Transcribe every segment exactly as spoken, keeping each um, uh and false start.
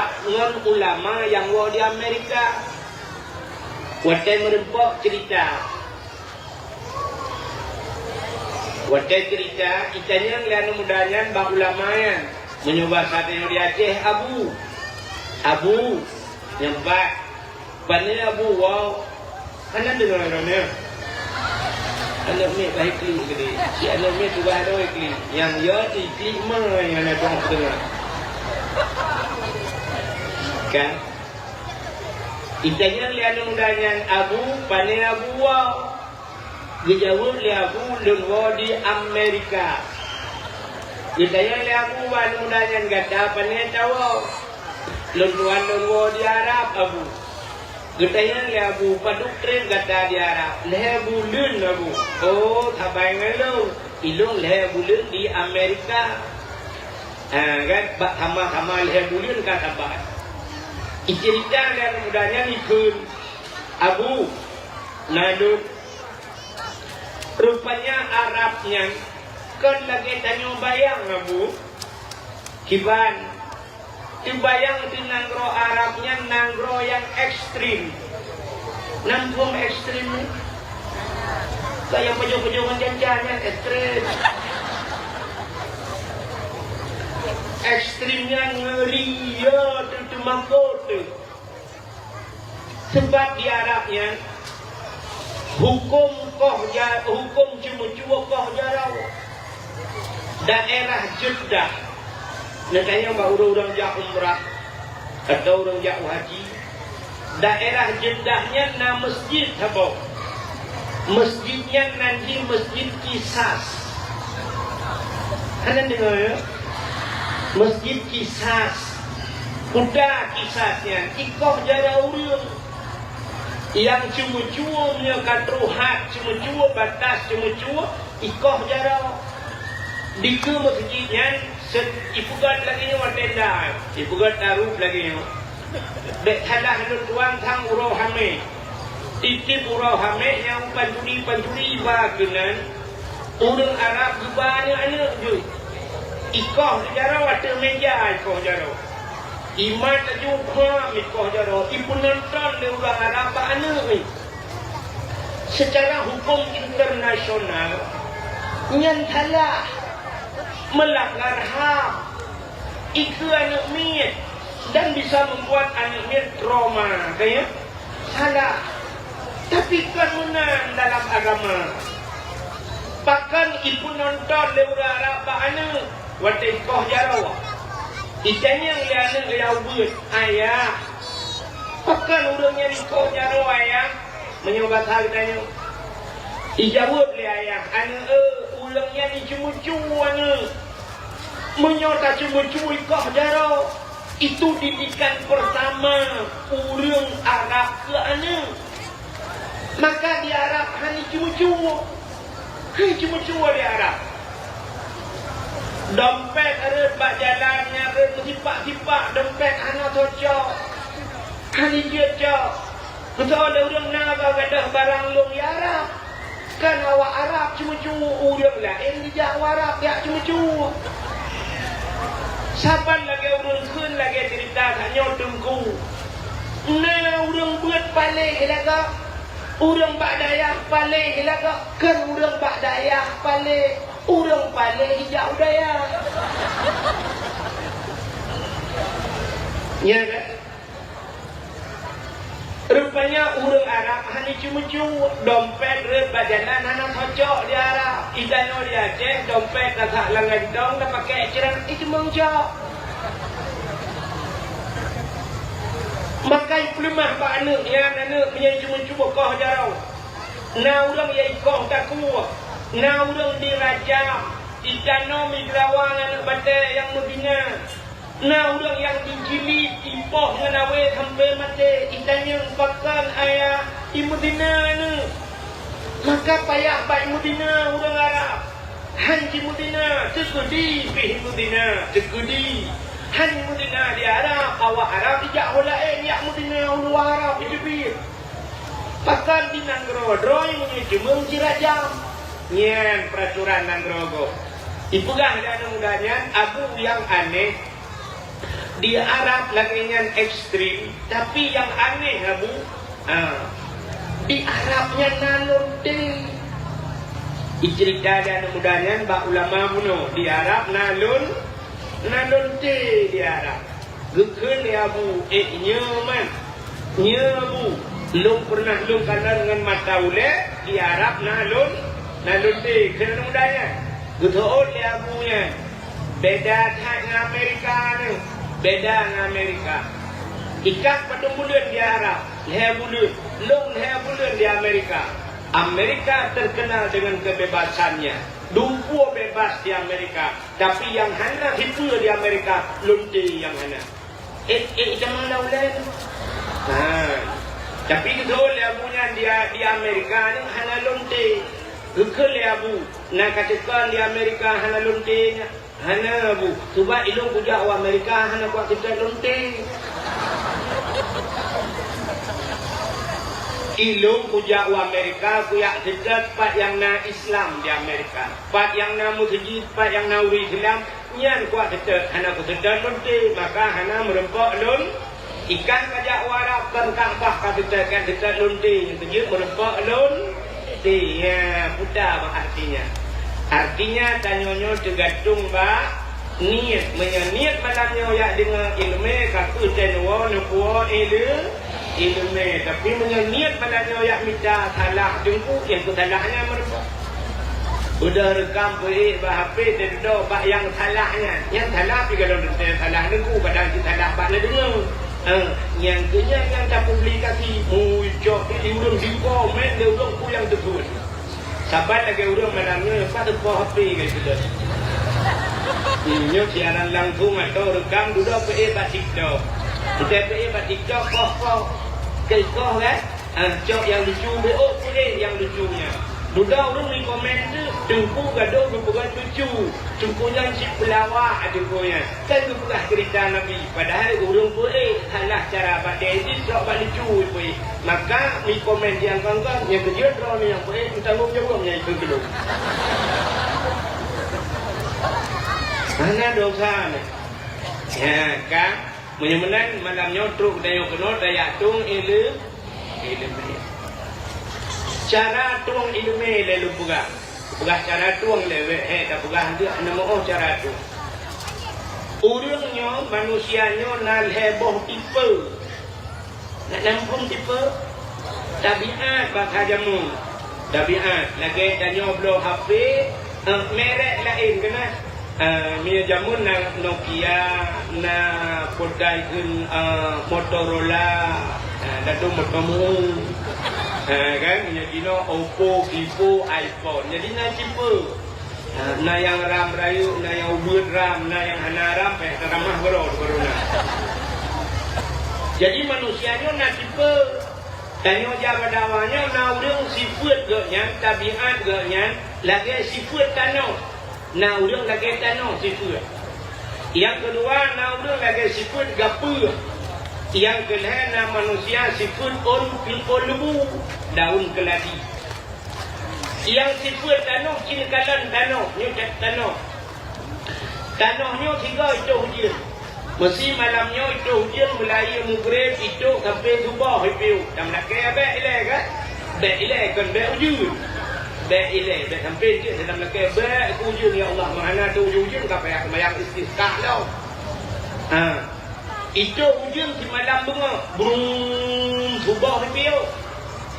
ngon ulama nyang woe di Amerika. Watée meureumpok ceurita. Watée ceurita, itanyong lé aneuk muda nyan bak ulama nyan. Meunyoe basa tanyoe di Aceh, Abu. Abu, nyan pat. Pane Abu woe? Hana deungoe droeneuh. Aneuk miet bah iklik keudeh. Si aneuk miet tugaih droe iklik. Nyang yo iklik ma nyang na tueng peutengah. Kan? Itanyong lé aneuk muda nyan, "Abu, pane Abu woe?" Geujaweueb lé Abu, "Lôn woe di Amerika." Geutanyong lé Abu bak aneuk muda nyan, "Gata pane tawoe?" "Lôn tuan lôn woe di Arab, Abu." Geutanyong lé Abu, "Padub treb gata di Arab?" "Lhée buleuen, Abu." "Oh, sabai ngon lôn. Ilôn lhée buleuen di Amerika." Ha, kan? Bak sama-sama lhée buleuen ka sabai. Iceurita lé aneuk muda nyan ikheun, "Abu, na lôn." Rupanya Arab nyan kon lagée tanyoe bayang, Abu. Kiban, teubayang di nanggroe Arab nyan nanggroe nyang ekstrem. Nanggroe ekstrem nyan, kaya pajoh-pajoh ngon janca nyan ekstrem. Ekstrem nyan ngeuri, ya, teu-, teumakot teu. Sabab di Arab nyan, huköm koh ja-, huköm ceumeucue koh jaroe. Daerah Jeddah, neutanyong bak ureuëng-ureuëng jak umrah atawa ureuëng jak haji, daerah Jeddah nyan na masjid saboh. Masjid nyan nan jih Masjid Qisas. Hana deungoe, ya? Masjid Qisas. Kuda Qisas nyan ikoh jaroe ureuëng. Nyang ceumeucue meunyoe ka troh had ceumeucue, batas ceumeucue, ikoh jaroe. Dikeue masjid nyan, se-, ipeugét lagée nyoe tenda, ipeugét tarup lagée nyoe. Bék salah lôn tuan sang uroe hamé. Tieb-tieb uroe hamé nyang pancuri-pancuri ba keunan, ureuëng Arab geuba aneuëk-aneuëk jeuet. Ikoh jaroe ateueh méja, ikoh jaroe. Imat laju khuam ikoh jaroe, ipeunonton lé ureuëng Arab bak aneuëk nyan. Seucara huköm internasional, nyan salah, meulanggar ham, ikeue aneuëk miet, dan bisa membuat aneuëk miet trauma, ka ya? Salah. Tapi kon meunan dalam agama. Pakon ipeunonton lé ureuëng Arab bak aneuëk watée ikoh jaroe? Itanyong lé aneuëk nyang ubit, "Ayah, pakon ureuëng nyan ikoh jaroe, Ayah?" Meunyoe basa geutanyoe, ijaweueb lé ayah, "Aneuëk, ureuëng nyan iceumeucue aneuëk." Meunyoe taceumeucue ikoh jaroe, itu didikan peurtama ureuëng Arab keu aneuëk. Maka di Arab hana ceumeucue. Hana ceumeucue di Arab. Dompet rhot bak jalan nyang rhot meusipak-sipak, dompet hana teucok. Hana jeuet cok. Meusoe lé ureuëng na gadôh barang lôn di Arab. Kan awak Arab ceumeucue ureuëng laén jijak u Arab jak ceumeucue. Saban lagée ureuëng kheun lagée ceurita tanyoe teungku. Na ureuëng beuet paléh lagak, ureuëng bak dayah paléh lagak, kan ureuëng bak dayah paléh, ureuëng paléh jijak u dayah. Nya kan? Rupanya ureuëng Arab hana ceumeucue, dompet rhot bak jalan hana teucok di Arab. Di tanyoe di Aceh, dompet tasak lam gantong, tapakée ceurak, iceumeung cok. Maka ipeuleumah bak aneuëk nyan, aneuëk meunyoe ceumeucue ikoh jaroe. Na ureuëng nyang ikoh takue, na ureuëng dirajam, itanoh igrawa ngon aneuëk batée nyang meubina. Na ureuëng nyang jijilid, ipoh ngon awé sampoe maté, itanyong pakon ayah, imeudina aneuëk. Maka payah bak imeudina ureuëng Arab. Han jimeudina, teukeudi pih imeudina, teukeudi. Han imeudina di Arab, awak Arab ijak ho laén jak meudina u luwa Arab iteubiet. Pakon di nanggroe droe meunyoe jeumeung jirajam. Nyan peuraturan nanggroe gob. Ipeugah lé aneuëk muda nyan, Abu, nyang aneh, Di Arab lagèe nyan ekstrem, tapi nyang aneh, Abu, ha, di Arab nyan na lonte. Iceurita lé aneuk muda nyan bak ulama bunoe, di Arab na lon-, na lonte di Arab. Geukheun lé Abu, "Eh, nyoe man, nyoe Abu, lôn pernah lôn kalon ngon mata ulèe, di Arab na lon-, na lonte," kheun aneuk muda nyan. Geuteuôt lé Abu nyan, "Beda that ngon Amerika nyoe, beda ngon Amerika. Ikah padum buleuen di Arab, lhèe buleuen, lôn lhèe buleuen di Amerika. Amerika terkenal dengan kebebasannya, dumpue bebas di Amerika, tapi nyang hana sipeue di Amerika, lonte nyang hana." Eh, eh, teuma na ulèe tu. Ha. Tapi geuteuôt lé Abu nyan di, di Amerika nyoe hana lonte. Geukheun lé Abu, "Na kateuka di Amerika hana lonte nyan?" "Hana, Abu. Sabab ilôn kujak u Amerika hana kuyak seutôt lonte. Ilôn kujak u Amerika kuyak seutôt pat nyang na Islam di Amerika. Pat nyang na meuseujid, pat nyang na ureueng Islam, nyan kuyak seutôt, hana kuseutôt lonte, maka hana meureumpok lon." Ikah kajak u Arab kon Ka'bah kaseutôt, kaseutôt lonte, nyang keujeuet meureumpok lonte. Ya, peue ta bak artinya. Artinya, tanyoe nyoe teugantung bak niet. Meunyoe niet malam nyoe jak deungoe ileumèe, ka kheueh teuntèe neuwoe neupuwoe ile-, ileumèe. Tapi meunyoe niet malam nyoe jak mita salah teungku, nyang keu salah nyan meureumpok. Beudôh reukam peuék bak H P, teududoe bak nyang salah nyan. Nyang salah pih golom teuntèe salah teungku, padahai cit salah bak neudeungoe. Eh, nyang keu nyan nyang tapublikasi, mucok di ureueng sikomen lé ureueng peue nyang teupeue. Saban lagèe ureueng malam nyoe, pat teupoh H P keu keudeh. Nyoe siaran langsung atau reukam dudoe peuék bak TikTok. Teuntèe peuék bak TikTok, poh-poh. Keu koh, kan? Ah, cok nyang lucu, beuôk peuék nyang lucu nyan. Dudoe ureueng di komen tu, teungku gadôh geupeugah lucu. Teungku nyan cit peulawak teungku nyan. Kan geupeugah ceurita Nabi. Padahai ureueng peuék salah cara bak dèh jih, cok bak lucu peuék. Maka di komen nyang kon-kon, nyang keujeuet droeneuh nyang peuék meutanggong jaweueb nyan ikheun keu lôn. Hana dosa nyan. Ya, kan? Meunyoe meunan, malam nyoe trok geutanyoe keunoe tajak tueng ileu-, ileumèe. Cara tueng ileumèe lé lôn peugah. Peugah cara tueng lé wèt, he, tapeugah lé hana meu cara tueng. Ureueng nyoe, manusia nyoe na lhèe boh tipe. Na muphom tipe? Tabiat bak jameun. Tabiat lagèe tanyoe bloe H P, eh, merek laén keunan. Ah, meunyoe jameun na Nokia, na peudai kheun, ah, Motorola, ah, na dum moto meu. Ah, kan? Meunyoe jinoe Oppo, Vivo, iPhone. Jadi na tipe. Ah, na nyang RAM rayeuk, na nyang ubeuet RAM, na nyang hana RAM, payah tatamah baroe, baroe na. Jadi manusia nyoe na tipe. Tanyoe jak bak dakwah nyoe na ureueng sifeuet geuh nyan, tabiat geuh nyan lagèe sifeuet tanoh. Na ureueng lagèe tanoh sifeuet. Nyang keudua, na ureueng lagèe sifeuet gapeue. Nyang keulhèe, na manusia sifeuet ôn, ôn leubu, daun keuladi. Nyang sifeuet tanoh cit kalon tanoh, nyoe that tanoh. Tanoh nyoe sigoe itôh ujeuen. Meusi malam nyoe itôh ujeuen, meulayeue mugreb itôh sampoe suboh ipiôh. Tameulakèe bèk ilèe kan? Bèk ilèe kon bèk ujeuen. Bèk ilèe, bèk sampoe cit tameulakèe bèk keu ujeuen, ya Allah, meuhana tôh ujeuen-ujeuen ka payah seumayang istisqa lom. Ha. Itôh ujeuen simalam beungoh, brung, suboh ipiôh.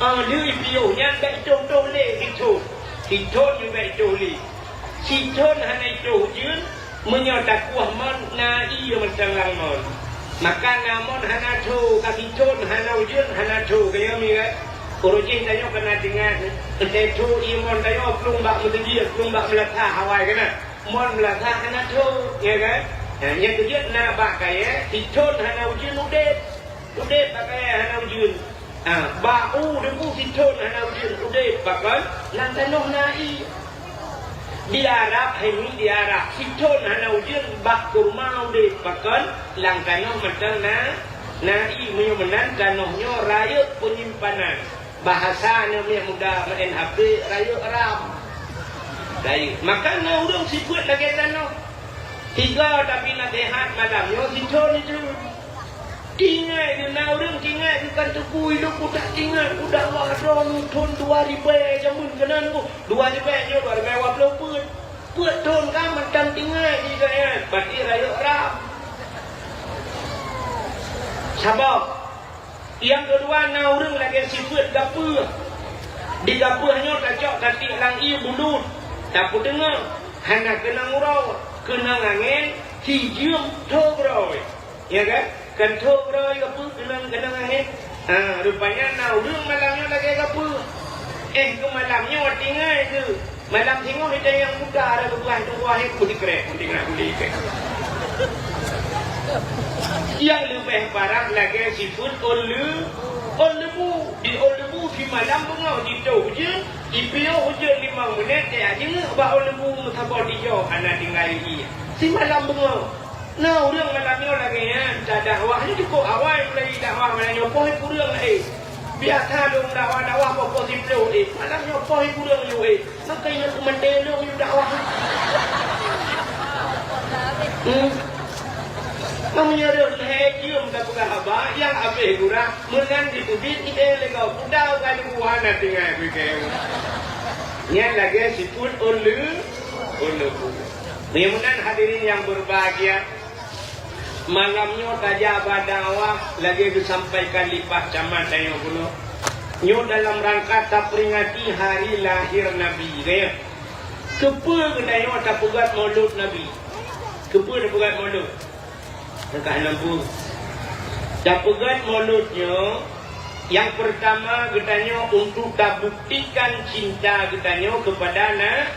Ah, lheueh ipiôh nyan bèk itôh-tôh lé, sithôn. Sithôn nyoe bèk itôh lé. Sithôn hana itôh ujeuen, meunyoe takueh mon na ié mantong lam mon. Maka na mon hana tho, ka sithôn hana ujeuen, hana tho, ka nyoe mi kan? Uroe jih tanyoe ka na teuingat, teuntèe tho ié mon tanyoe plueng bak meuteujeuet, plueng bak meulasah awai keunan. Mon meulasah hana tho, ya kan? Nah, nyang keujeuet na bak kayèe, sithôn hana ujeuen udép. Udép bak kayèe hana ujeuen. Ah, bak u debu sithôn hana ujeuen udép, pakon? Lam tanoh na ié. Di Arab, hai mi di Arab, sithôn hana ujeuen bak kurma udép, pakon? Lam tanoh mantong na, na ié. Meunyoe meunan tanoh nyoe rayeuk peunyimpanan. Bahasa aneuk miet muda meu'en H P, rayeuk RAM. Rayeuk. Maka na ureueng sifeuet lagèe tanoh. Tiga tapi naseuhat malam nyoe sithon itu. Tinggai keu na ureuëng tinggai keu kan teupeu hidup udah tinggai udah wah droe thon dua ribèe jameun keunan ku. Dua ribèe nyoe dua ribèe dua ploh peuet. Peuet thon ka mantong tinggai di keunan, berarti rayeuk ram. Sabab Nyang keudua na ureuëng lagée sifeuet gapeuh. Di gapeuh nyoe tacok tatiek lam ié bulut, tapeuteungoh, hana keunong uroe, keunong angén, sijeuem tho groe. Ya kan? Kan tho groe gapeuh keunong, keunong angén. Ha, rupanya na ureuëng malam nyoe lagée gapeuh. Eh, keu malam nyoe tinggai keu Malam singoh ita nyang muda ada keubah tuha hai pun dikrek, pun dikrek, pun dikrek. Nyang leubeh parah lagée sifeuet ôn leu-, ôn leubu. Di ôn leubu simalam beungoh jitoh ujeuen, jipiôh ujeuen limong minét, tajak jingeuk bak ôn leubu meusaboh dijok hana tinggai ié. Simalam beungoh. Na ureuëng malam nyoe lagée nyan, ta dakwah nyoe cukôp awai mulai dakwah malam nyoe poh kureueng eh. Biasa lôn dakwah-dakwah poh-poh siplôh eh. Malam nyoe poh kureueng yue eh. Maka ingat keumanté lôn yue dakwah. Hmm. Meunyoe lhée jeuem tapeugah haba, nyang abéh gura, meunan jiteubiet idéh lé gob. Udah ka leubu hana tinggai pike. Nyan lagée sifeuet ôn leu-, ôn leubu. Meunyoe meunan hadirin nyang beubahgia, Malam nyoe tajak bak dakwah lagée geusampaikan lé Pak Camat tanyoe bunoe. Nyoe dalam rangka taperingati hari lahir Nabi, ya. Keupeue geutanyoe tapeugét Maulud Nabi? Keupeue tapeugét Maulud? Teuka hana peue. Tapeugét Maulud nyoe, nyang peurtama geutanyoe untuk tabuktikan cinta geutanyoe keupada Na-,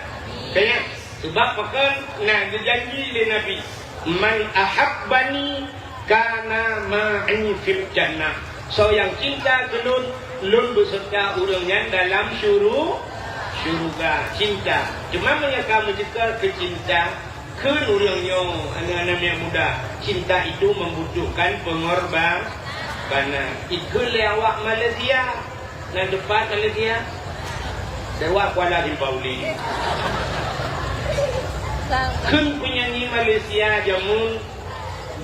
keu Nabi. Sabab pakon na geujanji lé Nabi, "Man ahabbani kana ma'i fil jannah." Soe nyang cinta keu lôn, lôn beuseureuta ureuëng nyan dalam syuru-, syuruga. Cinta. Cuma meunyoe ka meuceukeue keu cinta, kheun ureuëng nyoe, aneuk-aneuk nyang muda, cinta itu membutuhkan pengorba-, banan. Ikheun lé awak Malaysia. Nan teumpat Malaysia? Lewat Kuala Limpau Uli. Kheun penyanyi Malaysia jameun,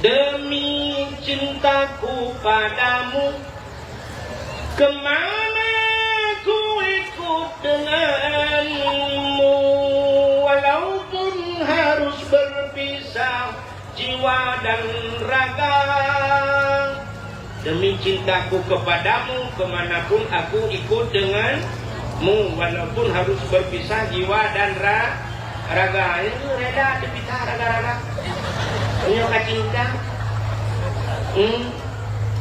"Demi cintaku padamu, kemana ku ikut denganmu, walaupun harus berpisah." Jiwa dan raga. Demi cintaku kepadamu, kemanapun aku ikut denganmu, walaupun harus berpisah jiwa dan ra-, raga. Itu rela terpisah raga-raga. Punya ka cinta. Hmm.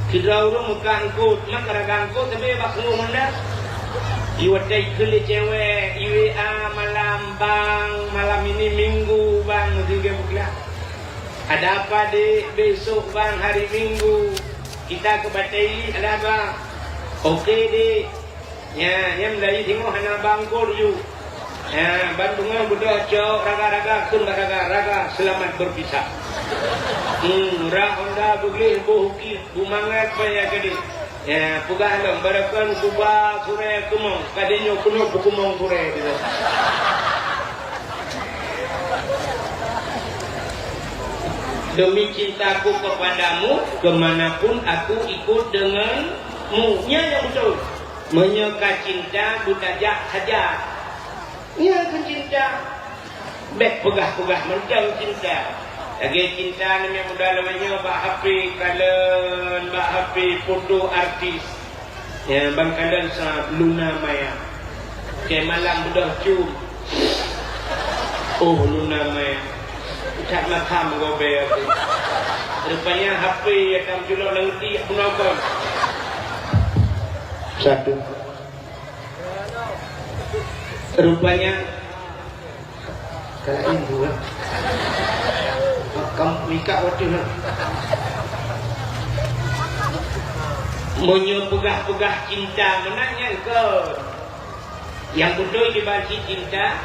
Sidroe ureuëng muka eungkot, maka raga eungkot tapi bak sungguh honda. Iwat ikheun lé cewek, I W A malam, "Bang, malam ini Minggu, Bang," juga bukan. "Ada apa, Dek?" "Besok, Bang, hari Minggu. Kita ke Bateli, ada apa?" "Oke, Dek." Nyan, nyan meulayeue singoh hana bangkor ju. Nyan, ban beungoh beudôh cok raga-raga, kheun bak raga, "Raga, selamat berpisah." Hmm, rak honda beugleh boh uki, beumangat paya gade. Ya, peugah lom, "Barakon kuba surée keumong, ka di nyoe keunoe peukeumong surée," gitu. "Demi cintaku kepadamu, kemanapun aku ikut denganmu." Nyan nyang beutôi. Meunyoe ka cinta, beutajak saja. Nyan keuh cinta. Bék peugah-peugah mantong cinta. Lagée cinta aneuk muda lawét nyoe bak H P kalon, bak H P foto artis. Ya, ban kalon sa Luna Maya. Keu malam beudôh cum. Oh, Luna Maya. Ucap makam gobe aku. Rupanya H P nyang ka meuculok lam geuti, aku nonton. Satu. Rupanya, ka laén dua. Kam mika watèe na. Meunyoe peugah-peugah cinta meunan nyan kon. Nyang beutôi kiban cit cinta,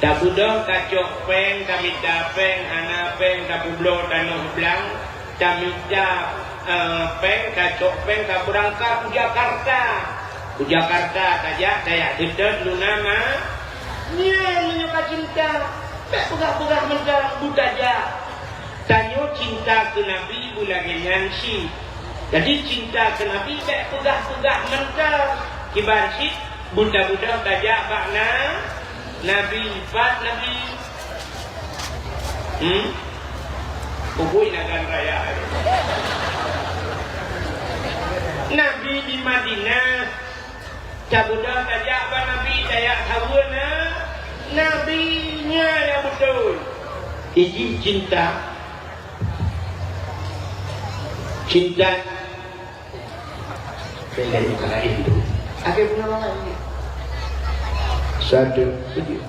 tabeudôh tacok péng, tamita péng, hana péng, tapeubloe tanoh blang, tamita, eh, péng, tacok péng, tabeurangkat u Jakarta. U Jakarta tajak, tajak seutôt Luna Ma-, nyan meunyoe ka cinta. Peugah-peugah mantong buta jak. Tanyoe cinta keu Nabi beulagèe nyan cit. Jadi cinta keu Nabi bèk peugah-peugah mantong. Kiban cit buta-buta tajak bak na-, Nabi, pat Nabi. Hmm? Ubui Nagan Raya. Nabi di Madinah. Tabeudôh tajak bak Nabi, tajak saweue na, Nabi nyan nyang beutôi. Ijih cinta. Cinta. Bela yang lain tu. Ada pun orang lain. Satu. Tujuh.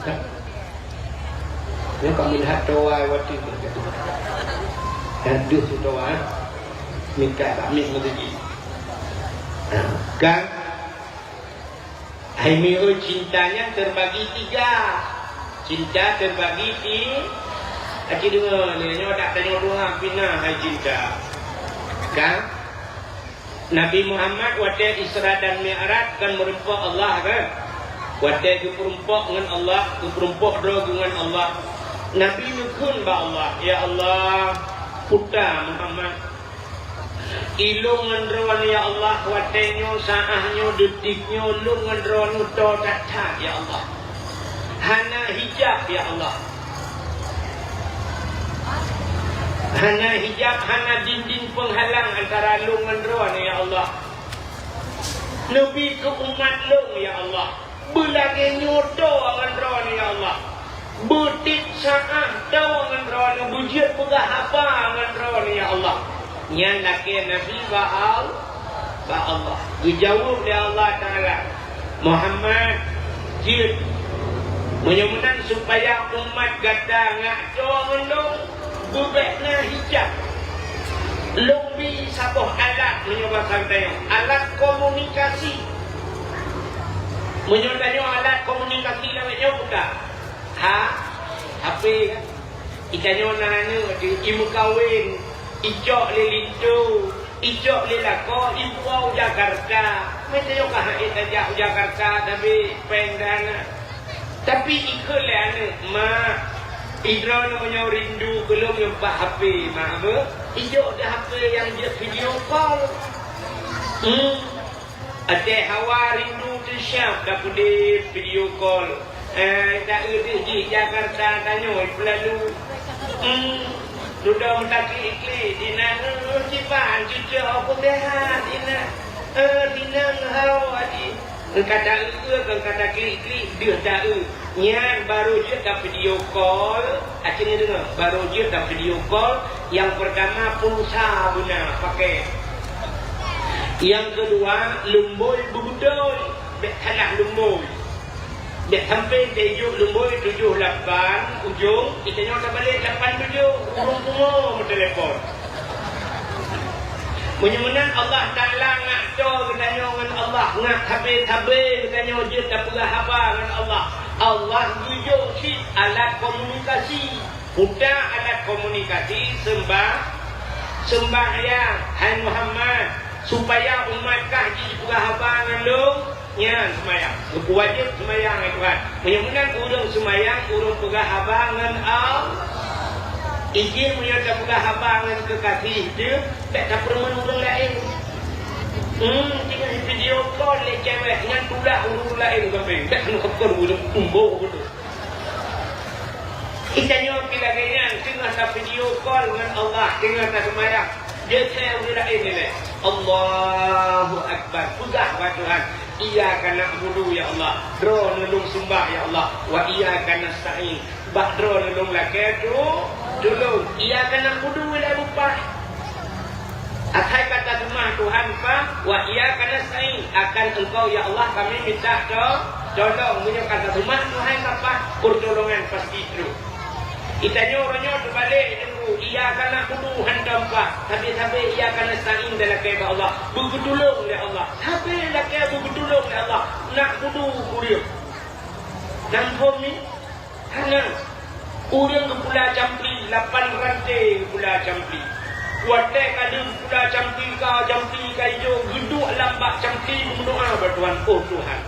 Nyoe ka meulihat toa watèe nyoe. Haduh toa. Minta kami mengaji. Nah, kan? Hai mi oi, cinta nyan terbagi tiga. Cinta terbagi ti-, aci deungoe lé, nyoe dak tanyoe dua pina hai cinta. Kan? Nabi Muhammad watèe Isra dan Mi'raj kan meureumpok Allah kan? Watèe geupeurumpok ngon Allah, geupeurumpok droe geuh ngon Allah. Nabi neukheun bak Allah, "Ya Allah, puta Muhammad, ilôn ngon droeneuh, ya Allah, watèe nyoe, saát nyoe, detik nyoe, lôn ngon droeneuh toe that-that, ya Allah. Hana hijab, ya Allah. Hana hijab, hana dinding peunghalang antara lôn ngon droeneuh, ya Allah. Neubi keu umat lôn, ya Allah." Beulagèe nyoe toe ngon droeneuh, ya Allah. Beutiep saát toe ngon droeneuh, beujeuet peugah haba ngon droeneuh, ya Allah. Nyan lakèe Nabi bak Al-, bak Allah. Geujaweueb lé Allah Taala, "Muhammad, jeuet. Meunyoe meunan supaya umat gata ngak toe ngon lôn, beubèk na hijab. Lôn bi saboh alat," meunyoe basa geutanyoe, alat komunikasi. Meunyoe tanyoe alat komunikasi lawét nyoe buka. Ha? H P kan? Itanyoe na aneuk teuh, imeukawen, icok lé linto, icok lé lakoe, ipuwoe u Jakarta. Meutanyoe ka han ék tajak u Jakarta, tapi péng dan. Tapi ikheun lé aneuk, "Mak, droeneuh meunyoe rindu keu lôn nyoe bak H P, Mak, beuh." Ijok di H P nyang jeuet video call. Hmm. Até hawa rindu teuh siab tapeudeh video call. Eh, taeu deuh jih Jakarta tanyoe peulalu. Hmm, dudoe meutaklik-klik dinan, eh, kiban cucoe peusehat dinan. Eh, dinan hao aji. Engka taeu, engka taklik-klik deuh taeu. Nyan barô jeuet ka video call, akhirnya deungoe, barô jeuet ka video call, nyang peurtama pulsa beuna pakai. Nyang keudua, lumbôi beubeutôi, bèk salah lumbôi. Bèk sampé teuijuk lumbôi tujoh lapan ujong, itanyoe tabalek lapan tujoh, ureueng pungo meutelepon. Meunyoe meunan Allah Taala ngak toe geutanyoe ngon Allah, ngak sabe-sabe geutanyoe jeuet tapeugah haba ngon Allah. Allah geujok cit alat komunikasi. Puta alat komunikasi seumbah-, seumbahyang, hai Muhammad, supaya umat kah jipeugah haba ngon lôn. Nyan seumayang. Geupeuwajéb seumayang, hai Tuhan. Meunyoe meunan ureueng seumayang, ureueng peugah haba ngon Allah. Idin meunyoe tapeugah haba ngon keukasih teuh, bèk tapeureumeun ureueng laén. Hmm, tinggai video call lé cewek nyan tulah ureueng laén sampé. Bèk keuneuk keukon ureueng tumbok beutôi. Itanyoe pih lagèe nyan, teungoh ta-video call ngon Allah, teungoh taseumayang. Jeuet keu ureueng laén ilèe. Allahu Akbar. Peugah bak Tuhan, "Iyyaka na'budu, ya Allah. Droeneuh lôn seumbah, ya Allah. Wa iyyaka nasta'in. Bak Droeneuh lôn lakèe tu-, tulông. Iyyaka na'budu ilèe beupaih." Asai ka taseumah Tuhan paih, "Wa iyyaka nasta'in." Akan Engkau, ya Allah, kami minta to-, tolong. Meunyoe ka taseumah Tuhan ka paih, peurtolongan pasti trôh. Itanyoe uroe nyoe teubalek, Teungku, iyyaka na'budu hantom paih, sabe-sabe iyyaka nasta'in talakèe bak Allah, beugeutulông lé Allah. Sabe lakèe beugeutulông lé Allah, na'budu ureueng. Nyan phôn nyoe, hana. Ureueng geupula campli, lapan ranté geupula campli. Watèe ka lheueh geupula campli, ka campli ka ijo, geuduek lam bak campli geumeudoa bak Tuhan, "Oh Tuhan,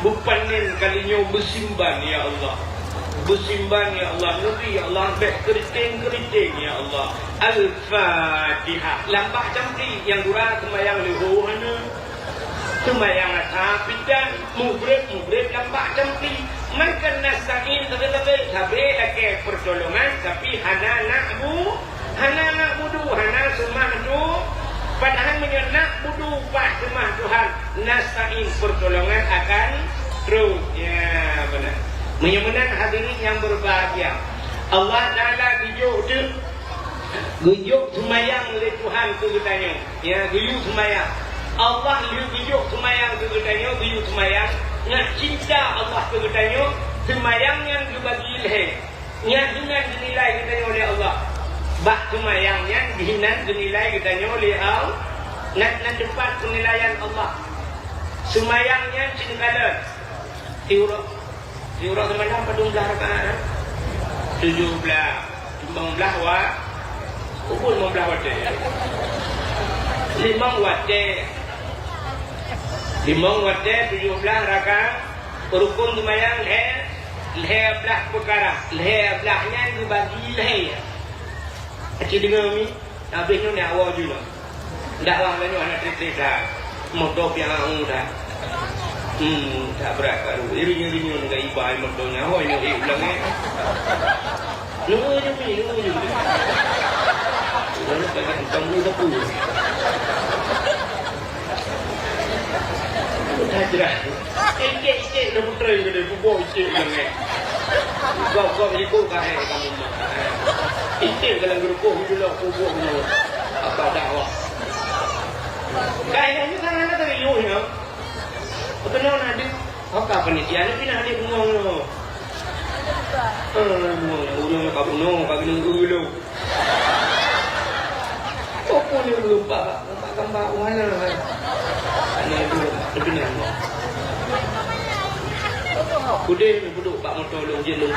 beupanen kali nyoe beusimban, ya Allah. Beusimban, ya Allah, neubri, ya Allah, bèk keuriteng-keuriteng, ya Allah. Al-Fatihah. Lam bak campli nyang gura seumayang leuho hana. Seumayang atra pih tan, mugreb-mugreb lam bak campli. Meunan nasta'in sabe-sabe, sabe lakèe peutulongan, tapi hana na'bu-, hana na'budu, hana seumah tu. Padahai meunyoe na'budu, bah seumah Tuhan, nasta'in peutulongan akan trôk. Ya, beuna. Meunyoe meunan hadirin nyang berbahagia, Allah Taala geujok teuk, geujok seumayang lé Tuhan keu geutanyoe. Ya, geuyue seumayang. Allah lheueh geujok seumayang keu geutanyoe, geuyue seumayang ngon cinta Allah keu geutanyoe, seumayang nyan geubagi lhèe. Nyan hinan geunilai geutanyoe lé Allah. Bak seumayang nyan hinan geunilai geutanyoe lé Allah. Nan, nan teumpat peunilaian Allah. Seumayang nyan cit kalon. Siuroe, siuroe seumayang padum blah rakaat? Tujoh blah. Limong blah wa-, pukul limong blah watèe. Limong watèe. Limong watèe, tujoh blah rakaat. Rukun seumayang lhèe, lhèe blah peukara. Lhèe blah nyan geubagi lhèe. Aci deungoe mi? Habéh nyoe nyak woe ju nyoe. Dakwah lagèe nyoe hana trép-trép that. Moto piang angu that. Hmm, that brat karu. Iring-iring nyoe ngon iba moto nyan. Hôi nyoe ék ulang ék. Nunggu ju mi, nunggu ju mi. Lalu pakai tong lu sapu. That jerah. Icek-icek dah putra yang gede, bubuk icek yang eh. Gok-gok likot ka hai kamu mah. Icek dalam gerukok dulu kubur dulu. Apa dakwah? Kayaknya kan ada dari yuh ya. Betul ada. Apa panitia ni pindah di bengong tu? Eh, bengong. Ujung ka bunuh, ka bunuh dulu. Apa ni belum pak? Gambar-gambar warna. Hanya itu, tapi nama. Kudeh ni duduk bak motor lông jin lông.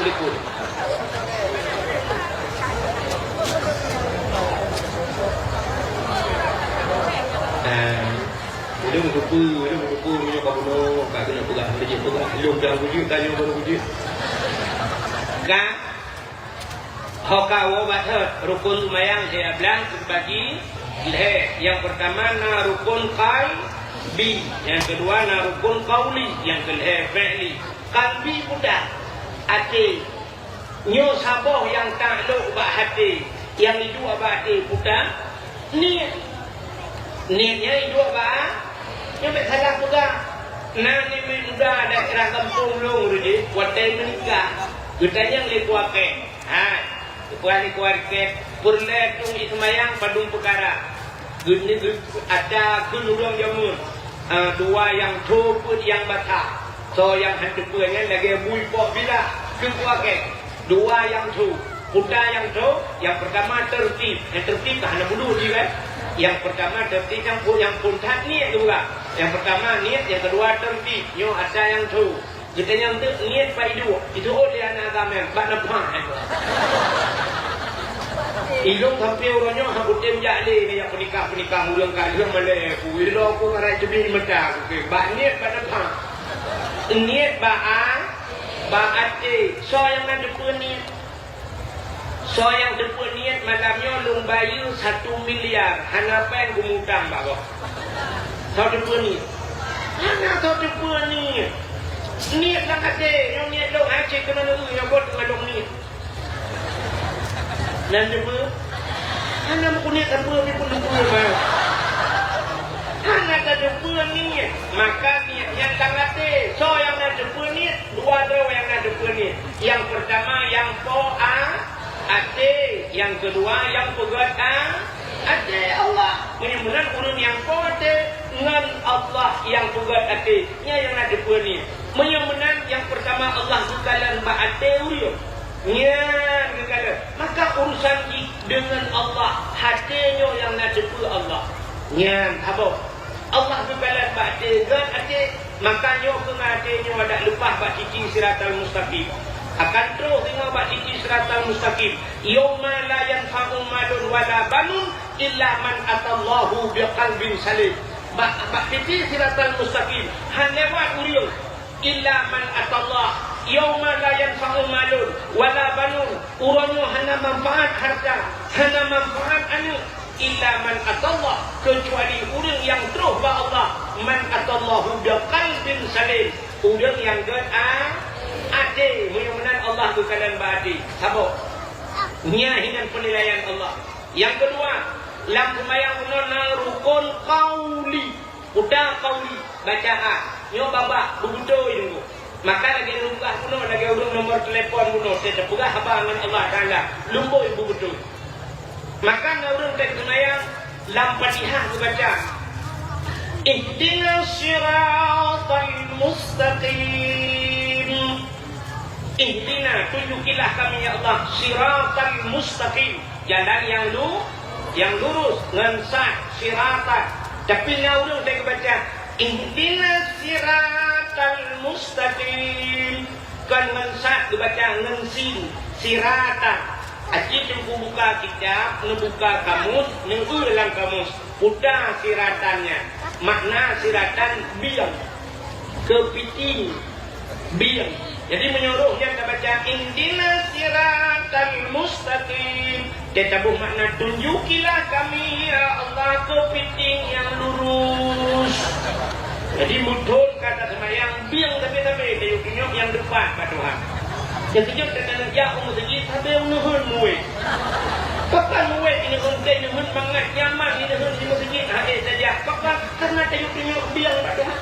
Likot. Eh, ulôn meutupeue, ulôn meutupeue meunyoe ka bunoe, ka keuneuk peugah, meujeuet peugah. Lông dah wujud, tanyoe baru wujud. Ka? Ho ka woe bak thot, rukun seumayang lhèe blang teubagi lhèe. Nyang peurtama na rukun qalbi, nyang keudua na rukun qauli, nyang keulhèe fi'li. Qalbi peue that? Até. Nyoe saboh nyang taklok bak até, nyang iduek bak até peue that? Niet. Niet nyan iduek bak, nyoe bèk salah peugah. Na namiet muda daerah gampông lôn reuji, watèe meunikah, geutanyong lé kuakèe. Hai, kupeugah lé kuakèe, peureulèe tueng jiseumayang padum peukara. Geuneuk ata kheun ureueng jameun, eh, dua nyang tho peuet nyang bata. Soe nyang han teupeue nyan lagèe bui pok bila, kheun kuakèe. Dua nyang tho. Peue that nyang tho? Nyang peurtama teurtib. Nyang teurtib ka hana bunoe jih kan? Nyang peurtama teurtib, nyang phôn, nyang phôn that niet geupeugah. Nyang peurtama niet, nyang keudua teurtib. Nyoe ata nyang tho. Geutanyong teuk niet bak iduek. Itu oh lé aneuk agam nyan, bak neupah. Ilôn sampoe uroe nyoe hana kutem jak lé, jak peunikah-peunikah ureueng ka lheueh malèe. Ku ilôn ku ngarai teubiet mata ku keu bak niet bak neupah. Niet bak a-, bak até. Soe nyang na teupeue niet? Soe nyang teupeue niet malam nyoe lôn bayeue satu miliar, hana péng kumutang bak gob. Soe teupeue niet? Hana soe teupeue niet. Niet lam até, nyoe niet lôn hai cit keunoe nyoe, nyoe bot teungoh lôn niet. Nan teupeue? Hana meukeuniet sapeue pih pun teupeue mah. Hana tateupeue niet. Maka niet nyan lam até. Soe nyang na teupeue niet? Dua droe nyang na teupeue niet. Nyang peurtama nyang po a-, até, nyang keudua nyang peugöt a-, até Allah. Meunyoe meunan ureueng nyang po até ngon Allah nyang peugöt até, nyan nyang na teupeue niet. Meunyoe meunan nyang peurtama Allah geukalon bak até ureueng, nyan geukalon. Maka urusan jih deungon Allah, até nyoe nyang na teupeue Allah. Nyan saboh. Allah geukalon bak até, gét até, maka nyoe keuh ngon até nyoe adak leupah bak titi siratal mustaqim. Akan troh singoh bak titi siratal mustaqim. Yauma la yanfa'u malun wala banun illa man atallahu biqalbin salim. Bak, bak titi siratal mustaqim, han lewat ureueng. Illa man atallah, Yauma la yanfa'u malun wala banun, uroe nyoe hana manfaat hareuta, hana manfaat aneuk, illa man atallah, keucuali ureuëng nyang troh bak Allah, man atallahu biqalbin salim, ureuëng nyang gét a-, até, meunyoe meunan Allah geukalon bak até. Saboh. Nyan hinan penilaian Allah. Nyang keudua, lam seumayang bunoe na rukon qauli. Peue qauli, bacaan. Nyoe babah, beubeutôi deungoe. Maka lagée ureuëng peugah bunoe, lagée ureuëng nomor telepon bunoe, teupeugah haba ngon Allah Taala, lumbôi beubeutôi. Maka na ureuëng teuk seumayang lam Fatihah geubaca, "Ihdinas siratal mustaqim." Ihdina, tunjukilah kami, ya Allah, siratal mustaqim, jalan yang lu-, yang lurus, ngon sat, siratan. Tapi na ureuëng teuk geubaca, "Ihdinas siratal mustaqim." Kon ngon sat geubaca, ngon sin, siratan. Aci teungku buka kitab, neubuka kamus, neueu lam kamus. Peue siratan nyan? Makna siratan bieng, keupiting, bieng. Jadi, meunyoe roh nyan tabaca, "Ihdinas siratal mustaqim", dia taboh makna, "Tunjukilah kami, ya Allah, keupiting nyang lurus." Jadi, muthon ka taseumayang, bieng sabe-sabe, tayue tunyok nyang teupat bak Tuhan. Nyang keujeuet takalon jak u meuseujid, sabe u neuheun muet. Pakon muet i neuheun, teuh i neuheun mangat nyaman i neuheun di meuseujid, hana tajak. Pakon? Karena tayue tunyok bieng bak Tuhan.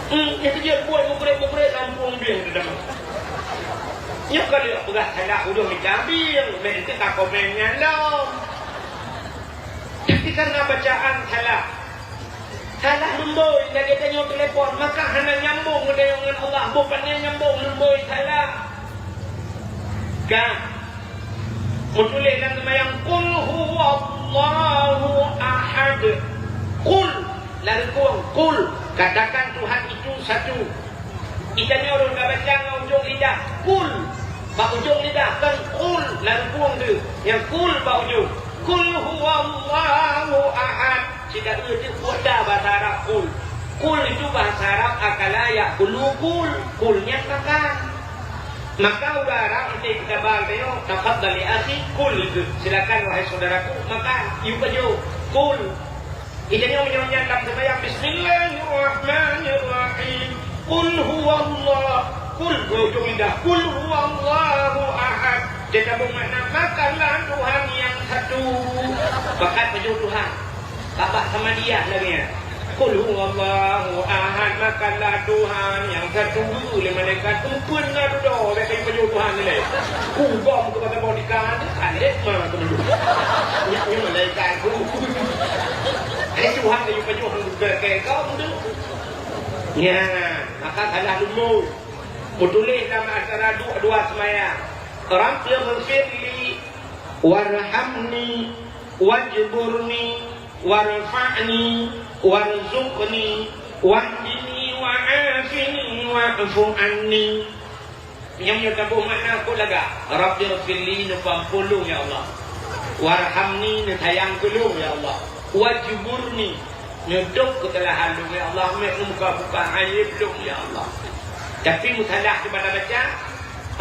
Hmm, nyang keujeuet buet mugreb-mugreb lampôh bieng teutamong. Nyoe ka lheueh peugah salah ureuëng mita bieng, bèk enteuk ka komen nyan lom. Tapi karena bacaan salah, salah lumbôi, lagée tanyoe telepon, maka hana nyambong geutanyoe ngon Allah, boh pane nyambong lumbôi salah. Ka meutuléh lam seumayang, "Qul huwallahu ahad." Qul, lam rukon, qul, katakan Tuhan itu satu. Geutanyoe lôn ka baca ngon ujong lidah, kul. Bak ujong lidah, kon qul, lam rukon tu. Nyang kul bak ujong. Qul huwallahu ahad. Cit ka eu teuk peue bahasa Arab kul. Kul itu bahasa Arab akala ya'kulu kul. Kul nyan makan. Maka ureuëng Arab meusti geutabang tanyoe, "Tafadhal ya akhi, kul," itu. Silakan wahai saudaraku, makan. Yue pajoh. Kul. Geutanyoe meunyoe nyan lam seumayang, "Bismillahirrahmanirrahim. Qul huwallah." Qul, bak ujong lidah. "Qul huwallahu ahad." Dia taboh makna, "Makanlah Tuhan yang satu." Pakat pajoh Tuhan. Babah sama dia lagée nyan. "Qul huwallahu ahad." Makanlah Tuhan yang satu. Lé malaikat, "Peue na dudoe, bèk kayue pajoh Tuhan ilèe." Ku gom keu bak saboh ikan, kan lé ma keu mandum. Nyak nyoe malaikat ku. Hai Tuhan, kayue pajoh keu keu keu tu. Nyan, maka salah leumo. Meutuléh lam antara dua, dua seumayang. "Rabbighfirli warhamni wajburni warfa'ni warzuqni wahdini wa'afini wa'fu anni." Nyang nyoe taboh makna kok lagak. "Rabbighfirli," neupeuampôn lôn, ya Allah. "Warhamni," neusayang keu lôn, ya Allah. "Wajburni," neutôb keusalahan lôn, ya Allah. Meubuka-buka aib lôn, ya Allah. Tapi meusalah teuk bak tabaca,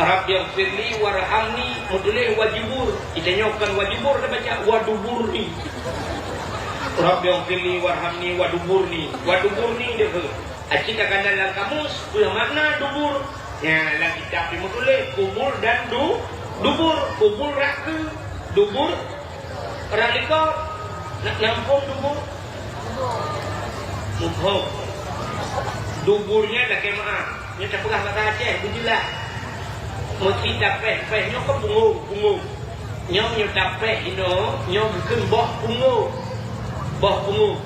"Rabbighfirli warhamni," meutuléh "wajbur." Geutanyoe kon wajbur tabaca, "Waduburni." "Rabbighfirli warhamni waduburni." Waduburni deuh. Aci takalon lam kamus, peue makna dubur? Nyan, lam kitab jimeutuléh kubur dan du-, dubur. Kubur rot keue, dubur rot likot. Na, na muphom dubur? Muphom. Dubur nyan lakée meu'ah. Nyoe tapeugah bahasa Aceh, beujeulaih. Meusti tapéh, péh nyoe kan punggông, punggông. Nyoe meunyoe tapéh inoe, nyoe geukheun boh punggông. Boh punggông.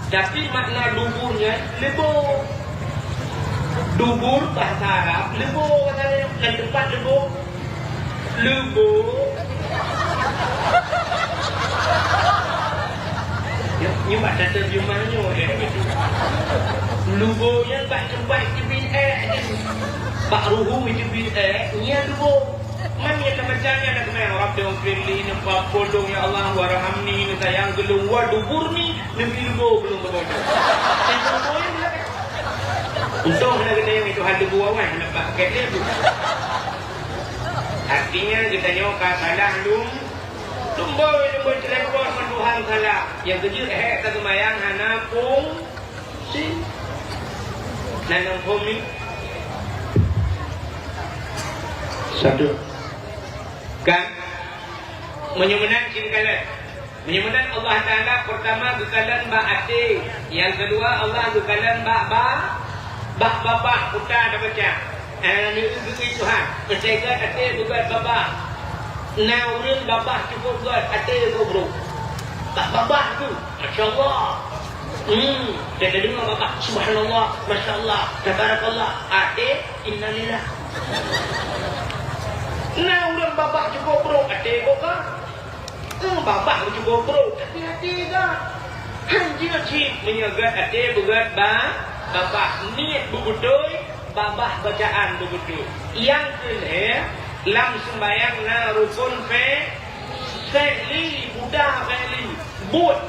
Tapi makna dubur nyan leubo. Dubur bahasa Arab leubo, kata nyan, ngon teumpat leubo. Leubo. Nyoe, nyoe bak tateurjemah nyoe, eh. Leubo nyan bak teumpat teubiet ék. Bak ruhu teubiet ék, nyan leubo. Man nyang tabaca nyan na keumah, "Rabbighfirli," neupeuampôn lôn, ya Allah, "warhamni," neusayang keu lôn, "waduburni," neubri leubo keu lôn beugoe. Nyang keu leubo nyan Untông hana geutanyoe itu hal leubeh awai, hana pakai leubeh. Artinya geutanyoe ka salah lum, lumboi, lumboi telepon ngon Tuhan salah. Nyang keujeuet hék ka seumayang hana fungsi. Nan nang fungsi. Satu. Kan? Meunyoe meunan cit kalon. Meunyoe meunan Allah Taala peurtama geukalon bak até, nyang keudua Allah geukalon bak, bak, bak babah, uta tabaca. Eh, neueu geuui Tuhan, meusajan até beugöt babah. Na ureuëng babah cukôp göt, até cukôp brôk. Bak babah tu, masya Allah. Hmm, dan deungoe babah, subhanallah, masya Allah, tabarakallah, até, innalillah. Na ureuëng babah cukôp brôk, até cukôp göt. Eh, babah cukôp brôk, tapi até göt. Han jeuet cit meunyoe göt até beugöt ba, babah, niet beubeutôi, babah bacaan beubeutôi. Nyang keu lhèe, lam seumbahyang na rukun fe-, fi'li, buta fi'li, buet.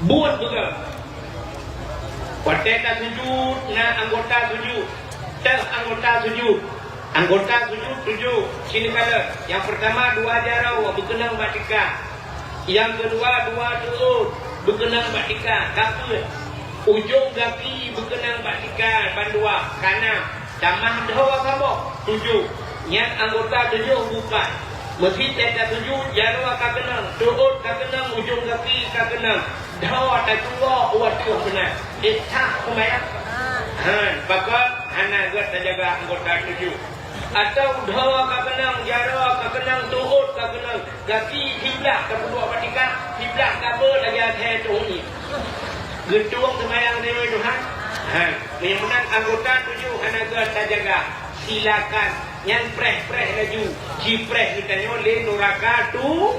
Buet beugöt. Watèe tasujud, na anggota sujud. Teuh anggota sujud. Anggota sujud tujoh. Cit kalon. Nyang peurtama dua jaroe beukeunong bak tika. Nyang keudua dua teuôt beukeunong bak tika. Ka peuet. Ujong gaki beukeunong bak tika bandua. Ka nam. Tamah dhoe saboh, tujoh. Nyan anggota tujoh bupan. Meusi teuka tujoh, jaroe ka keunong, teuôt ka keunong, ujong gaki ka keunong. Dhoe tacungok u ateueh meunan. Eh, sah seumayang? Han, pakon hana göt tajaga anggota tujoh. Atawa dhoe ka keunong, jaroe ka keunong, teuôt ka keunong. Gaki siblah tapeuduek bak tika, siblah tabeuet lagèe asèe tueng nyan. Geutueng seumayang deungon Tuhan. Ha, meunyoe meunan anggota tujoh hana göt tajaga, silakan. Nyan preh-preh laju. Jipreh geutanyoe lé nuraka tu-,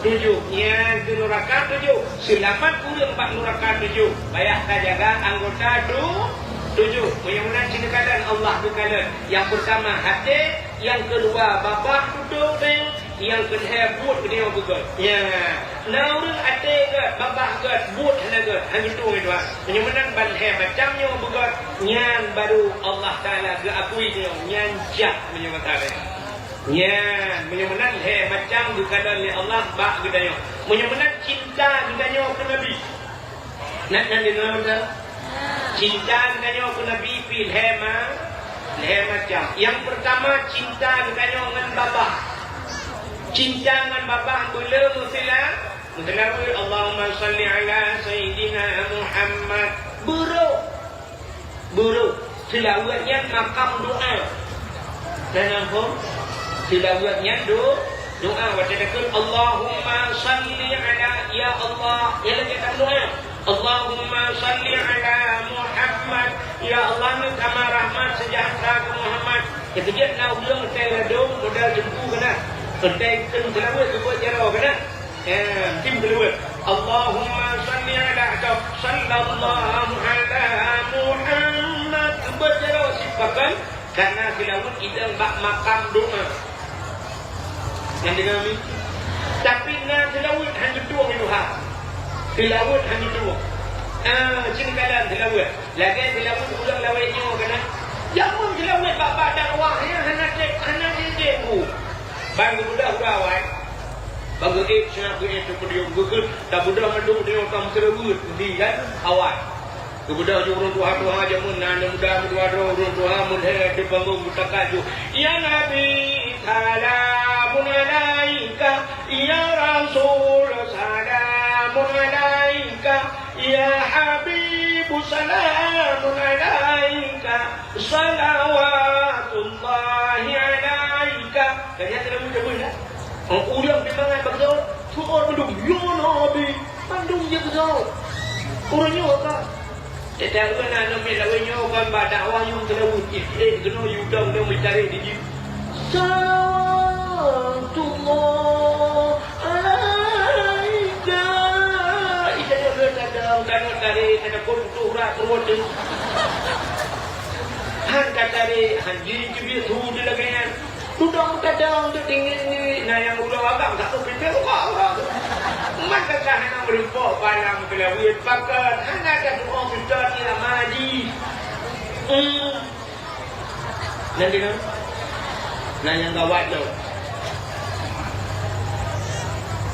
tujoh. Nyan keu nuraka tujoh. Seulamat ureueng bak nuraka tujoh. Payah tajaga anggota tu-, tujoh. Meunyoe meunan cit kalon Allah geukalon. Nyang peurtama até, nyang keudua babah tutoe, nyang keulhèe buet geutanyoe beugöt. Nya, na ureueng até göt, babah göt, buet hana göt, hana geutueng itu, ha. Meunyoe meunan ban lhèe macam nyoe beugöt, nyan baru Allah Taala geuakui nyoe, nyan jak meunyoe meunan. Nyan, meunyoe meunan lhèe macam geukalon lé Allah bak geutanyoe. Meunyoe meunan cinta geutanyoe keu Nabi. Nak, nak deungoe beutôi? Cinta geutanyoe keu Nabi pih lhèe ma-, lhèe macam. Nyang peurtama, cinta geutanyoe ngon babah. Cinta ngon babah beu le meusila-, meuseulaweuet, "Allahumma shalli ala Sayyidina Muhammad." Beurôh. Beurôh. Seulaweuet nyan makam doa. Nah, na phôn? Seulaweuet nyan do-, doa. Watèe takheun, "Allahumma shalli ala," ya Allah, nyan lagèe tameudoa. "Allahumma shalli ala Muhammad," ya Allah, neutama rahmat seujahteura keu Muhammad. Nyang keujeuet na ureueng asai ladôm modal teungku keunan. Asai kheun seulaweuet, geubuet jaroe keunan. Eh, tim keudua. Allahumma shalli ala, atau sallallahu ala Muhammad. Geubuet jaroe sipakan, karena seulaweuet idong bak makam doa. Nyang deungoe mi? Tapi na seulaweuet han geutueng Tuhan. Seulaweuet han geutueng. Ah, cit kalon seulaweuet. Lagèe seulaweuet ureueng lawét nyoe keunan. Jameun seulaweuet bak, bak dakwah nyan hana tek, hana tek, tek, Bu. Ban geubeudôh uroe awai. Ban geuék, siap geuék, teupeudiom, geukheun, tabeudôh mandum tanyoe ka meuseulaweuet, di kan, awai. Geubeudôh ju ureueng tuha-tuha jameun, na aneuk muda meutuha droe, ureueng tuha meulhèe di panggong beutakat ju, "Ya Nabi, salamun alaika, ya Rasul, salamun alaika, ya Habib, salamun alaika." Salawatullahi alaika. Ka nyan teuma meuteumé, ya? Oh, ureueng pi mangat bak zoe, su'on mandum, "Ya Nabi," mandum jeuet zoe. Ureueng nyoe ka. Teuka ureueng na aneuk miet lawét nyoe kon bak dakwah yum seulaweuet, eh, eh, keunoe yum dong, dong meutarek di jih. Salawatullah alaika. Ija nyoe lôn tadong, tadong tarek, tadong kon butuh urat peuruet teuh. Han ka tarek, han jih teubiet su teuh lagèe nyan. Tudong tadong teuh tinggi ni, na nyang uroe abang ka teuh pipéh uroe tu. Man ka hana meureumpok balang keulaweuet pakat, hana ka tu'oh seutôt ilama jih. Hmm. Nan di na? Na nyang gawat nyoe.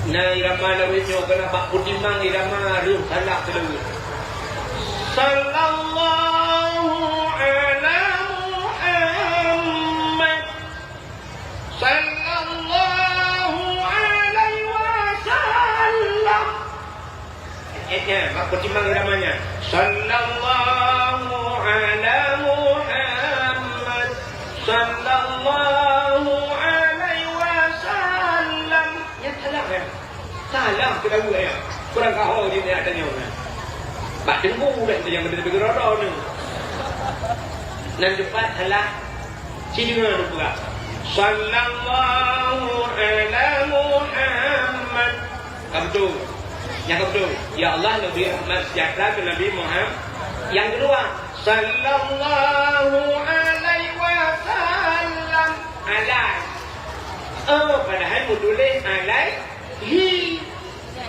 Na irama lawét nyoe keunan bak peutimang irama reueh salah keudua. Sallallahu ala Muhammad. Sallallahu alaihi wasallam. Eh, eh, bak peutimang irama nyan. Sallallahu ala Muhammad. Sallallahu alaihi wasallam. Nyan salah, eh. Salah keudua, eh. Kurang kahôi di tanyoe, eh. Bak teungku dah kita nyang beutôi-beutôi keudroe-droe ni. Nan teumpat salah. Ci deungoe neupeugah, "Sallallahu ala Muhammad." Ka beutôi. Nyang ka beutôi. Ya Allah, neubri rahmat seujahteura keu Nabi Muhammad. Nyang keudua, "Sallallahu alaihi wasallam." Alai. Oh, padahai meutuléh alaihi.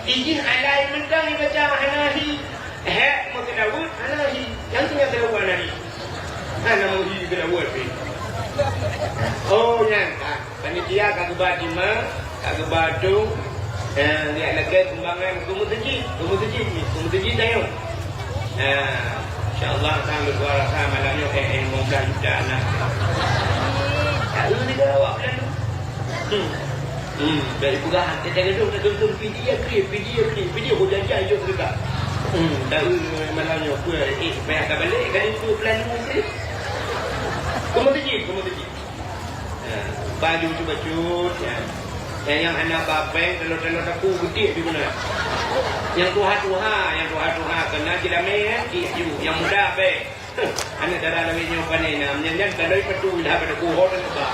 Ijih alai mantong ibaca hana hi. Hek meukeudaweuet hana hi. Nyang tinggai keudaweuet hana hi. Hana meuhi keudaweuet pih. Oh, nyan ka. Panitia ka geuba timang, ka geuba tueng. Eh, lihat lagèe sumbangan keu meuseujid. Keu meuseujid ni, keu meuseujid tanyoe. Nah, insya Allah, sang leuh rasa malam nyoe, eh, eh, lima belas juta aneuk. Tak leuh tiga awak bulan tu. Hmm. Hmm. Dari peugah, kita kata, kita kata, video klik, video klik, video kau janji, jom sedekah. Hmm. Tak leuh malam nyoe, apa, eh, payah tak balik, kali tu plan tu. Keu meuseujid, keu meuseujid. Ha, baju bacut-bacut, ya. Nyang, nyang hana ba bank, teulo-teulo saku, geutik ju keunan. Nyang tuha-tuha, nyang tuha-tuha keunan jeulamé, ya, geutik ju. Nyang muda, bèk. Huh, aneuk dara lawét nyoe pané na, nyan, nyan, tandoi patu dah pada kuhon, tandoi ba.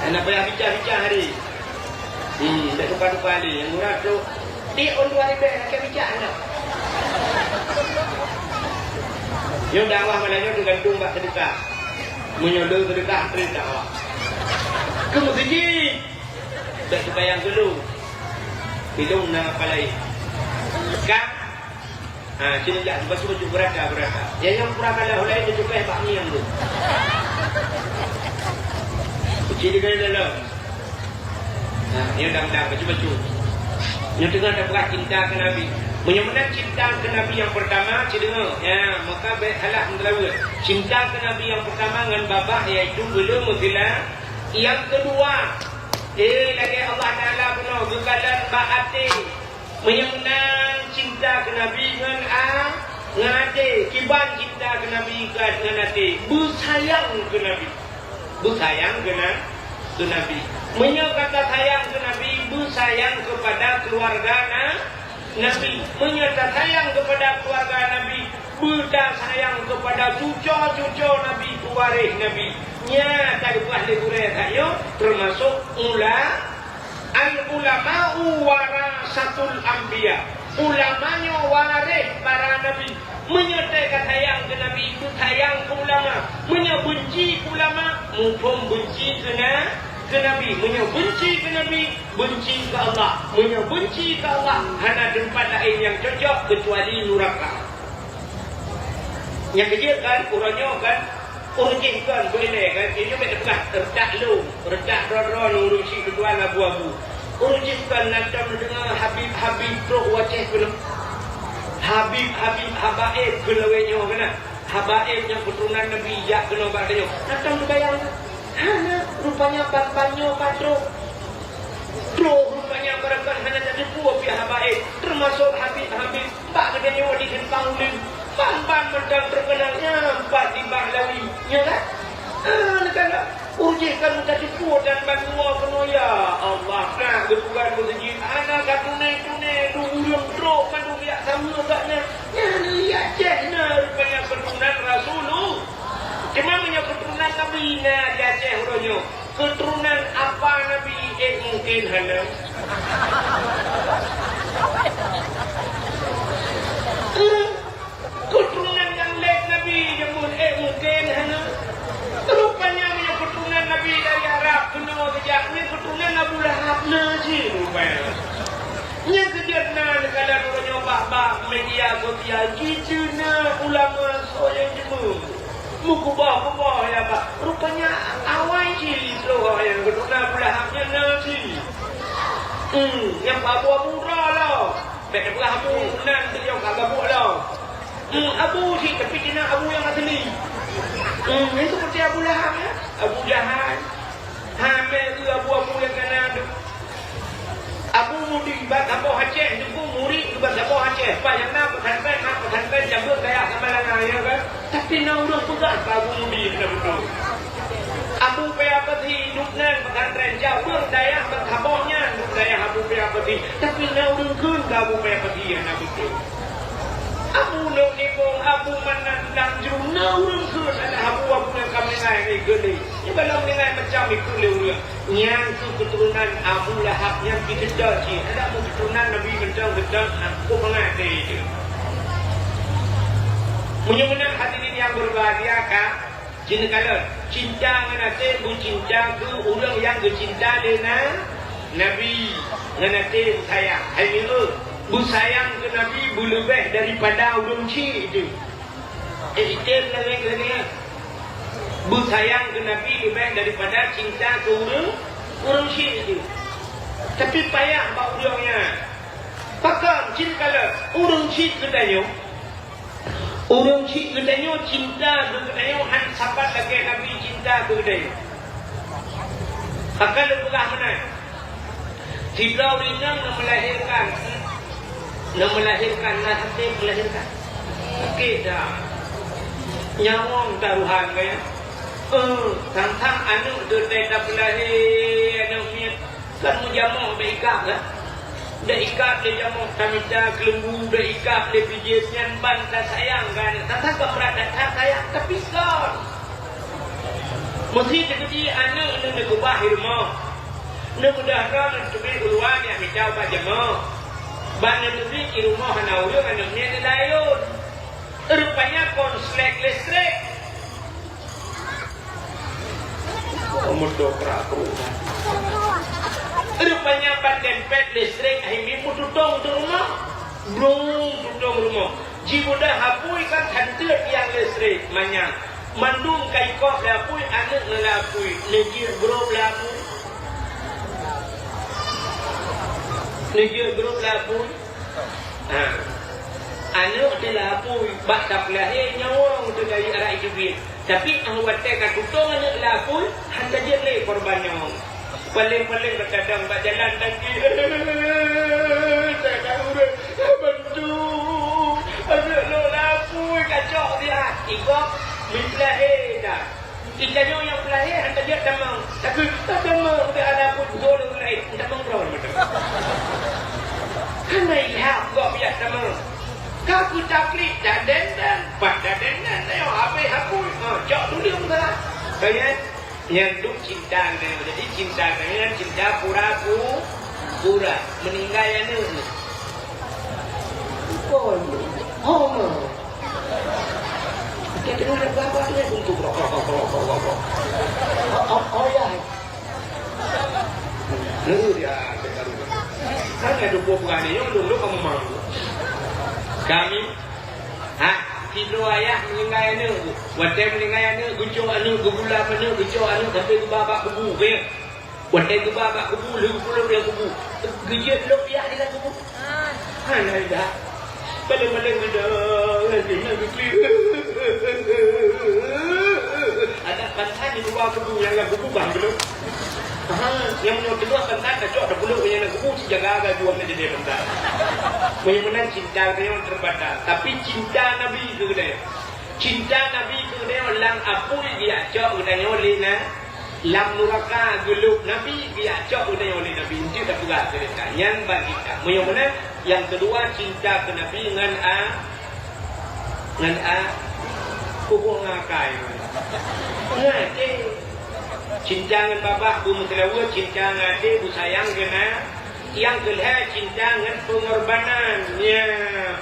Hana payah bicah-bicah hari. Hmm, dak tuka-tuka lé. Nyang murah tu, di on dua ribèe, lakèe bijak aneuk. Nyoe dakwah malam nyoe teugantung bak seudeukah. Meunyoe le seudeukah, trép dakwah. Keu meuseujid. Dak seumayang geulu. Bilong na apa laén. Ka Ha, sini jak, bacut-bacut, beurata, beurata. Ya, nyang pura kalah ulèe, bacut bèh bak mieng tu. Kuci di dalam. Ha, ya, dang-dang, bacut-bacut. Nyoe teungoh tapeugah cinta keu Nabi. Meunyoe meunan cinta keu Nabi nyang peurtama, ci deungoe. Ya, maka bèk salah meuteulaweuet. Cinta keu Nabi nyang peurtama ngon babah, yaitu beuleumeugeula. Nyang keudua, eh, lagèe Allah Taala bunoe geukalon bak até. Meunyoe meunan cinta keu Nabi ngon a-, ngon até, kiban cinta keu Nabi ngon até, beusayang keu Nabi. Beusayang keu na-, keu Nabi. Meunyoe gata sayang keu Nabi, beusayang keupada keuluwarga na-, Nabi. Meunyoe tasayang keupada keuluwarga Nabi, beutasayang keupada cuco-cuco Nabi, peuwaréh Nabi. Nyan ka geupeugah lé gurèe tanyoe, teumasok ula-, Al-ulama'u warasatul anbiya. Ulama nyoe waréh para nabi. Meunyoe teuka sayang keu nabi, beusayang keu ulama. Meunyoe beunci keu ulama, muphom beunci keu na-, keu nabi. Meunyoe beunci keu nabi, beunci keu Allah. Meunyoe beunci keu Allah, hana teumpat laén nyang cocok keucuali nuraka. Nyang keujeuet kan, uroe nyoe kan, ureueng jih kan, beu ilèe kan, inyoe bèk teupeugah, redak lôn, redak droe-droe nyoe ureueng syiek keudua lagu-lagu. Ureueng jih kan na tom neudeungoe Habib-Habib trok u Aceh keunoe. Habib-Habib habaib keu lawét nyoe keunan. Habaib nyang keuturonan Nabi jak keunoe bak tanyoe. Na tom teubayang? Hana, rupanya ban-ban nyoe ka trok. Trok rupanya barangkahi hana tateupeue pih habaib, teumasok Habib-Habib. Bak geutanyoe di simpang ulèe, ban-ban mantong teukeunal nyan pat di Bahlawi, nyo kan? Ah, neukalon. Ureueng jih kan meutateupeue dan bandua keunoe, ya Allah, na geupeugah meuseujid, hana ka tuné-tuné, dum ureueng trok mandum jak saweue bak nyan. Nyan di Aceh na rupanya keuturonan Rasulullah. Cuma meunyoe keuturonan Nabi na di Aceh uroe nyoe, keuturonan apa Nabi, eh, mungkin hana. Eh, keuturonan nyang lét Nabi jameun, eh, mungkin hana. Rupanya meunyoe keuturonan Nabi dari Arab keunoe geujak, nyan keuturonan Abu Lahab na cit rupanya. Nyang keujeuet na neukalon uroe nyoe bak-bak media sosial, jiteunak ulama soe nyang jeumeung. Meukeubah-keubah ya bak. Rupanya awai cit lôn nyang geutu'oh Abu Lahab nyan na cit. Hmm, nyang abu-abu droe lom. Bèk neupeugah abu nan teuh nyang ka gabuk lom. Hmm, abu cit, tapi cit na abu nyang asli. Hmm, itu seperti Abu Lahab ya. Abu Jahal. Hamé keu abu-abu nyang kana deuh. Abu Mudi bak saboh Aceh, teungku murit keu bak saboh Aceh. Paih nyang na pesantren, na pesantren cabeueng dayah Samalanga, ya kan? Tapi na ureueng peugah keu Abu Mudi hana beutôi. Abu Paya Peuti dum nan pesantren cabeueng dayah bak saboh nyan, dum dayah Abu Paya Peuti. Tapi na ureueng kheun keu Abu Paya Peuti hana beutôi. Abu Lhok Nibong, Abu Manan, Dang Jru, na ureueng kheun aneuk abu-abu nyang ka meuninggai lé geulé. Nyoe ka lom meuninggai macam ikheun lé ureueng. Nyan keuh keuturonan Abu Lahab nyang pih keudeh cit. Adak meuketuronan Nabi mantong-mantong, ha, peue mangat lé itu. Meunyoe meunan hadirin nyang berbahagia ka, Jeuet neukalon, cinta ngon até beucinta keu ureueng nyang geucinta lé na-, Nabi, ngon até beusayang. Hai miseue, beusayang keu Nabi beuleubeh daripada ureueng chik teuh. Eh, item lagèe-lagèe nyan. Beusayang keu Nabi leubeh daripada cinta keu ureueng, ureueng chik teuh. Tapi payah bak ureueng nyan. Pakon, jeuet neukalon, ureueng chik geutanyoe, Ureueng chik geutanyoe cinta keu geutanyoe han sapat lagèe Nabi cinta keu geutanyoe. Pakon lôn peugah meunan? Sidroe ureueng inong na meulahérkan, na meulahérkan, na sabe meulahérkan. Sakét that. Nyawöng tarohan gaya. Eh, sang-sang aneuk teuh teuka peulahé, aneuk miet. Kan meujamoe bèk ikab kan? Bèk ikab lé jamoe tamita, keuleumbu, bèk ikab lé bijéh, nyan ban tasayang kan? Tata ka brat that sayang, tapi kon. Meuseuti teukeudi aneuk neuh neukeubah i rumoh. Neubeudôh droe neuteubiet u luwa neujak mita ubat jamoe. Ban neuteubiet i rumoh hana ureueng, aneuk miet neulayon. Rupanya konslet listrik. Oh, meudobrak trok. Rupanya ban dempet listrik, akhé miet meututong teuh rumoh. Blong tutong rumoh. Jibeudôh apui kan hanteut tiang listrik manyang. Mandum ka ikop lé apui, aneuk ngon lé apui. Neujeuet grob lé apui. Neujeuet grob lé apui. Ha. Aneuk teuh lé apui, bak tapeulahé nyawöng teuh dari arak jubit. Tapi 'oh watèe ka tutong aneuk lé apui, han tajeuet lé korban nyawöng. Paléng-paléng ka tadong bak jalan, dan jih, "Teuka ureueng, bantu! Aneuk lôn lé apui, kacok siat!" Igob, meupeulahé that. Geutanyoe nyang peulahé han tajeuet tamong. Takheun, "Tamong, udah ada pun dua orang lain, tamong droe." Hana ilham gob jak tamong. Ka keutablik dan dendam, pat dan dendam, tanyoe habéh apui. Ha, cok dulu salah. Kalian, nyan duek cinta geutanyoe. Jadi, cinta geutanyoe nyan cinta pura-pu-, pura. Meuninggai aneuk. Kon. Ho, ma. Kita dengar apa-apa tu, untuk rokok, rokok, rokok, rokok. Oh, oh, oh, ya. Lalu dia, dia baru. Kan ada dua buah ni, yang dulu kamu malu. Kami, ha, sidroe ayah meuninggai aneuk. Watèe meuninggai aneuk, geucok aneuk, geugulam aneuk, geucok aneuk sampai geuba bak kubu, ya. Watèe geuba bak kubu, lheueh geupulop lam kubu, geujeuet lôn piah di lam kubu. Hana dah. Paléng-paléng geuda, lagèe nyan geuklik. Adak pansan di luwa kubu, nyang lam kubu bah geulong. Ha, nyang meunyoe teungoh pansan, tacok tapulop nyang lam kubu, sijaga-jaga juah na jadi pansan. Meunyoe meunan cinta geutanyoe terbatas, tapi cinta Nabi keu geutanyoe. Cinta Nabi keu geutanyoe lam apui geujak cok geutanyoe lé na-, lam nuraka geulôb Nabi geujak cok geutanyoe lé Nabi. Eunteuk tapeugah ceurita nyan ban kitab. Meunyoe meunan, nyang keudua cinta keu Nabi ngon a-, ngon a-, hubungan akai. Ngon até. Cinta ngon babah beumeuseulaweuet, cinta ngon até beusayang keu na-, Nyang keulhèe cinta ngon peungorbanan. Ya,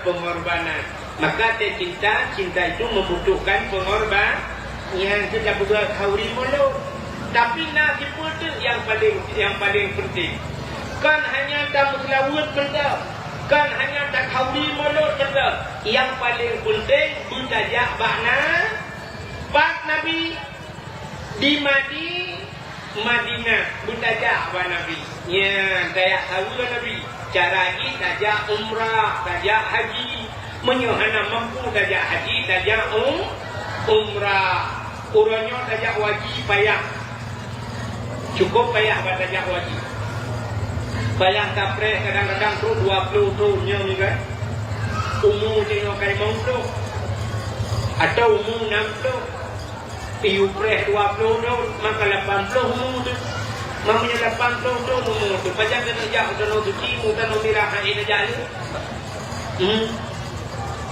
peungorbanan. Maka teucinta, cinta itu membutuhkan pengorban-, nyang teuka peugah khauri mulod. Tapi na sipeue teuk nyang paleng, nyang paleng penting. Kon hanya tameuseulaweuet mantong, kon hanya takhauri mulod mantong. Nyang paleng peunteng beutajak bak na-, bak Nabi di Madi-, Madinah, beutajak bak Nabi. Nyan, tajak saweue Nabi. Cara jih tajak umrah, tajak haji. Meunyoe hana mampu tajak haji, tajak um-, umrah. Uroe nyoe tajak haji payah. Cukup payah bak tajak haji. Payah tapreh kadang-kadang trok dua ploh thon nyoe kan. Umu tanyoe ka limong ploh. Atau umu enam ploh. Ih, upreh dua ploh thon, maka lapan ploh umu teuh. Meunyoe lapan ploh thon umu teuh, pajan keuneuk jak u Tanoh Suci, u Tanoh Mirah, hana tajak lé. Hmm.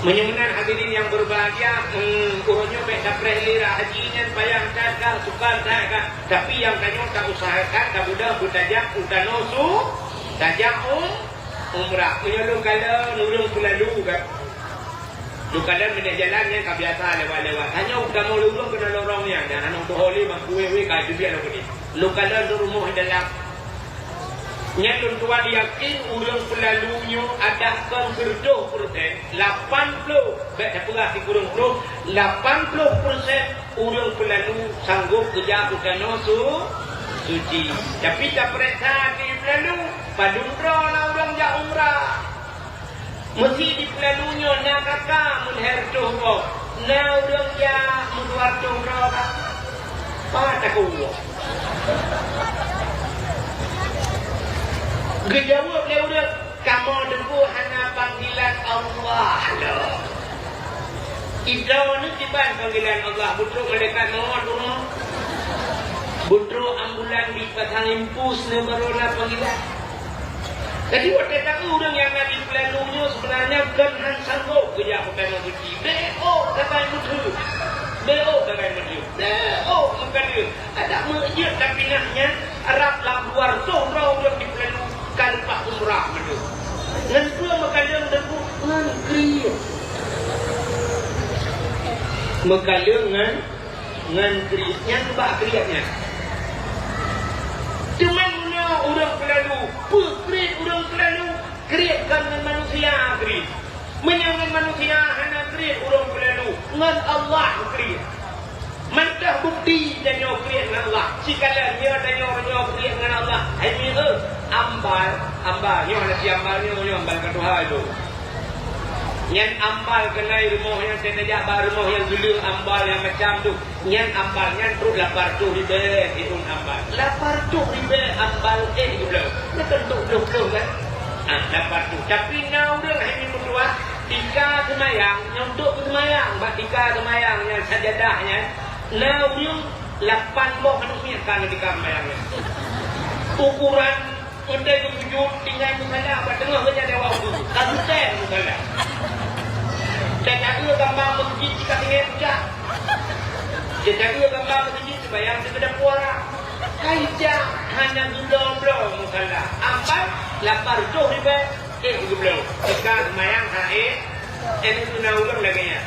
Meunyoe meunan hadirin nyang berbahagia, hmm, uroe nyoe bèk tapreh lé rot haji nyan, payah that ka, sukar that ka. Tapi nyang tanyoe tausahakan, tabeudôh beutajak u Tanoh Su-, tajak u-, umrah. Meunyoe lôn kalon ureueng peulalu ka. Lôn kalon meunyoe jalan nyan ka biasa lewat-lewat. Tanyoe kamoe lôn keuneuk lorong nyan, dan hana meutuho lé, bak kueh-kueh ka teubiet lom keudeh. Lôn kalon lôn rumoh di dalam. Nyan lôn tuan yakin ureueng peulalu nyoe adak kon sireutoh persen, lapan ploh, bèk tapeugah sikureueng ploh, lapan ploh persen ureueng peulalu sanggop geujak u Tanoh Su-, Suci. Tapi tapeuriksa di peulalu, padum droe na ureueng jak umrah. Meusi di peulalu nyoe na ka ka meulhèe reutôh boh, na ureueng jak meudua reutôh droe ka. Pat takue. Geujaweueb lé ureueng, "Kamoe teungku hana panggilan Allah lom." Idroeneuh kiban panggilan Allah, beutrok malaikat mawöt u rumoh. Beutrok ambulan dipasang impus neuh barô na panggilan. Jadi, watèe taeu ureueng nyang na di peulalu nyoe seubeunarnya kon han sanggop geujak u Tanoh Suci. Bèk ôk sagai meuteuk. Bèk ôk sagai meuteuk. Bèk ôk meukaleueng. Adak meukeujeuet tapi nah nyan, rab lam dua reutôh droe ureueng di peulalu ka leupah umrah meuteuk. Ngon peue meukaleueng teungku? Ngon kriet. Meukaleueng ngon, ngon kriet. Nyan bak kriet nyan. Teuma meunyoe ureueng peulalu, peue kriet ureueng peulalu? Kriet kon ngon manusia kriet. Meunyoe ngon manusia hana kriet ureueng peulalu, ngon Allah kriet. Mantong bukeuti tanyoe kriet ngon Allah. Sikalon nyoe tanyoe, nyoe kriet ngon Allah. Hai mi, eh, ambal, ambal. Nyoe hana si ambal nyoe, nyoe ambal ka tuha itu. Nyan ambal keunai rumoh nyang tajak bak rumoh nyang geuleueng ambal nyang macam tu. Nyan ambal nyan trok lapan reutôh ribèe siôn ambal. Lapan reutôh ribèe ambal éh geubloe. Nyan kan trok ploh-ploh kan? Ah, lapan reutôh. Tapi na ureueng hai mi meutuah, tika seumayang, nyoe untuk seumayang, bak tika seumayang nyan sajadah nyan, na ureueng lapan boh aneuk miet ka ngon tika seumayang nyan. Ukuran Watèe geusujut, tinggai musala bak teungoh geuja dewa ubeue, ka geutém musala. Teuka-eu gamba meuseujid di ka tinggai pucak. Teuka-eu gamba meuseujid seumayang di keudapur. Hai jak hana geubloe-bloe musala. Ampat lapan reutôh ribèe éh geubloe. Teuka seumayang ha éh, éh, na ureueng lagèe nyan.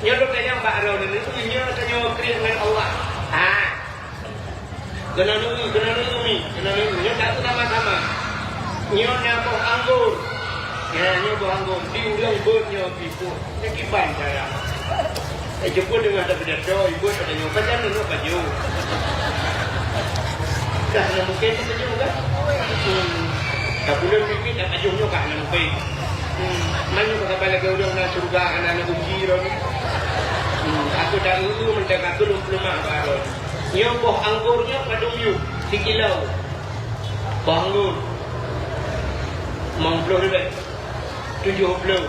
Nyoe lôn tanyong bak droeneuh, nyoe tanyoe kriet ngon Allah. Ha. Keunoe neueu, keunoe neueu mi, keunoe neueu. Nyoe taeu sama-sama. Nyoe na boh anggô. Ya, nyoe boh anggô. Di ulôn beuet nyoe pih pun. Nyoe kiban cara. Eh, jeuet pun deungon tapeugah, "Coy, beuet pada nyoe." Pajan nyoe pajoh. Dah na mungken pajoh kan? Hmm. Ka buleuen mimit dak pajoh nyoe ka na mungken. Hmm. Man nyoe ka saban lagèe ureueng na syeuruga, hana na kunci droe. Hmm. Aku dak ngeue mantong aku lôn peuleumah bak droe. Nyoe boh anggô nyoe padum yuem sikilo. Boh anggô limong ploh ribèe, tujoh ploh,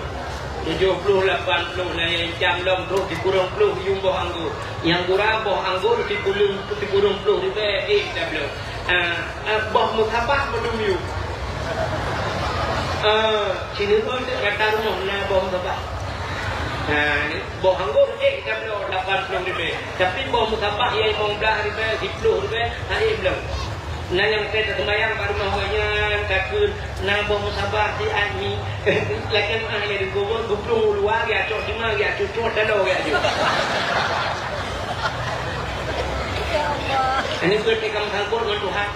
tujoh ploh, lapan ploh, na nyang cam lom trok sikureueng ploh yuem boh anggô. Nyang gura boh anggô sikureueng, sikureueng ploh ribèe éh dak bloe. Ah, ah, boh musabah padum yuem. Ah, sineuk rata rumoh na boh musabah. Ah, Boh anggô éh dak bloe lapan ploh ribèe. Tapi boh musabah nyang limong blah ribèe, siploh ribèe, ha éh bloe. Na nyang teuka seumayang bak rumoh gobnyan takheun na boh musabah di Ami. Lagèe meu'ah lé di kubur, geuplueng u luwa, geucok dima, geucok-cok dalam, geucok. Ini beurati ka meusaboh ngon Tuhan.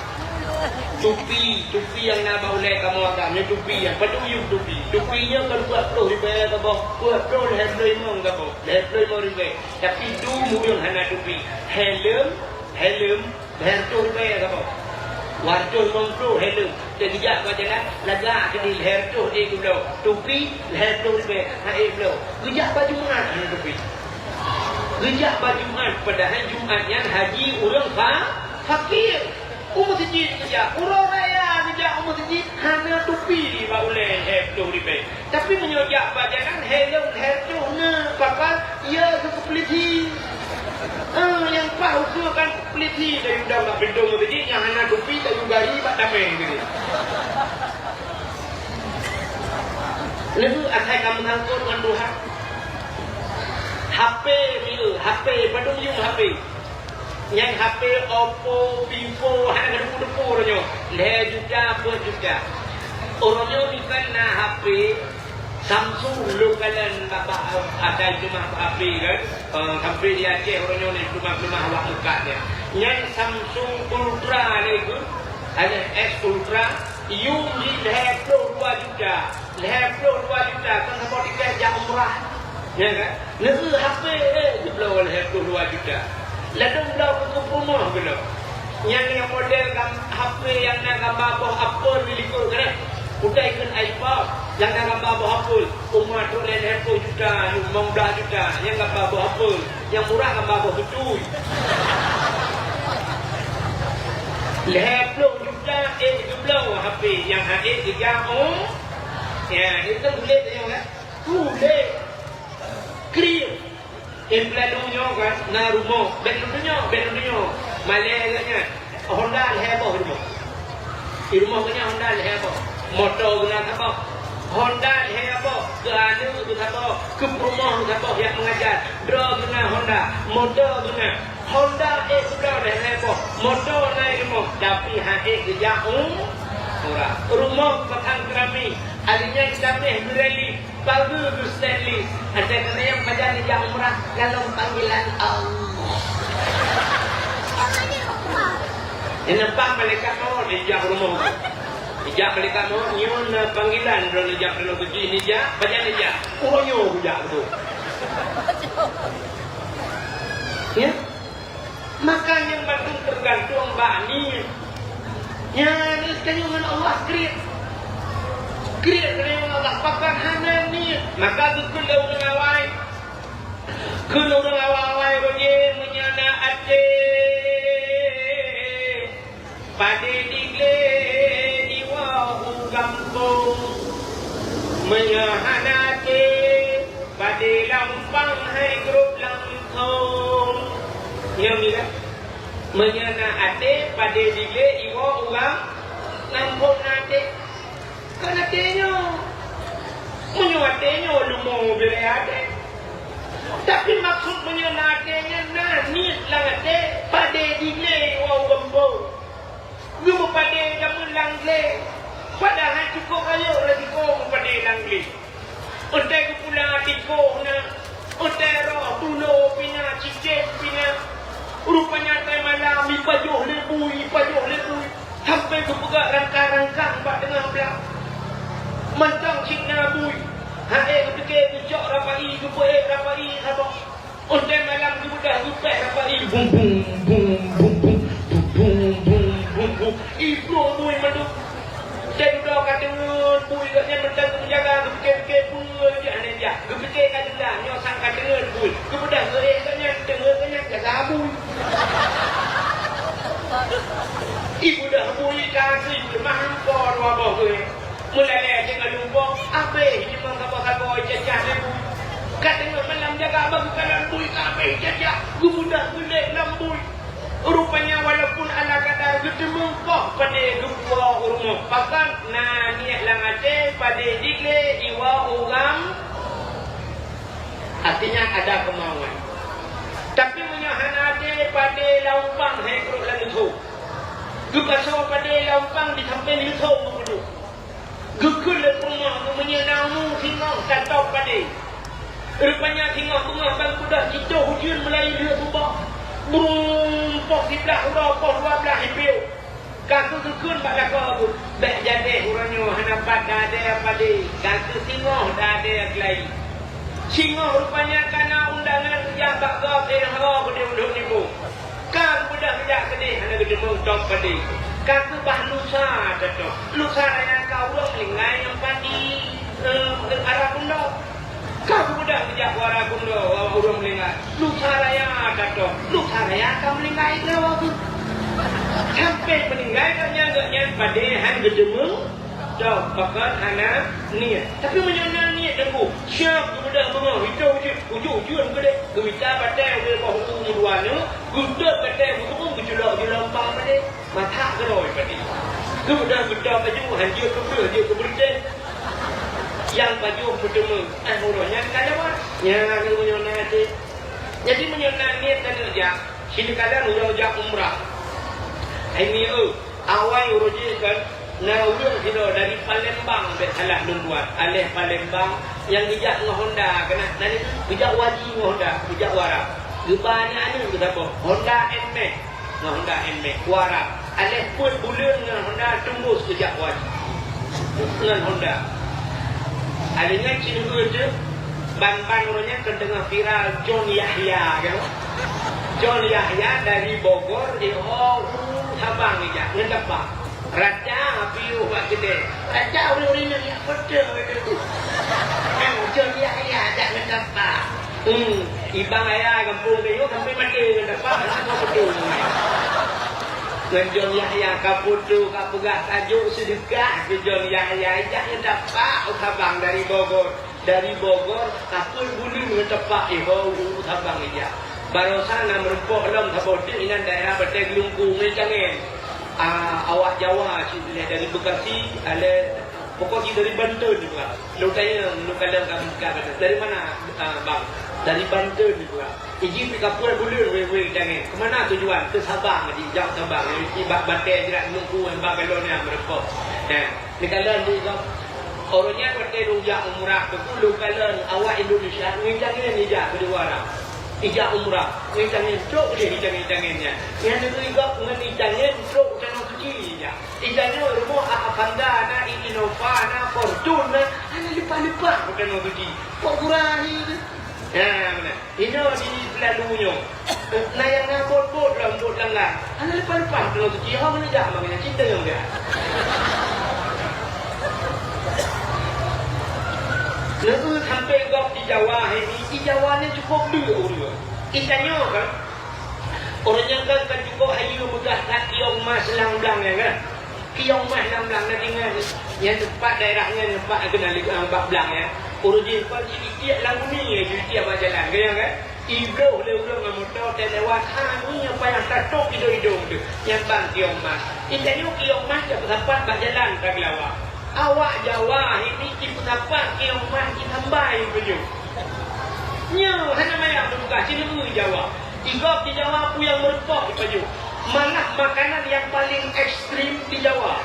Tupi, tupi nyang na bak ulèe kamoe agam nyoe tupi, nyang padum yum tupi. Tupi nyoe kon peuet ploh ribèe saboh, peuet ploh lhèe ploh limong saboh, lhèe ploh limong ribèe. Tapi dum ureueng hana tupi. Helm, helm, lhèe reutôh ribèe saboh. Dua reutôh limong ploh helm. Teugeujak bak jalan, lagak keudéh lhèe reutôh ék geubloe. Tupi, lhèe ploh ribèe, han ék bloe. Geujak bak Jumat hana tupi. Geujak bak Jumat, padahai Jumat nyan haji ureueng fa-, fakir. U meuseujid geujak, uroe raya geujak u meuseujid, hana tupi bak ulèe lhèe ploh ribèe. Tapi meunyoe jak bak jalan, helm lhèe reutôh na, pakon, ya, keu peulisi. Ah, nyang paih ukeue kan peulisi, tayue dong bak pintoe meuseujid, nyang hana tupi, tayue gari bak tameng tadi. Lheueh asai ka meusangkot ngon Tuhan. H P, miyueb, H P, padum yum H P. Nyan H P Oppo, Vivo, hana deungo-deungo uroe nyoe. Lhèe juta, peuet juta. Uroe nyoe dikeue na H P Samsung, lôn kalon bak, bak, akai teuma H P kan. Eh, sampai di Aceh uroe nyoe ni teuma-teuma awak meukat nyan. Nyan Samsung Ultra lé keu, hana S Ultra, yum jih lhèe ploh dua juta. Lhèe ploh dua juta, kon saboh tiket jak umrah. Ya kan? Neu H P, eh, geubloe lhèe ploh dua juta. Ladôm bloe keu peurumoh geubloe. Nyang, nyang model gam-, H P nyang na gamba boh apel di likot kan? Utai kheun iPhone, nyang na gamba boh apel. Uma trok lhèe ploh juta, limong blah juta, nyang gamba boh apel. Nyang murah gamba boh beutôi. Lhèe ploh juta ék geubloe H P, nyang han ék geujak, oh. Ya, itu boleh tengok kan? Boleh. Kriet. Implan nyoe kan, na rumoh. Bèk lôn tunyok, bèk lôn tunyok. Malèe geuh nyan. Honda lhèe boh rumoh. Di rumoh geuh nyan Honda lhèe boh. Moto geuh na saboh. Honda lhèe boh. Keu aneuk geuh saboh. Keu peurumoh geuh saboh nyang meungajar. Droe geuh na Honda. Moto geuh na. Honda ék geubloe lhèe boh. Moto na di rumoh. Tapi han ék geujak umrah. Rumoh pasang keramik. Alinyan dameh meureli. Pageue keu stainless, asai keuneuk pajan neujak umrah dalam panggilan Allah. Nyan nampak malaikat maut neujak rumoh. Neujak malaikat maut, nyoe na panggilan droe neujak droe keuji neujak, pajan neujak. Oh, nyoe kujak beutôi. Ya? Maka nyang bandum teugantung bak niet. Nyan, tanyoe ngon Allah kriet. Kriet tanyoe ngon Allah, pakon hana niet. Maka geukheun lé ureueng awai. Kheun ureueng awai-awai roh jih, meunyoe na até. Padé diglé iwoe u gampông. Meunyoe hana até, padé lam umpang hai grob langsông. Nyoe mira. Meunyoe na até, padé diglé iwoe u gam-, gampông na até. Kan até nyoe. Meunyoe até nyoe leumo bilée até. Tapi maksud meunyoe na até nyan na niet lam até, padé diglé iwoe u gampông. Geumeupadé jameun lam glé, padahai cukôp rayeuk risiko meupadé lam glé. Watèe geupula tikoh na, watèe roh tulo pih na, cicém pih na. Rupanya watèe malam jipajoh lé bui, jipajoh lé bui, sampoe geupeugah rangkang-rangkang bak teungoh blang. Mantong cit na bui, han ék geupike geucok rapai, geupeuék rapai saboh. Watèe malam geubeudah geupéh rapai, bum, bum, bum, bum, bum. Ih, plueng bui mandum. Watèe dudoe ka teungeut bui, gobnyan mantong geumeujaga, geupike-pike peue jih hana jak. Geupike ka jeulaih, nyoe sang ka teungeut bui. Geubeudah geuék gobnyan, teungeut gobnyan jaga bui. Ih, beudah bui ka asui, leumah lumpoe dua boh geuék. Meulalèe cit ngon lumpoe, abéh jimeueng saboh sagoe ijajah lé bui. Ka teungoh malam jaga bak geukalon bui ka abéh ijajah, geumudah geulék lam bui. Rupanya walaupun ala kadar geuteumeung poh padé geupuwoe u rumoh, pakon na niet lam até padé diglé iwoe u gam. Artinya ada kemauan. Tapi meunyoe hana até padé lam umpang hai trok lam leuthô. Geupasoe padé lam umpang di sampéng leuthô geupeuduek. Geukheun lé peurumoh geuh meunyoe na umu singoh tatôb padé. Rupanya singoh beungoh ban kudoh jitoh ujeuen meulayeue lheueh suboh. Brung, poh siblaih uroe, poh dua blaih jipiôh. Ka keuh geukheun bak lakoe geuh, "Bèk jadeh uroe nyoe hana pat dadée padé, ka keuh singoh dadée keulayi." Singoh rupanya ka na undangan geujak bak gob, eh, ho geudeh ulôn nibôh. Ka geubeudôh geujak keudeh hana geuteumeung tom padé. Ka keuh bah lusa tatôh. Lusa raya ka ureueng meuninggai nyang pat di, eh, ara kundok. Ka geubeudôh geujak u ara kundok, ureueng meuninggai. Lusa raya tatôh. Lusa raya ka meuninggai keudroe geuh. Sampoe meuninggai gobnyan, gobnyan padé han geuteumeung. Toh, pakon hana niet. Tapi meunyoe na niet teungku, siab geubeudôh beungoh, itôh ujeuen, ujeuen-ujeuen keudeh, geumita batèe ubé boh u meudua nyoe, geutot batèe geuteumeueng geuculok-culok umpang padé. Masak keudroe padé. Geubeudôh geutom laju, han jeuet keu beuet, jeuet keu beureutéh. Nyang pajoh peuteumeung, eh, uroe nyan ka lewat. Nyan meunyoe na cit. Jadi meunyoe na niet taneuk jak, sinoe kalon uroe jak umrah. Hai ni, eu, Awai uroe jih kan, na ureueng sidroe dari Palembang, bèk salah lôn buet. Aléh Palembang nyang geujak ngon Honda keunan, nan itu geujak u haji ngon Honda, geujak u Arab. Geuba aneuk-aneuk geusaboh Honda Nmax, ngon Honda Nmax u Arab. Aléh peuet buleuen ngon Honda teumbus geujak u haji. Ngon Honda. Aléh nyan sineuk teuh, ban-ban uroe nyan kan teungoh viral John Yahya kan. John Yahya dari Bogor, di, oh, u Sabang ijak ngon tapak. Raca piôh bak keudè. Raca ureueng-ureueng nyang jak foto tu. Nang John Yahya jak ngon tapak. Hmm, ibang ayah gampông kayu sampai maté ngon tapak, hana foto. Ngon John Yahya ka foto, ka peugah tajuk seudeukah keu John Yahya, ijak ngon tapak u Sabang dari Bogor. Dari Bogor, ka peuet buleuen ngon tapak iho u Sabang ijak. Baroesa na meurumpok lom saboh teuk inan daerah Batèe Geulungku ngon Cangèn. Ah, awak Jawa cit lé dari Bekasi, aléh pokok jih dari Banten juga. Lôn tanyong, lôn kalon ka, ka, dari mana, ah, bang? Dari Banten juga. Iji pih ka peuet buleuen wéh-wéh Cangèn. Keu mana tujuan? Keu Sabang jih, jak Sabang. Iji bak Batèe jih dak Geulungku, bak galon nyang meurumpok. Nah, Neukalon di gob. Uroe nyan watèe lôn jak umrah, teungku lôn kalon awak Indonesia ngon Cangèn ijak bak luwa. Ijak umrah, ngon Cangèn trok deh, Cangèn-Cangèn nyan. Nyan neugui gob ngon Cangèn trok tanoh suci ijak. Ijak nyoe rumoh Avanda na, Innova na, Fortuner na, hana leupah-leupah tanoh suci. Kok gurah hi tu? Nah, meunan. Inoe di peulalu nyoe. Na nyang na bot-bot lom, bot langgang. Hana leupah-leupah tanoh suci, ho meunyo jak bang nyan, cinta nyang dia. Neu sampai gob di Jawa hai ni, di Jawa ni cukup deuk ureueng. Itanyoe kan, ureueng nyang kan, kan cukup hayeue meugah that kiong mas lam blang nyan kan. Kiong mas lam blang na tinggai. Nyan teumpat daerah nyan, teumpat keunan lé, ah, bak blang nyan. Ureueng jih kon jih itiek lam bumi, jih itiek bak jalan. Gaya kan? Ibloh lé ureueng ngon moto teuh lewat, ha, nyan payah tatôp idong-idong teuh. Nyan ban kiong mas. Itanyoe kiong mas tapeusapat bak jalan tageulawa. Awak Jawa ini jipeusapat kiong mas jitambai pajoh. Nyoe hana mayang teubuka sineuk Jawa. Di gob di Jawa peue nyang meureupok jipajoh. Malah makanan nyang paleng ekstrem di Jawa.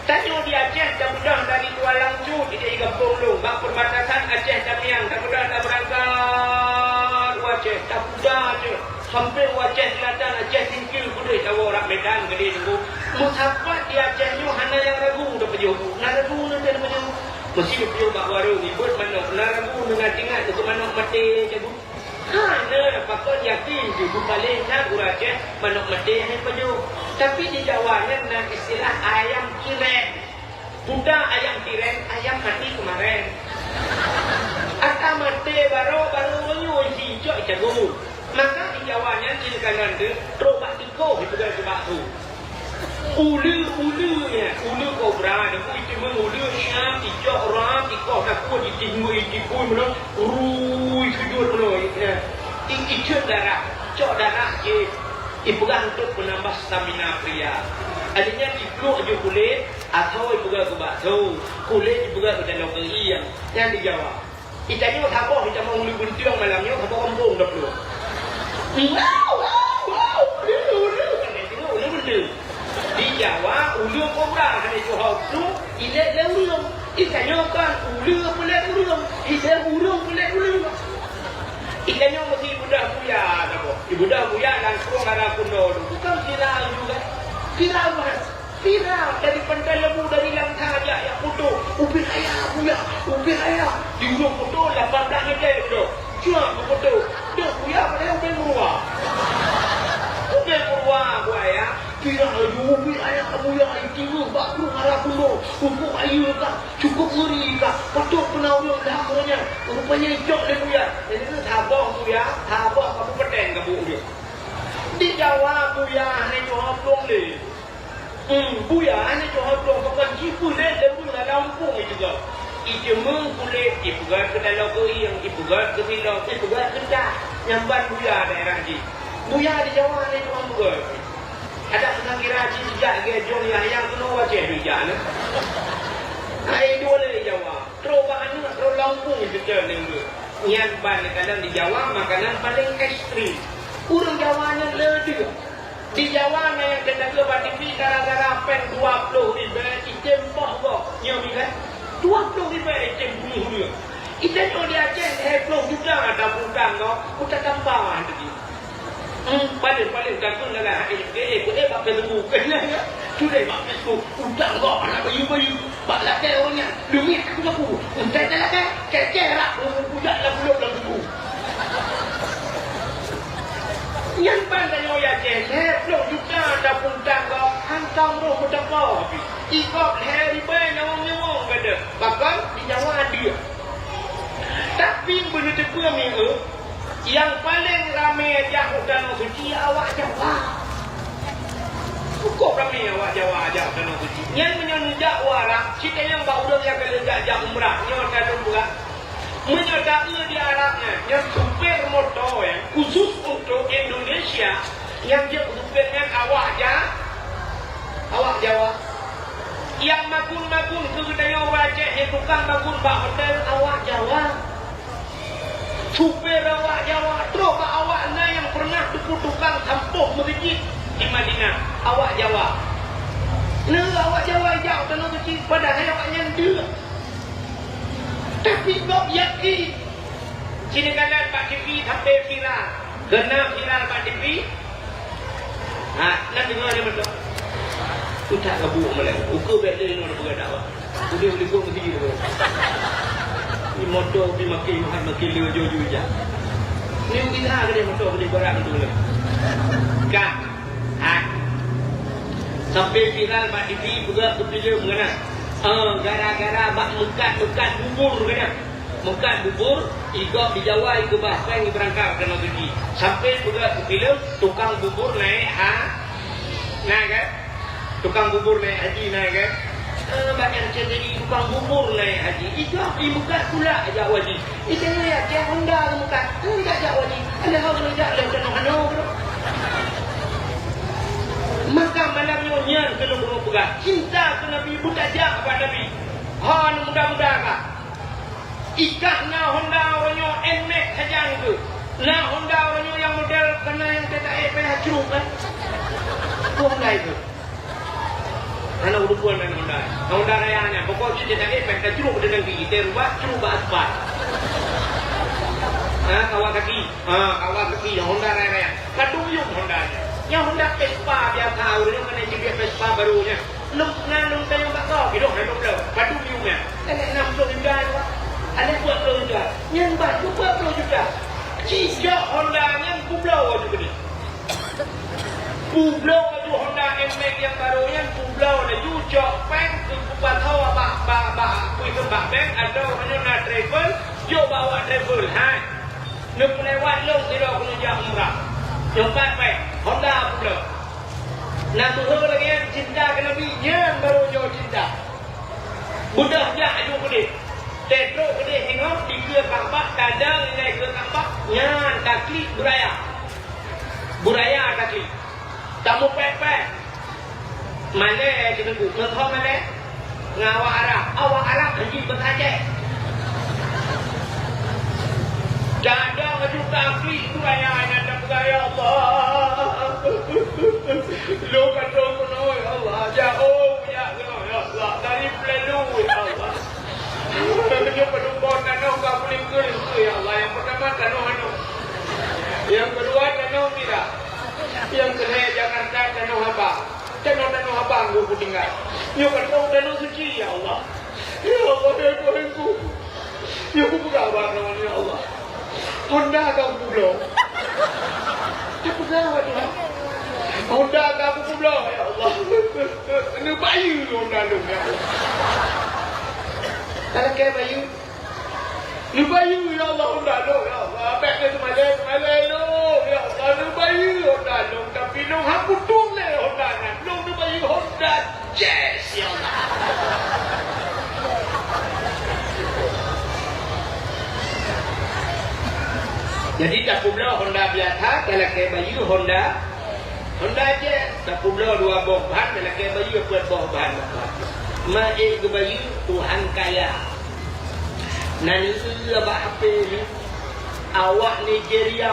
Tanyoe di Aceh, tapeugah dari Kuala Lumpur, di gampông lôn, bak perbatasan Aceh Tamiang, tapeugah tabeurangkat u Aceh, taputa Aceh, sampai u Aceh Selatan, Aceh Singkil, keudeh tawoe rot Medan, keudeh nunggu. Meusapat di Aceh nyoe hana nyang ragu tapajoh, na ragu na tapajoh. Meusi piôh bak warong, ibot manok, na ragu na ingat keu manok maté, jago. Hana, pakon yakin jih, beupaleng that ureueng Aceh manok maté hai pajoh. Tapi di Jawa nyan na istilah ayam tiren. Peue ayam tiren, ayam mati kemarin. Ata maté baroe, baroe nyoe jicok jago. Maka di Jawa nyan jih kanan tu, trok bak tikoh dipeugah keu bakso. Uleue, uleue nyan, uleue kobra, nyoe iteumèe uleue siap, icok rab, ikoh takue, itipui, itipui meunoe, rui sujut meunoe, ya. I, iceuen darah, icok darah jih, ipeugah untuk menambah stamina pria. Akhirnya ipluek jih kulét, atau ipeugah keu bakso, kulét ipeugah keu dalam keuieng, nyan di Jawa. Itanyoe saboh, itamong uleue beuntueng malam nyoe, saboh kampung dua puluh. Wow, wow, wow, uleue, uleue. Hana tengok uleue beuntueng. Di Jawa, uleue kobra hana jeuet tu, ilèe lé ureueng. Itanyoe kan uleue peulét ureueng, ilèe ureueng peulét uleue. Itanyoe meusi ibeudôh buya saboh. Ibeudôh buya langsung ara kundô tu. Bukan sira juga. Viral, Mas. Viral dari Pantai Lembu, dari Langsa jak, jak foto. Ubit raya, Buya. Ubit raya. Di ujong foto, lapan belas meter foto. Cuak foto. Deuh, Buya, padahai ubit meurua. Ubit meurua, Buya. Viral laju, ubit raya, Buya. Itimu bak krueng arah Kundo. Pupuk ayu ka. Cukup ngeri ka. Patut peuna ureueng lam uroe nyan. Rupanya icok lé Buya. Jadi, saboh Buya, saboh kabupaten ka buet ureueng. Di Jawa, Buya hana jiho plueng lé. Hmm, Buya hana jiho plueng, pakon jipeulét lé ureueng lam gampông itu gob. Ijeumeung kulét, ipeugöt keu taloe keuieng, ipeugöt keu silop, ipeugöt keu cah. Nyan ban Buya daerah jih. Buya di Jawa hana jiho peugöt. Adak meunan kira jih jijak lagèe John Yahya keunoe u Aceh jijak nyan. Hai dua lé Jawa. Trok bak aneuk, trok lam gampông itu cok nyan. Nyan ban kadang di Jawa makanan paling ekstrem. Ureueng Jawa nyan leudeuh. Di Jawa na nyang teuka bak T V gara-gara péng dua ploh ribèe item poh gob nyoe mi kan. Dua ploh ribèe item bunoh ureueng. Item nyoe di Aceh lhèe ploh juta tabung utang gob, utak tampa hana teugi. Hmm, paling-paling takheun dalam hati, eh, eh, eh, bak Facebook. Sudah bak Facebook, utang gob hana bayeue-bayeue. Bak lakèe awak nyan, demi aku-aku. Entah dah lakèe, keceh rak, bujak lam pulok lam tubuh. Nyan ban tanyoe Aceh, lhèe ploh juta tabung utang gob, hantom roh meuteupeu api. Ikot lhèe ribèe nyawöng-nyawöng gata. Bahkan di Jawa ada. Tapi beuneuteupeu mi eu, Nyang paleng ramé jak u Tanoh Suci awak Jawa. Cukôp ramé awak Jawa jak u Tanoh Suci. Nyan meunyoe neujak u Arab, cit nyang bak ureueng nyang ka lheueh jak, jak umrah, nyoe ka lheueh buka. Meunyoe taeu di Arab nyan, nyan supir moto nyan khusus untuk Indonesia, nyang jeuet supir nyan awak Ja-, awak Jawa. Nyang magun-magun keu geutanyoe ureueng Aceh, nyang tukang magun bak hotel awak Jawa. Supir awak Jawa, trok bak awak na nyang pernah teupeu tukang sampôh meuseujid di Madinah, awak Jawa. Lé awak Jawa ijak u Tanoh Suci, padahai awak nyan deuek. Tapi gob yakin. Sinoe kalon bak T V sampai viral. Keureuna viral bak T V, Ha, nan deungoe lé mantong. Utak gabuk malèe. Ukeue bèk lé inoe peugah dakwah. Udeh ulipot meuti lé. Di moto di makin mahat makin lé jujur jak. Ni kita ke dia moto ke dia berat betul lé. Ka. Ha. Sampai viral bak T V peugah keu filem ngena. Ah, gara-gara bak meukat-meukat bubur ngena. Meukat bubur, igob di Jawa, ikeubah péng, ibeurangkat keunoe Suci. Sampai peugah keu filem, tukang bubur naik ha-, na kan? Tukang bubur naik haji, na kan? Eh, banyak cerita ni, tukang bubur naik haji. Igob imeukat pula jak haji. Itanyoe ya, cek Honda imeukat. Eh, jak, jak haji. Ada hal kena jak, leh kena hano, bro. Maka malam nyoe nyan keuneuk peugah, cinta keu Nabi, beutajak bak Nabi. Ha, muda-muda ka. Ikah na Honda uroe nyoe Nmax sajan keuh. Na Honda uroe nyoe nyang model kana nyang teuka ék payah crup kan. Honda itu. Hana ureueng na Honda. Honda raya nyan. Pokok cit teuka ék payah crup deungon gigi. Teurubat crup bak aspal. Ha, Kawasaki. Ha, Kawasaki, Honda raya-raya. Padum yuem Honda nyan. Nyang Honda Vespa biasa, ureueng nyoe kana jibiet Vespa baru nyan. Lôn na lôn tanyong bak kau, pidong na lôn bloe. Padum yuem nyan. Enam ploh juta nyan, Pak. Ada dua puluh juta. Nyan bah dua puluh juta. Jijok Honda nyan kubloe laju keudeh. Kubloe laju Honda Nmax nyang baru nyan, kubloe laju cok péng keu kupasoe bak, bak, bak, kui keu bak bank atau meunyoe na travel, jok bak awak travel. Hai. Neupeulewat lôn sidroe keuneuk jak umrah. Nyoe pat péng, Honda pula. Na meuhôi lagèe nyan cinta keu Nabi, nyan barô nyoe cinta. Beudôh jak aju keudeh. Teutrok keudeh singoh dikeue Ka'bah, tadong ilèe keue Ka'bah, nyan taklik beuraya. Beuraya taklik. Tamupèk-pèk. Malèe Teungku, ngon ho malèe? Ngon awak Arab. Awak Arab hana jeuet beusaja. Kadang aju taklik beuraya nyan tapeugah, "Ya Allah, lôn ka troh keunoe, ya Allah. Jauh jak keunoe, ya Allah. Dari Pelalu, ya Allah." Nyoe padum boh tanoh ka kulingkeu-lingkeu, ya Allah. Nyang peurtama tanoh Anok. Nyang keudua tanoh Mira. Nyang keulhèe Jakarta tanoh haba. Tanoh Nyoe ka lheueh tanyoe suci, ya Allah. Ya Allah, ya Tuhanku. Nyoe kupeugah bak droeneuh, ya Allah. Honda ka kupubloe. Kupeugah bak Tuhan. Honda ka kupubloe, ya Allah. Neubayeue Honda lôn, ya Allah. Ka lakèe bayeue. Neubayeue, ya Allah, Honda lôn, ya Allah. Bèk keu seumalèe-seumalèe lôn, ya Allah. Neubayeue Honda lôn, tapi lôn hana kutueng lé Honda nyan. Lôn neubayeue Honda Jazz, ya Allah. Jadi, tapubloe Honda biasa, talakèe bayeue Honda, Honda Jazz. Tapubloe dua boh ban, talakèe bayeue peuet boh ban. Ma ék geubayeue Tuhan kaya. Na neue bak H P nyoe, awak Nigeria,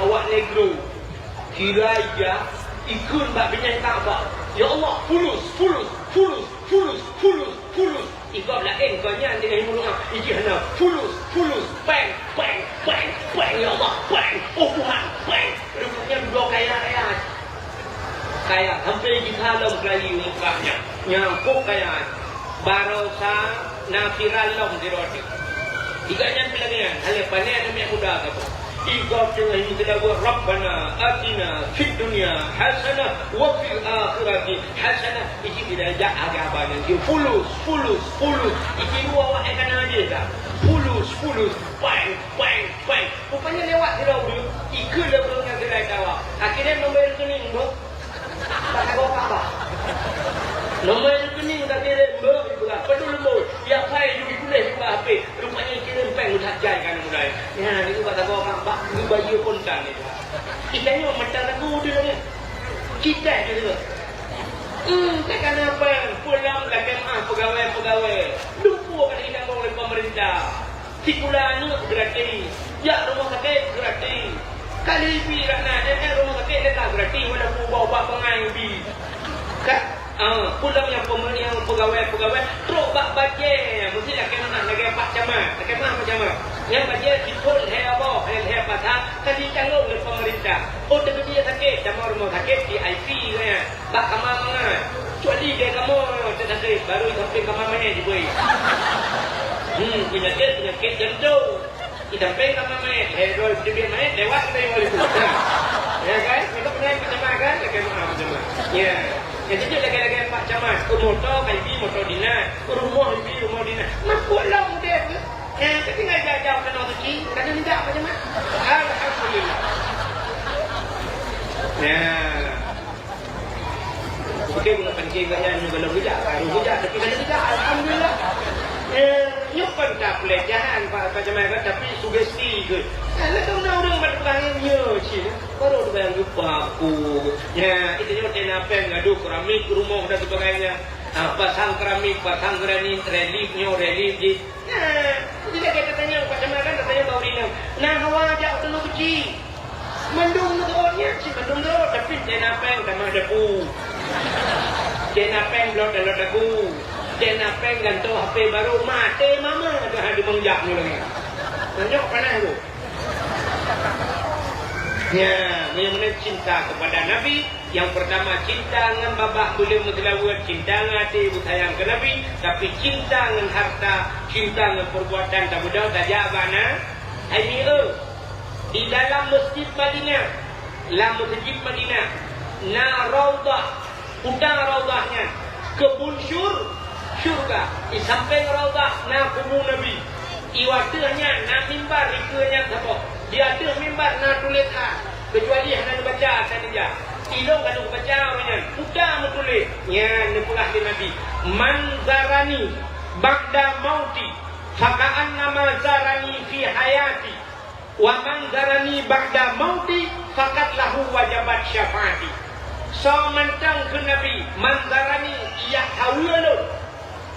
awak negro. Kira ija, ikheun bak binéh Ka'bah, "Ya Allah, fulus, fulus, fulus, fulus, fulus, fulus." Igob laén kon nyan, teungoh meudoa, ijih hana, "Fulus, fulus, péng, péng, péng, péng, ya Allah, péng, oh Tuhan, péng." Rupanya dua kaya raya. Kaya, sampai jitha lom keulayi u Mekah nyan. Nyan kok kaya. Barosa na viral lom sidroe. Tiga nyan peulangian, hana pandai aneuk muda ka tu. Igob teungoh meukeudaweuh, "Rabbana atina fid dunya hasanah wa fil akhirati hasanah." Iji tidak jak agak abang nyan. Dia fulus, fulus, fulus. Iji dua awak yang kena aja dah. Fulus, fulus. Péng, péng, péng. Rupanya lewat sidroe ureueng, ikheun lé ureueng nyang keurai tawa. Akhirnya nomor rekening, beuh. Bak sagoe Ka'bah. Nomor rekening ka kirém, beuh, ipeugah. Padum leumbôi. Yak pai ju ituléh di bak H P. Rupanya kirém péng udah jai kan mulai. Ya, itu bak sagoe Ka'bah. Geubayeue kontan itu. Kita nyoe mata lagu tu lagi. Kita juga. Hmm, tak kena péng. Pulang dah kemah pegawai-pegawai. Lupa kan ditanggung oleh pemerintah. Sikula aneuk gratis, jak rumoh sakét gratis. Kali ibi rak na, nyan rumoh sakét lé ka gratis, walaupun ubat-ubat bangai ibi. Ka, ah, pulang nyang peume-, nyang pegawai-pegawai, trok bak bajée, meusti lakée meu'ah lagée Pak Camat. Lakée meu'ah Pak Camat. Nyang bajée siphon lhée boh, lhée, lhée pasang, ka jitanggong lé pemerintah. Oh, teukeudi sakét, tamong rumoh sakét V I P nyan. Bak kama mangat. Kecuali gaya kamoe nyoe teusakék, baru di sampéng kama manyét jibri. Hmm, peunyakét, peunyakét jantong. Di sampéng kama manyét, eh, droe teubiet manyét, lewat kita yang boleh. Ya kan? Kita pernah Pak Camat kan? Lagée meu'ah Pak Camat. Ya. Yang jijak lagée-lagée Pak Camat. Ke moto, ka ibi moto dinas. Ke rumoh, ibi rumoh dinas. Makhluk lah mudah tu. Eh, tapi nggak jauh-jauh kena suci. Kadang tidak Pak Camat. Alhamdulillah. Ya. Oke, bukan pancing kat nyan, kalau bijak, baru bijak, tapi kalau bijak, alhamdulillah. Eh, nyoe kon tak pelecehan, Pak, Pak Jamal, kan, tapi sugesti ke. Nah, lagak na ureueng bak tukang nyoe cit, baru tukang lupa aku. Ya, itu nyoe tena péng, gadoh keramik, rumoh dan sebagainya. Ah, pasang keramik, pasang granit, relief nyoe, relief jih. Nah, jadi lagée tatanyong Pak Jamal kan, tatanyong bak ureueng inong. Nah, hawa jak keunoe keuci. Mandum neurot nyan cit mandum neurot, tapi tena péng tamah dapu. Tena péng blot dalam dagu. Tena péng gantoe H P baru, maté mama dah ada mengjak ni lagi. Nanyok panas tu. Ya, bagaimana cinta kepada Nabi? Yang pertama, cinta ngon babah beuleuen meuseulaweuet, cinta ngon até beusayang keu Nabi, tapi cinta ngon harta, cinta ngon perbuatan tabeudôh tajak bak na. Hai mi eu, di dalam Mesjid Madinah, lam Mesjid Madinah, na raudhah, udang raudhah nyan, keubun syur-, syurga. Di sampéng raudhah na kubu Nabi. Di ateueh nyan na mimbar, di keue nyan saboh. Di ateueh mimbar na tulésan, kecuali hana neubaca ata neujak. Ilôn ka neubaca uroe nyan, peue meutuléh, nyan neupeugah lé Nabi, "Man zarani ba'da mauti, faka'annama zarani fi hayati, wa man zarani ba'da mauti, faqad lahu wajabat syafaati." Soe mantong kheun Nabi, "Man zarani," ijak saweue lôn,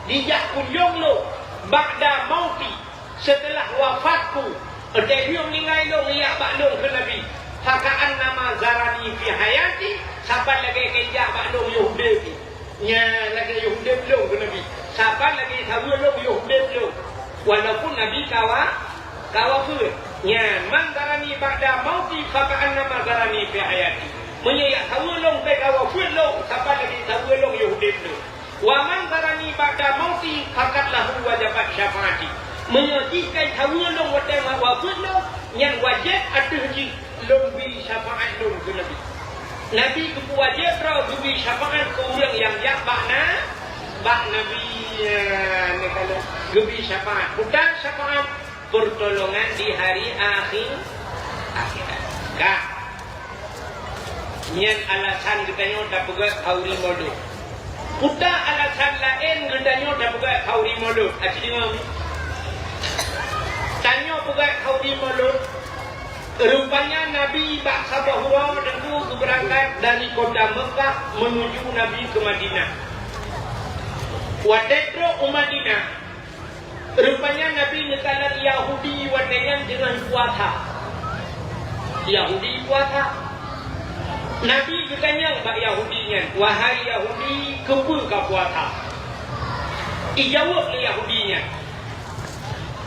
dijak kunjong lôn, "ba'da mauti," seuteulah wafatku, watée lheueh meuninggai lôn, ijak bak lôn kheun Nabi, "Faka'annama zarani fi hayati," saban lagée ka ijak bak lôn yoh udeb. Nyan lagée yoh udeb lôn kheun Nabi. Saban lagée saweue lôn yoh udeb lôn. Walaupun Nabi ka wa-, ka wafeuet. Nyan, "Man zarani ba'da mauti, faka'annama zarani fi hayati." Meunyoe ijak saweue lôn, ka wafeuet lôn, saban lagée saweue lôn yoh udeb lôn. Wa man zarani ba'da mauti faqad lahu wajabat syafaati. Meunyoe jih ka saweue lôn watée mat wafeuet lôn, nyan wajéb ateueh jih lôn bri syafaat lôn keu Nabi. Nabi geupeuwajéb droe geubri syafaat keu ureuëng nyang jak bak na, bak Nabi, ya, neukalon geubri syafaat. Peue syafaat? Peurtolongan di hari akhi-, akhirat. Ka. Nyan alasan geutanyoe tapeugah khauri maulud. Peue alasan laén geutanyoe tapeugah khauri maulud? Aci deungoe mi. Tanyoe peugah khauri maulud. Rupanya Nabi bak saboh uroe teungku geubeurangkat dari kota Mekah menuju Nabi ke Madinah. Watée trok u Madinah, rupanya Nabi neukalon Yahudi watée nyan teungoh puasa. Yahudi puasa. Nabi geutanyong bak Yahudi nyan, "Wahai Yahudi, keupeue ka puasa?" Ijaweueb lé Yahudi nyan,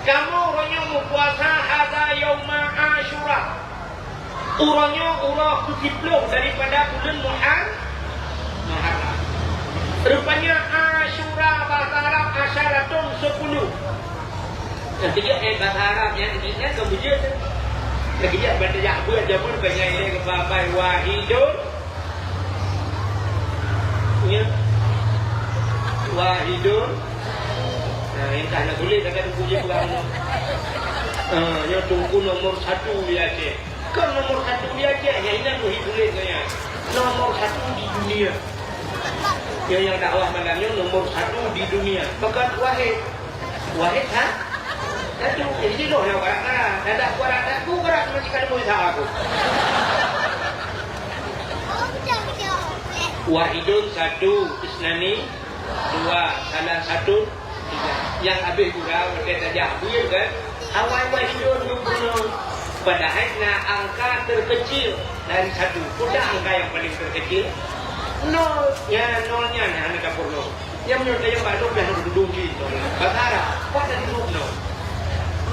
"Kamoe uroe nyoe meupuasa hadza yauma Asyura." Uroe nyoe uroe keusiplôh daripada buleuen Muhar-, Muharram. Rupanya Asyura bahasa Arab asyaratun sepuluh. Nah, kejak, eh, bahasa Arab nyan, nyan kan bujur tu. Nah, kejak banda jak buat jameun banyak ilée keu babai wahidun. Ya. Wahidun. Nah, yang tak nak tulis, takkan buku je pegang. Ah, yang tungku nomor satu di Aceh. Kan nomor satu di Aceh, yang ingat muhi tulis saya. Nomor satu di dunia. Yang, yang dakwah malam ni nomor satu di dunia. Bukan wahid. Wahid, ha? Satu. Jadi, loh, nak barat-barat. Ada barat-barat. Aku barat masih kalau boleh salah aku. Wahidun satu, isnani dua, salah satu tiga. Nyang habéh gura, watée tajak buet kan, awai wahidun dua puluh. Padahai na angka terkecil dari satu. Peue angka nyang paling terkecil? Nol. Ya, nol nyan hana dapur nol. Nyang meunyoe tajak bak nol, biasa duduk di nol. Bahasa Arab, kuat dari duduk nol.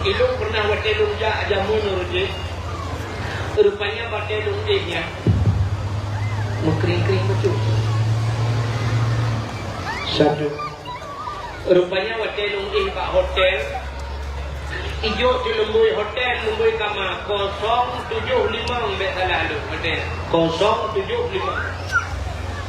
Ilong pernah watée lom jak jameun ureuëng jih. Rupanya watée lom éh nyan. Meukring-kring beutôi. Satu. Rupanya watée lôn éh bak hotel, ijok teuh lumbôi hotel, lumbôi kama, kosong tujoh limong, bék salah lôn hotel. Kosong tujoh limong.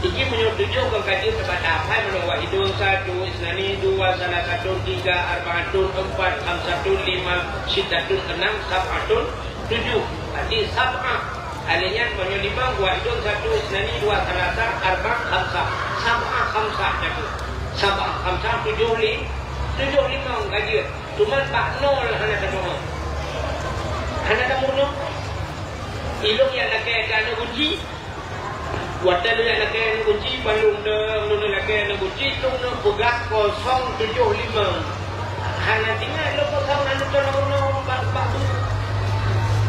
Iki meunyoe tujoh kon ka jeuet teubatah, hai meunyoe wahidun satu, isnani dua, salah satu tiga, arbaatun empat, khamsatun lima, sittatun enam, sab'atun tujuh. Berarti sab'ah. Alèh nyan, meunyoe limong, wahidun satu, isnani dua, salasa, arba, khamsa. Sab'ah khamsah jaku. Sab'ah khamsah tujoh li-, tujoh limong ka jeuet. Cuma bak nol hana tameurunoe. Hana tameurunoe. Ilong nyang lakèe keu aneuk gunci. Watèe lôn nyang lakèe aneuk gunci, ban lôn dong, lôn lakèe aneuk gunci, lôn neupeugah kosong tujoh limong. Hana teuingat lôn kosong, hana lôn tuan lôn bak, bak bu.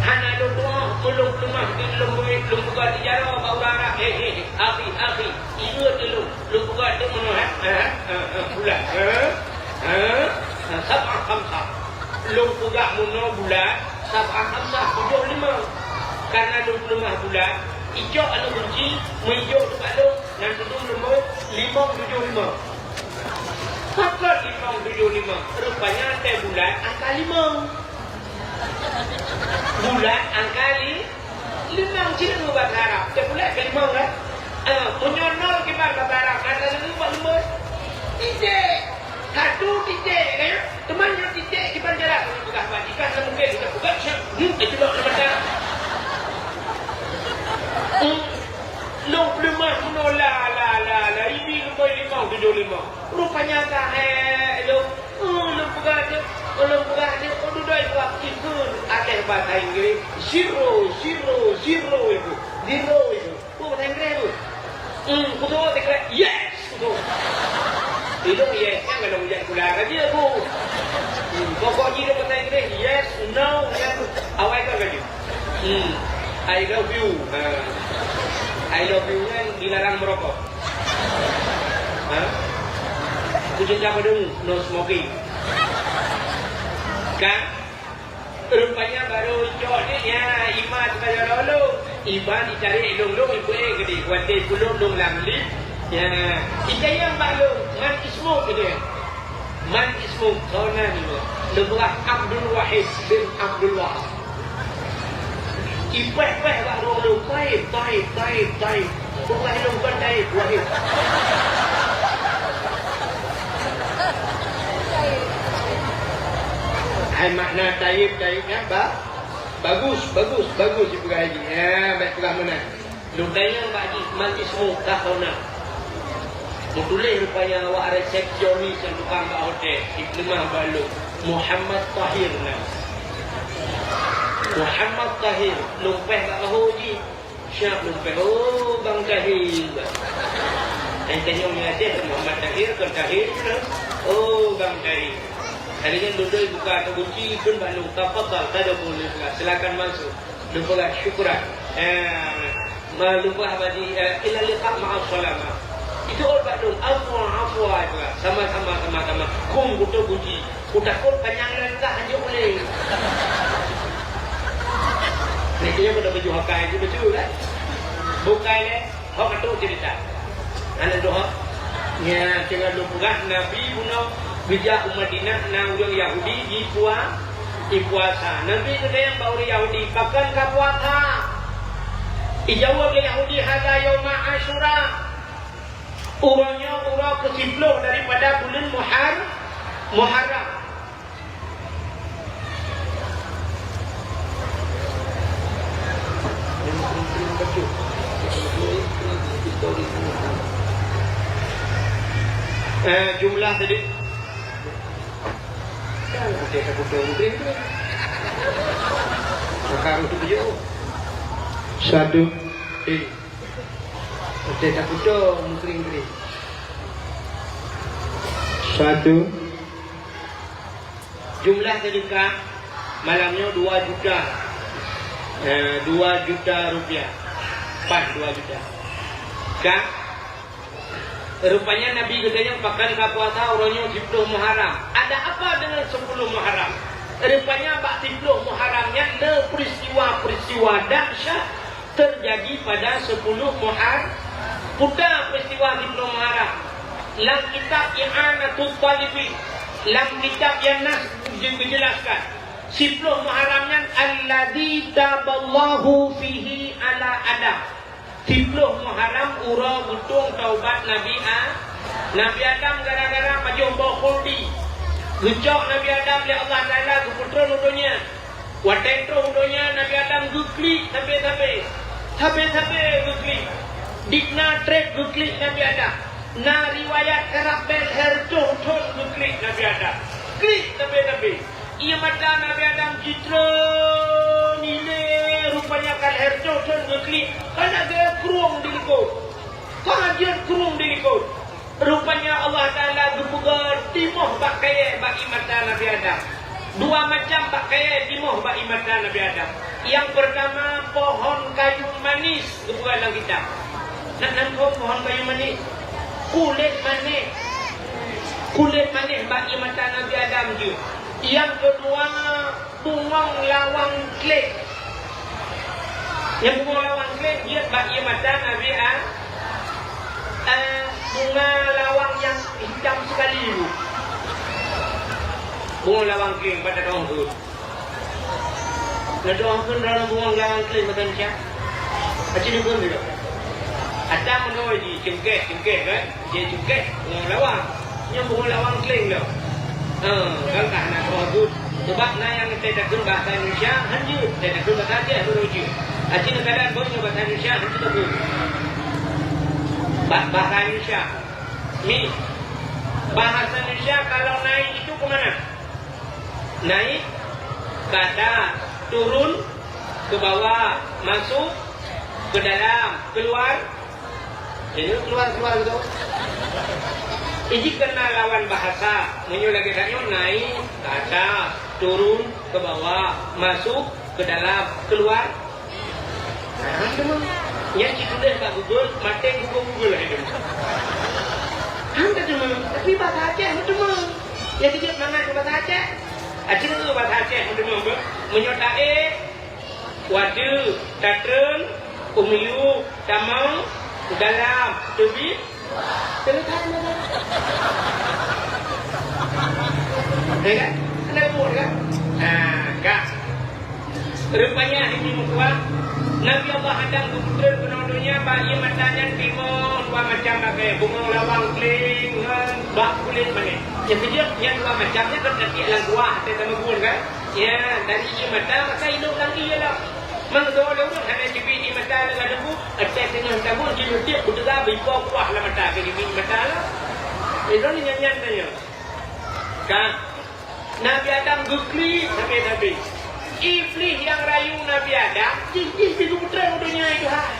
Hana lôn tuan, lôn peuleumah di lôn buet, lôn peugah di jaroe bak ureueng Arab, "Hei, hei, hei, akhi, akhi, ié di lôn." Lôn peugah di meunoe, ha? Ha? Ha? Ha? Bulat. Ha? Ha? Ha, sab'ah khamsah. Lôn peugah meunoe bulat, sab'ah khamsah, tujoh limong. Karena lôn peuleumah bulat, ijok aneuk gunci, meujok bak lôn, nan tudong lôn buet, limong tujoh limong. Pakon limong tujoh limong? Rupanya teuh bulat angka limong. Bulat angka li-, limong cit ngon bahasa Arab. Teuh bulat ka limong kan? Ah, meunyoe nol kiban bahasa Arab, angka limong buat limong. Titik. Satu titik, kan? Teuma nyoe titik kiban jalan. Peugah bak jikah, mungkin kita peugah, hmm, itu loh nama dah. Hmm. Lôn peuleumah meunoe la, la, la, la, ibi lumbôi limong, tujoh limong. Rupanya ka, eh, lôn, eh, lôn peugah jeuet, lôn peugah jeuet, oh, dudoe buat ikheun ateueh bahasa Inggris, zero, zero, zero itu. Zero itu. Oh, bahasa Inggris tu. Hmm, kutu, yes, kutu. Ilong yes, kan kalau ujian pula ka jeuet aku. Hmm, pokok jih lôn bahasa Inggris, yes, no, yes. Awai kan ka jeuet. Hmm. I love you. Ha. I love you nyan dilarang merokok. Ha? Kucing siapa dong? No smoking. Kan? Rupanya baru cok ni, ya, Iman kaya lolo. Iman dicari lung-lung, ibu eh gede. Kuatir pulung lung lam lip. Ya, itanyong bak lôn, man ismuk, itanyong. Man ismuk, kawan lôn. Lôn peugah Abdul Wahid bin Abdullah. Ipéh-péh bak droe lôn, Taib, Taib, Taib, Taib. Peugah lôn kon Taib, Wahid. Hai makna Taib, Taib nyan ba-, bagus, bagus, bagus dipeugah lagèe nyan. Ya, bèk peugah meunan. Lôn tanyong bak jih, man ismuk, ka hana. Meutuléh rupanya awak resepsionis nyang tukang bak hotel, jipeuleumah bak lôn, Muhammad Tahir nan. Muhammad Tahir, lôn péh bak bahô jih. Siap lôn péh, "Oh, Bang Tahir." Ai tanyong nyan Aceh, Muhammad Tahir, kon Tahir. "Oh, Bang Tahir." Hari nyan lôn doi buka ateueh gunci, kheun bak lôn, "Tafadhal, tadkhul." Silakan masuk. Lôn peugah, "Syukran." Eh, ma-, lôn peugah bak jih, eh, "Ila liqa ma'as salamah." Itu ôn bak lôn, "Afwan, afwan," ai peugah. "Sama-sama, sama-sama." Kheun kutok gunci. Kutakot panyang lé peugah hanjeuet ulèe. Nah, itu nyan pada baju hakai itu betul, kan? Bukai lé, hok atu cerita. Aneuk doha. Nya, teungoh lôn peugah, Nabi bunoe geujak u Madinah, na ureueng Yahudi jipua-, jipuasa. Nabi geutanyong bak ureueng Yahudi, "Pakon ka puasa?" Ijaweueb lé Yahudi, "Hadza yauma Asyura." Uroe nyoe uroe keusiplôh daripada buleuen Muhar-, Muharram. Eh, jumlah tadi. Kan ada satu tu mungkin tu. Maka untuk dia. Satu. Eh. Ada satu tu mungkin tu. Satu. Jumlah sedekah malam nyoe dua juta. Eh, dua juta rupiah. Pas dua juta. Ka? Rupanya Nabi geutanyong pakon ka puasa uroe nyoe siplôh Muharram. Ada apa dengan sepuluh Muharram? Rupanya bak siplôh Muharram nyan le peristiwa-peristiwa dahsyat terjadi pada sepuluh Muhar-, peue peristiwa siplôh Muharram. Lam kitab I'anatut Talibin, lam kitab Yan-Nasr geujelaskan, siplôh Muharram nyan alladzi taballahu fihi ala Adam. Siplôh Muharram uroe geutueng taubat Nabi A-, Nabi Adam gara-gara pajoh boh khuldi. Geucok Nabi Adam lé Allah Taala geupeutron u donya. Watèe troh u donya, Nabi Adam geuklik sabe-sabe. Sabe-sabe geuklik. Dikna trép geuklik Nabi Adam. Na riwayat karab bèe lhèe reutôh thôn geuklik Nabi Adam. Klik sabe-sabe. Ié mata Nabi Adam jitreun ilèe, rupanya ka lhèe reutôh thôn geuklik. Ka lagèe krueng di likôt. Ka jeuet krueng di likôt. Rupanya Allah Taala geupeugah timoh bak kayèe bak ié mata Nabi Adam. Dua macam bak kayèe timoh bak ié mata Nabi Adam. Nyang peurtama, pohon kayu manis geupeugah lam kitab. Na nan phôn pohon kayu manis? Kulét manis. Kulét manis bak ié mata Nabi Adam jeuet. Nyang keudua, bungong lawang kléng. Nyang bungong lawang kléng jeuet bak ié mata Nabi A-, eh, bunga lawang nyang hitam sekali tu. Bungong lawang kléng pada tahun tu. Neudoakan dalam bungong lawang kléng mata Nabi. Aci nibun tu. Atang meunurot jih, cengkeh, cengkeh kan? Jih cengkeh, bungong lawang. Nyoe bungong lawang kléng tu. Ha, kan ka hana troh jeuet. Sebab na nyang teutakheun bahasa Indonesia, han jeuet. Teutakheun bahasa Aceh, baru jeuet. Aci neukadan, baru nyoe bahasa Indonesia, han jeuet takheun. Ba-, bahasa Indonesia. Mi. Bahasa Indonesia, kalau naik itu ke mana? Naik, ke atas, turun, ke bawah, masuk, ke dalam, keluar. Jadi, keluar-keluar gitu. Jadi, kena lawan bahasa. Meunyoe lagèe tanyoe, naik, ke atas, turun, ke bawah, masuk, ke dalam, keluar. Hana teuma. Nyan jituléh bak Google, maté Google, Google hai teuma. Hana teuma, tapi bahasa Aceh meuteuma. Nyan jeuet mangat keu bahasa Aceh. Aci nyoe bahasa Aceh meuteuma, beuh. Meunyoe taék, wateue, tatreun, u miyueb, tamong, u dalam, teubiet, Teulihat mata. Ya kan? Kena buat kan? Nah, kan? Rupanya hari ni muka Nabi Allah Adam geupeutreun keunoe donya bak ié mata nyan timoh dua macam lagèe, bungong lawang kling ngon bak kulét manéh. Nyang keujeuet nyan dua macam nyan ka teubiet lam kuah, até tameugun kan? Ya, dari ié mata maka inong lam ié lah. Mangsa lé ureueng hana jibi ié mata lam ladeubu, até teungoh tabon jineutiek beuteuga beuipo kuah lam mata keu jibi ié mata lah. Inong nyan-nyan tanya. Ka Nabi Adam geuklik sabe-sabe. Iblih nyang rayu Nabi Adam, jih-jih pih geupeutreun u donya itu hai.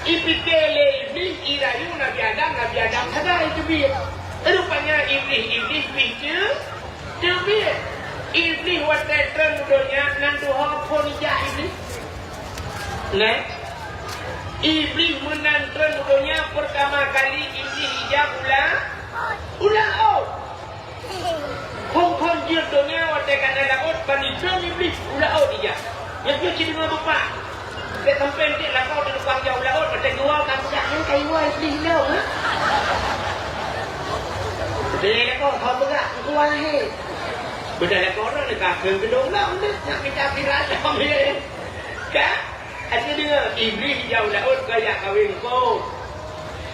Ipike lé Iblih, irayu Nabi Adam, Nabi Adam sagai teubiet. Rupanya Iblih-Iblih pih teu-, teubiet. Iblih watèe treun u donya, nan tuho phon ijak Iblih. Neh, Iblih meunan treun u donya peurtama kali Iblih ijak u la-, u laôt. Phon-phon jeuet donya watèe ka na laôt, ban itreun Iblih u laôt ijak. Nyoe pih cit deungoe beupak. Bèk sampoe enteuk lakoe teuleupah jak u laôt, watèe geuwoe ka peugah, "Nyoe ka iwoe Iblih lom, ha?" Beudôh lakoe, ka peugah, "Geuwoe hé." Beudôh lakoe droeneuh ka kheun keudong lom deh, nak mita viral lom lé. Ka? Até deungoe, Iblih ijak u laôt kon ijak kawén eungkôt.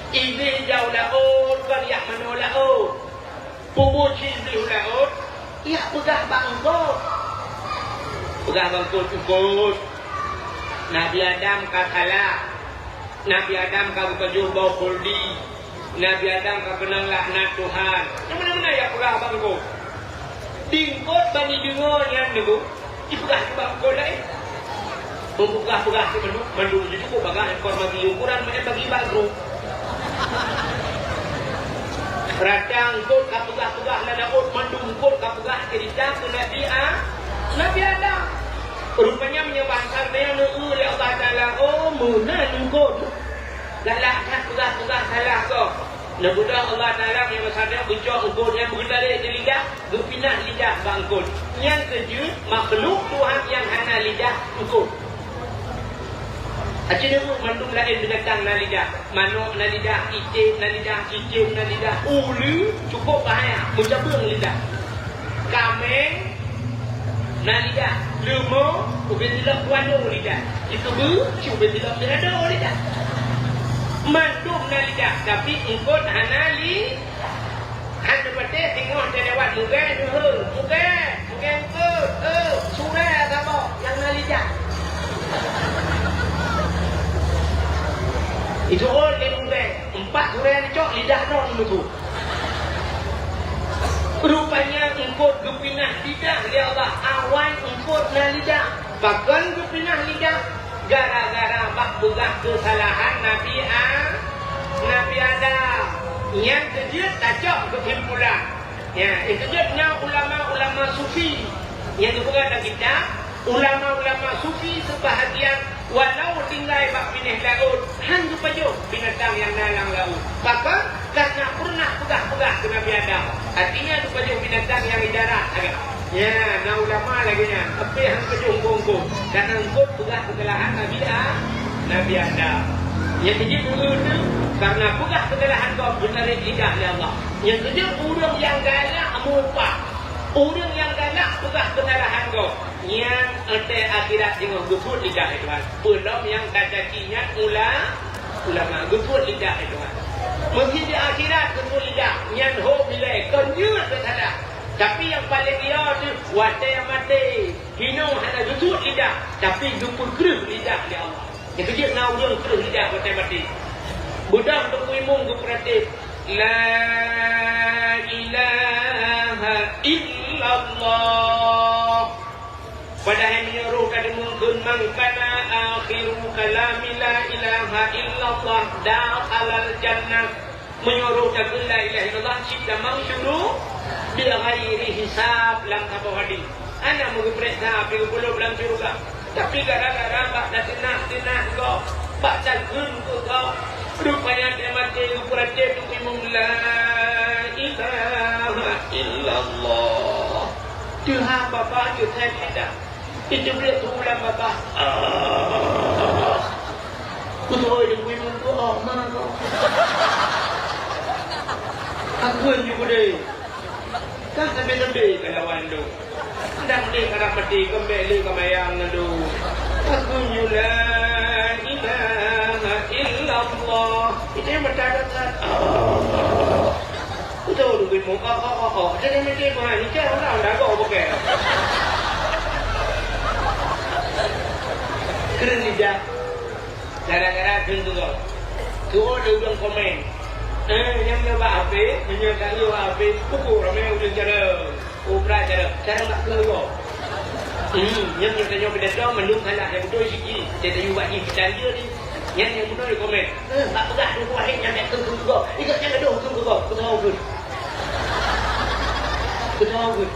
Iblih ijak u laôt kon ijak manoe laôt. Peue buet cit Iblih u laôt, ijak peugah bak eungkôt. Peugah bak eungkôt, "Eungkôt, Nabi Adam ka salah. Nabi Adam ka geupajoh boh khuldi. Nabi Adam ka keunong laknat Tuhan." Nyang meunan-meunan ijak peugah bak eungkôt. Di eungkôt ban jideungoe nyan nyoe, jipeugah keu bak eungkôt laén. Meunyoe peugah-peugah keu mandum, mandum jih cukôp bagah, eungkôt bagi ukuran, meunan bagi bak grup. Rata eungkôt ka peugah-peugah lam laôt, mandum eungkôt ka peugah ceurita keu Nabi A-, Nabi Adam. Rupanya meunyoe bansa nyan neueu lé Allah Taala, oh, meunan eungkôt. Galak that peugah-peugah salah gob. Neubeudôh Allah Taala meunyoe masa nyan geucok eungkôt nyan geutarek di lidah, geupinah lidah bak eungkôt. Nyan keuh jeuet makhluk Tuhan nyang hana lidah eungkôt. Aci neueu mandum laén binatang na lidah. Manok na lidah, iték na lidah, cicém na lidah, uleue cukôp bahaya, meucabeueng lidah. Kaméng na lidah, leumo ubé tilok kuado lidah, ikeubeue ci ubé tilok tirado lidah. Mandum na lidah, tapi eungkôt hana li-, hana patéh singoh teuh lewat mugée neuheu, mugée, mugée eungkôt, eu, surée saboh nyang na lidah. Itu ôn lé mugée. Empat hureueng cok lidah droe meusu. Rupanya eungkôt geupinah lidah lé Allah, awai eungkôt na lidah. Pakon geupinah lidah? Gara-gara bak peugah keusalahan Nabi A-, Nabi Adam. Nyang keujeuet tacok keusimpulan. Ya, itu jeuet na ulama-ulama sufi nyang geupeugah lam kitab, ulama-ulama sufi seubahagian walau tinggai bak binéh laôt, han geupajoh binatang nyang na lam laôt. Pakon? Karena pernah peugah-peugah keu Nabi Adam. Artinya geupajoh binatang nyang di darat sagai. Ya, na ulama lagée nyan, tapi han pajoh eungkôt-eungkôt. Karena eungkôt peugah keusalahan Nabi A-, Nabi Adam. Nyang keujeuet dulu tu, karena peugah keusalahan gob geutarek lidah lé Allah. Nyang keujeuet ureuëng nyang galak meuupah, ureuëng nyang galak peugah keusalahan gob, nyan watée akhirat jih geubuet lidah lé Tuhan. Peulom nyang tacaci nyan ula-, ulama geubuet lidah lé Tuhan. Meuseuti di akhirat geubuet lidah, nyan ho bilée kon jeuet geusalah. Tapi nyang paleng yo teuh watée maté, hinoe hana geubuet lidah, tapi geupeukreueh lidah lé Allah. Nyang keujeuet na ureuëng kreueh lidah watée maté. Beudôh Teungku Imum geupeuratéb, "La ilaha illallah." Padahai meunyoe roh ka deungoe kheun, "Man kana akhiru kalami la ilaha illallah dakhalal jannah." Meunyoe roh takheun la ilaha illallah, cit tamong syuru-, bighairi hisab lam saboh hadis. Hana meugeupeuriksa api geupeulob lam syeuruga. Tapi gara-gara bak tateunak-teunak gob, bak takheun keu gob, rupanya watée maté geupeuratéb Teungku Imum, "La ilaha illallah." Tuhan Bapa, Tuhan Kita. Itu dia tu lam babah. Ah. Beutôi Teungku Imum tu, oh, mana kau? Akun ju beudé. Kah sabé-sabé ka lawan lôn. Adak deh ka maté, keumbék lé ka mayang ngon lôn. Akun ju la ilaha illallah. Itu yang mata dekat. Oh. Betul tu, Bimo. Oh, oh, oh, oh. Jadi, mesti bukan. Ini kan orang dah kau pakai. Keren ni, Jack. Gara-gara kheun keu gob. Tuwoe lé ureueng komen. Eh, nyang nyoe bak H P, meunyoe ka nyoe bak H P, pukul ramé ureueng cara. Oh, brat cara. Cara bak kheun gob. Hmm, nyang nyoe tanyoe pidato mandum salah, nyang beutôi siki. Saya tayue bak jih, peucaya ni. Nyang, nyang beutôi komen. Eh, bak peugah Teungku Wahid nyang bèk kheun keu gob. Ingat nyang gadoh kheun keu gob. Beutôi kheun. Beutôi kheun.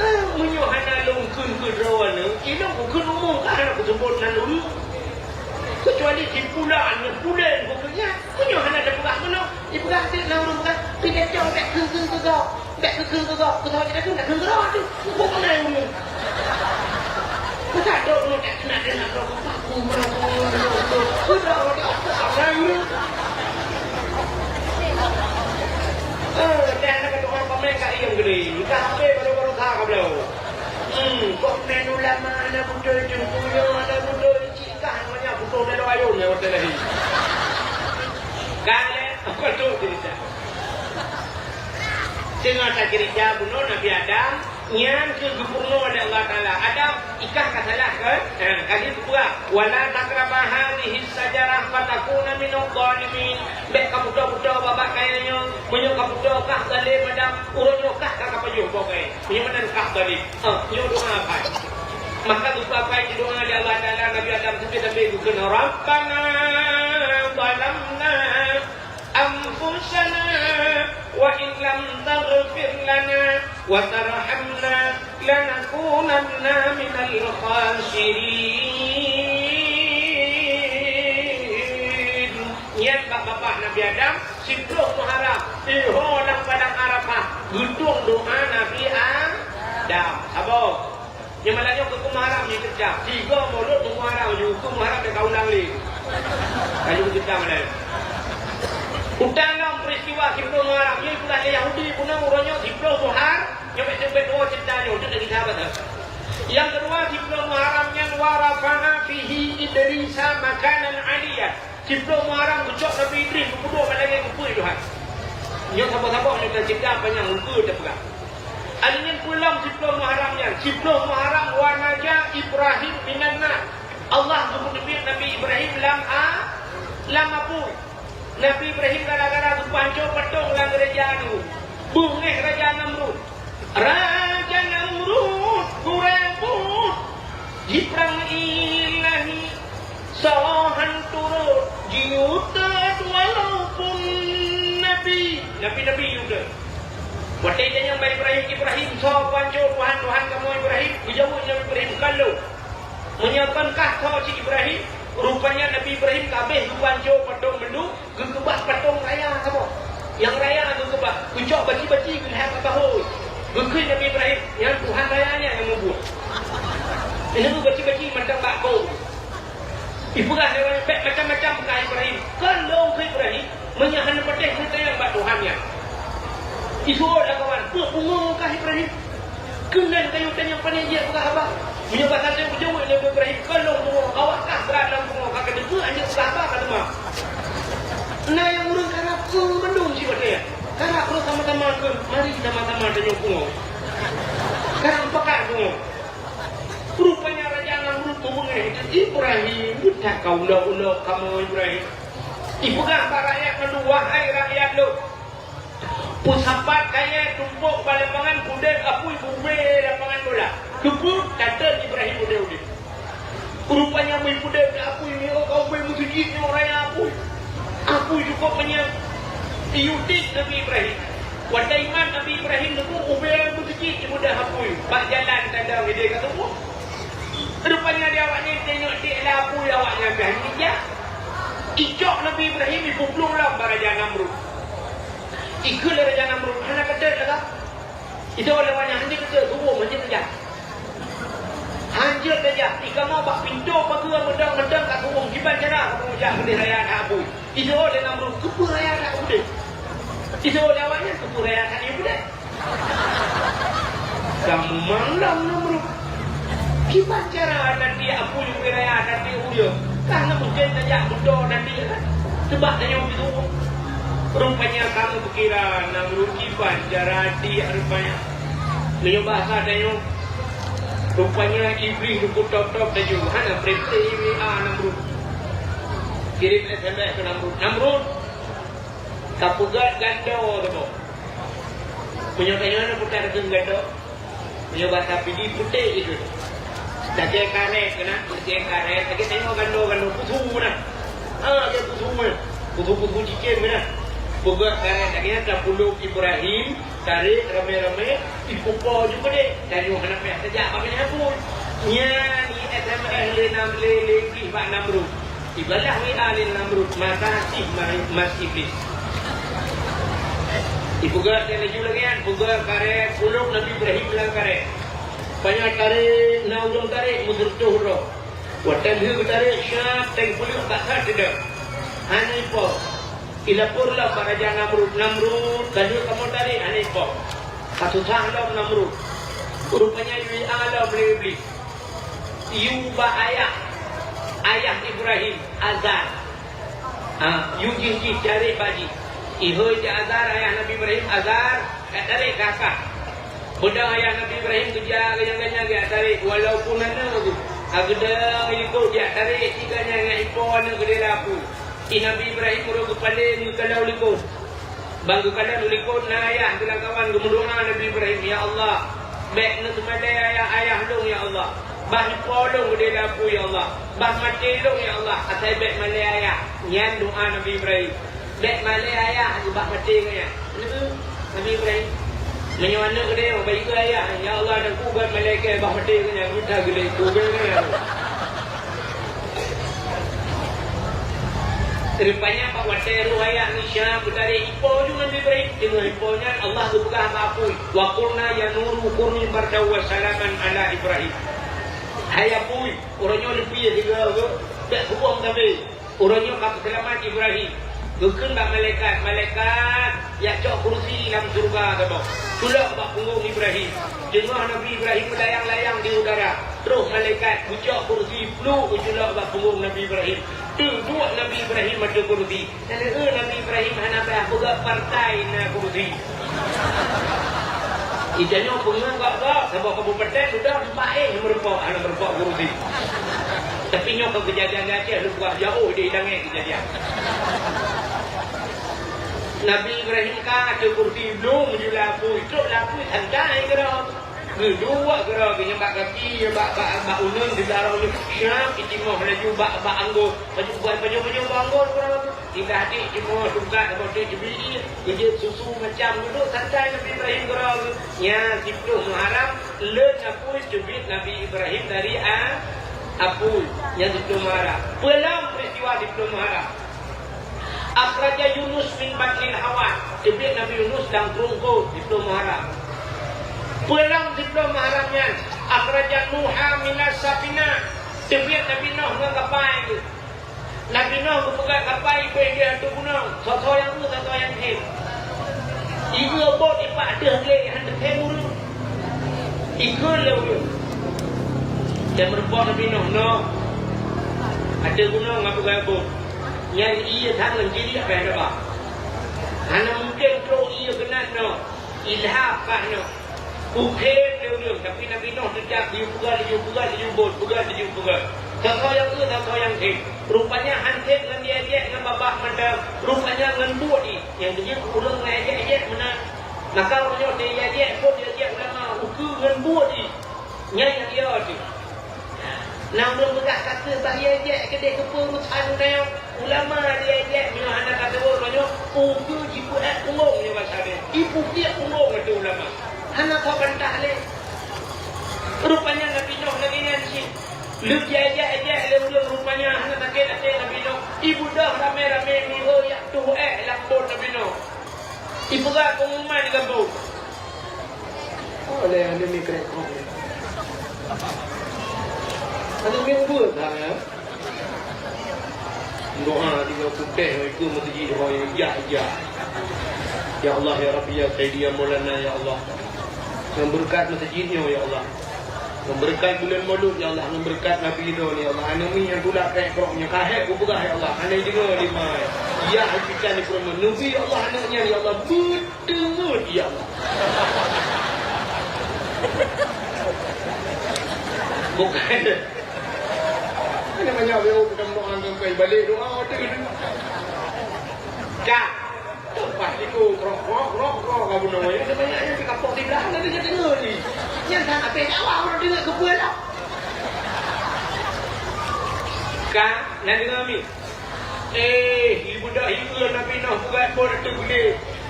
Eh, meunyoe hana lôn kheun keu droeneuh, ilôn kukheun umum ka hana kuseubut nan ureueng. Keucuali si pulan, nyan pulan kukheun nyan. Meunyoe hana teupeugah meunoe, jipeugah cit na ureueng peugah, "Pih tacok bèk kheun-kheun keu gob, bèk kheun-kheun keu gob." Keu saboh cit takheun, takheun keudroe teuh. Muphom meunan ureueng. Masa trok nyoe tak keunak-keunak droe, paku meurasa nyoe, nyoe, nyoe. Keudroe teuh, apa ureueng? Eh, dan na keudroe pamè ka iem geude. Ka habéh baru-baru ka kabloe. Hmm, kok nan ulama hana beutôi, teungku nyoe hana beutôi, cit kah namanya beutôi dalam ayôn nyoe watèe lahé. Kan lé, apa tu cerita? Teungoh tacerita bunoe Nabi Adam, nyan keuh geupeurunoe lé Allah Taala. Adam, ikah ka salah kan? Ha, ka geupeugah, "Wala taqraba hadhihi syajarah fatakuna minadh dhalimin." Bèk kapeutô-peutô babah kayèe nyoe, meunyoe kapeutô kah zalim Adam, uroe nyoe kah ka kapajoh boh kayèe. Meunyoe meunan kah zalim. Ah, nyoe doa apai. Maka geupeue apai doa lé Allah Taala, Nabi Adam sabé-sabé geukheun, "Rabbana zalamna anfusana wa in lam taghfir lana wa tarhamna lanakunanna minal khasirin." Nyan bak babah Nabi Adam, siplôh Muharram, iho lam padang Arafah, geutueng doa Nabi Adam. Saboh. Nyang malam nyoe keu Muharram nyoe teuka. Tiga Maulud Muharram nyoe, keu Muharram dak ka ulang lé. Ka nyoe teuka malam. Utam lom peristiwa siplôh Muharram nyoe, ipeugah lé Yahudi bunoe uroe nyoe siplôh Muhar-, nyoe bèk teubiet dua cerita nyoe, tu lagi sahabat. Nyang keudua, siplôh Muharram nyan, "Wa rafa'a fihi Idrisa makanan aliyya." Siplôh Muharram geucok Nabi Idris geupeuduek bak langèt geupeu Tuhan. Nyoe saboh-saboh nyoe cerita panyang, ukeue tapeugah. Alèh nyan peue lom siplôh Muharram nyan? Siplôh Muharram, "Wa naja Ibrahim minan nar." Allah geupeuteubiet Nabi Ibrahim lam a-, lam apui. Nabi Ibrahim gara-gara geupanco patong lam gereja nyoe. Beungèh Raja Namrud. Raja Namrud, gurèe buet, jiprang ilahi, soe han turot, jiutot walaupun nabi. Nabi-nabi jiutot. Watèe itanyong bak Ibrahim, "Ibrahim, soe panco Tuhan, Tuhan kamoe Ibrahim?" Geujaweueb Nabi Ibrahim, "Kalon." Meunyoe kon kah soe cit Ibrahim, rupanya Nabi Ibrahim ka abéh geupanco patong mandum, geukeubah patong raya saboh. Nyang raya geukeubah, geucok baci-baci geulhèe bak bahô. Geukheun Nabi Ibrahim, "Nyan Tuhan raya nyan nyang mubuet." Nyan baci-baci mantong bak kong. Ipeugah lé ureueng, "Bèk macam-macam kah Ibrahim." Kon lôn keu Ibrahim, meunyoe hana patéh neutanyong bak Tuhan nyan. Isuôt lam kawan, "Peue pungo kah Ibrahim?" Keunan kayue tanyong pané jeuet peugah haba. Meunyoe basa teuh geujaweueb lé Ibrahim, "Kon lôn pungo, awak kah brat lam pungo, ka keudeukeue anjeuk peugah haba ka teuma." Na nyang ureueng karab keu mandum cit watèe nyan. Karab lôn sama-sama kheun, mari sama-sama tanyong pungo. Karab pakat pungo. Rupanya Raja Namrud beungoh itu, "Ibrahim, beutak ka ulok-ulok kamoe Ibrahim." Ipeugah bak rakyat mandum, "Wahai rakyat lôn, peusapat kayèe tumpôk bak lapangan, peudeuh apui beubée lapangan bola. Keupeue? Tateun Ibrahim udeb-udeb." Rupanya meupeudeuh apui nyoe ka ubé meuseujid nyoe raya apui. Apui cukôp manyang. Iyue tiek Nabi Ibrahim. Watèe imat Nabi Ibrahim neubeuet ubé meuseujid, ibeudôh apui. Bak jalan tanda idéh ka tuboh. Rupanya di awaknyan teuingat tiek lé apui, awaknyan pih hana jak. Icok Nabi Ibrahim ipeuplueng lom bak Raja Namrud. Ikheun lé Raja Namrud, "Hana keudeuh lagak." Itu awaknyan hana keudeuh, tuboh hana keudeuh. Hanjeuet tajak, ikamoe bak pintoe pageue meudong-meudong ka kurông, kiban cara kamoe jak keudeh raya that apui. Ijaweueb lé Namrud, "Keupeue raya that udeb?" Di situ awaknyan keupeue raya that nyoe peudeh. Kamoe mandum Namrud. Kiban cara tatiek apui nyang raya tatiek ureueng. Kan hana mungken tajak beutôi tatiek kan? Seubab tanyoe beutôi. Rupanya kamoe pikiran Namrud kiban cara tiek rupanya. Meunyoe bahasa tanyoe, rupanya Iblih geupeutob-tob laju. Hana preh-preh W A Namrud. Kirém S M S keu Namrud. Namrud, kapeugöt gando saboh. Meunyoe tanyoe na putéh takheun gando. Meunyoe basa Pidie putéh jikheun. Lagèe karét keunan, lagèe karét, lagèe tanyoe gando-gando pusu na. Ha, lagèe pusu na. Pusu-pusu cicém keunan. Peugöt karét lagèe nyan, tapulok Ibrahim, tarek ramé-ramé, ipupo ju keudéh. Tanyoe hana payah tajak bak meunyang pun. Nyan i S M S lé nam-, lé, lé Iblih bak Namrud. Ibalah W A lé Namrud, masa cit ma-, mas Iblih. Ipeugah dan laju lagèe nyan, peugah karét, pulok Nabi Ibrahim lam karét. Panyöt tarek, na ureueng tarek, meuseureutoh droe. Watèe lheueh geutarek, syab, teng peuleuk bak that teudoh. Hana ipo. Ilapor lom bak Raja Namrud, "Namrud, ka lheueh kamoe tarek, hana ipo." Ka susah lom Namrud. Rupanya i W A lom lé Iblih. Yue bak ayah, ayah Ibrahim, Azar. Ha, yue jih-jih tarek bak jih. Ihôi jak Azar, ayah Nabi Ibrahim, "Azar, jak tarek keu akah." Beudôh ayah Nabi Ibrahim geujak ganyang-ganyang jak tarek, walaupun aneuk geuh. Ka geudong i likot jak tarek, cit ganyang nyan ipo aneuk keudéh lam apui. I Nabi Ibrahim uroe geupaleng geukalon u likot. Ban geukalon u likot na ayah geuh lam kawan geumeudoa Nabi Ibrahim, "Ya Allah, bèk neuseumulai ayah-ayah lôn, ya Allah. Bah ipo lôn keudéh lam apui, ya Allah. Bah maté lôn, ya Allah, asai bèk malèe ayah." Nyan doa Nabi Ibrahim. "Bèk malèe ayah, bak maté ngon nyan." Neu, Nabi Ibrahim. Meunyoe aneuk keudéh, bak ié ayah, "Ya Allah, dan ku bèk malèe kèe bak maté ngon nyan, mita geulée ku bèk ngon nyan." Rupanya bak watèe roh ayah nyan syab geutarek, ipo ju Nabi Ibrahim. Teungoh ipo nyan, Allah geupeugah bak apui, "Wa qulna ya nuru kuni bardan wa salaman ala Ibrahim." Hai apui, uroe nyoe leupie sigoe-goe, bèk kuboh sabe. Uroe nyoe ka peuseulamat Ibrahim. Geukheun bak malaikat, "Malaikat, jak cok kursi lam syeuruga saboh. Culok bak punggong Ibrahim." Teungoh Nabi Ibrahim meulayang-layang di udara, roh malaikat geucok kursi pluek geuculok bak punggong Nabi Ibrahim. Teuduek Nabi Ibrahim ateueh kursi. Teuneuk Nabi Ibrahim hana payah peugah partai na kursi. Ita nyoe peungeuh gak-gak, saboh kabupaten udah empat eh meureumpok, hana meureumpok kursi. Tapi nyoe keu keujadian di Aceh, lôn peugah jauh di langét keujadian. Nabi Ibrahim ka ateueh kursi, lôn meujula apui, trok lapui santai keudroe. Geuduek keudroe, geunyang bak gaki, bak, bak, bak uneun, di dalam uneun, syab, itimoh laju bak, bak anggô, pajoh, pajoh, pajoh bak anggô keudroe. Tinggai até cuma tungkat, saboh teuk teubiet ié, geujeuet susu macam, duduk santai Nabi Ibrahim keudroe. Nyan siplôh Muharram, lheueh apui teubiet Nabi Ibrahim dari a-, apui. Nyan siplôh Muharram. Peue lom peristiwa siplôh Muharram? Akhraja Yunus min batnil hawan, teubiet Nabi Yunus lam krueng Got, siplôh Muharram. Peue lom siplôh Muharram nyan? Akhraja Nuha minas safinah, teubiet Nabi Nuh ngon kapai geuh. Nabi Nuh geupeugah kapai iboh di ateueh gunong, soe-soe nyang eu, soe-soe nyang hén. Ieu bot ipak deuh glé, han teuthém ureueng. Ikheun lé ureueng. Dan meureumpok Nabi Nuh, "Nuh, ateueh gunong ka peugah bot. Nyan ié that ngon jiriek payah taba. Hana mungken trok ié keunan nyoe, ilham kah nyoe." Ukhém lé ureueng, tapi Nabi Nuh teutab geuyue peugah laju, peugah laju bot, peugah laju peugah. Soe-soe nyang eu, soe-soe nyang hén. Rupanya han sép ngon di ajak ngon babah mantong, rupanya ngon buet jih. Nyang keujeuet ureueng ngon ajak-ajak meunan. Maka uroe nyoe di ajak, bot di ajak ulama, ukeue ngon buet jih. Nyan nyang yo teuh. Na ureueng peugah ka kheueh bak di ajak keudéh keupeue urusan ulama di ajak, meunyoe hana ka teuweuek meunyoe, ukeue jipeuék punggong nyoe basa deh. Ipukiek punggong ateueh ulama. Hana ka bantah lé. Rupanya Nabi Nuh lagèe nyan cit. Lheueh di ajak-ajak lé ureueng rupanya hana sakét até Nabi Nuh. Ibeudôh ramé-ramé miho jak tuh ék lam bot Nabi Nuh. Ipeugah pengumuman di gampông. Oh, lé anu ni krek kong ni. Anu minggu dah ya. Doa tiga putih itu mesti doa yang ijak-ijak. Ya Allah, ya Rabbi, ya Sayyidi, ya Maulana, ya Allah. Ngon beureukat meuseujid nyoe, ya Allah. Ngon beureukat buleuen Maulud, ya Allah. Ngon beureukat Nabi droeneuh, ya Allah. Aneuk miet nyang tulak keu ék krok nyoe ka hék geupeugah, ya Allah. Hana jideungoe lé ma. Ya, hana jideungoe lé ma. Neubi, ya Allah, aneuk nyan, ya Allah. Beuteungeut, ya Allah. Bukan. Hana banyak beu, kita meudoa ngon kai balek doa, beutôi. Ka. Teupah siku, krok, krok, krok, krok, ka bunoe. Nyan banyak nyan di kampung siblah, na deungoe-deungoe lé. Nyan tan abéh dakwah, ureueng deungoe keupeue lah. Ka, na deungoe mi. Eh, ibudak hireuen Nabi Nuh peugah phon ateueh gulé.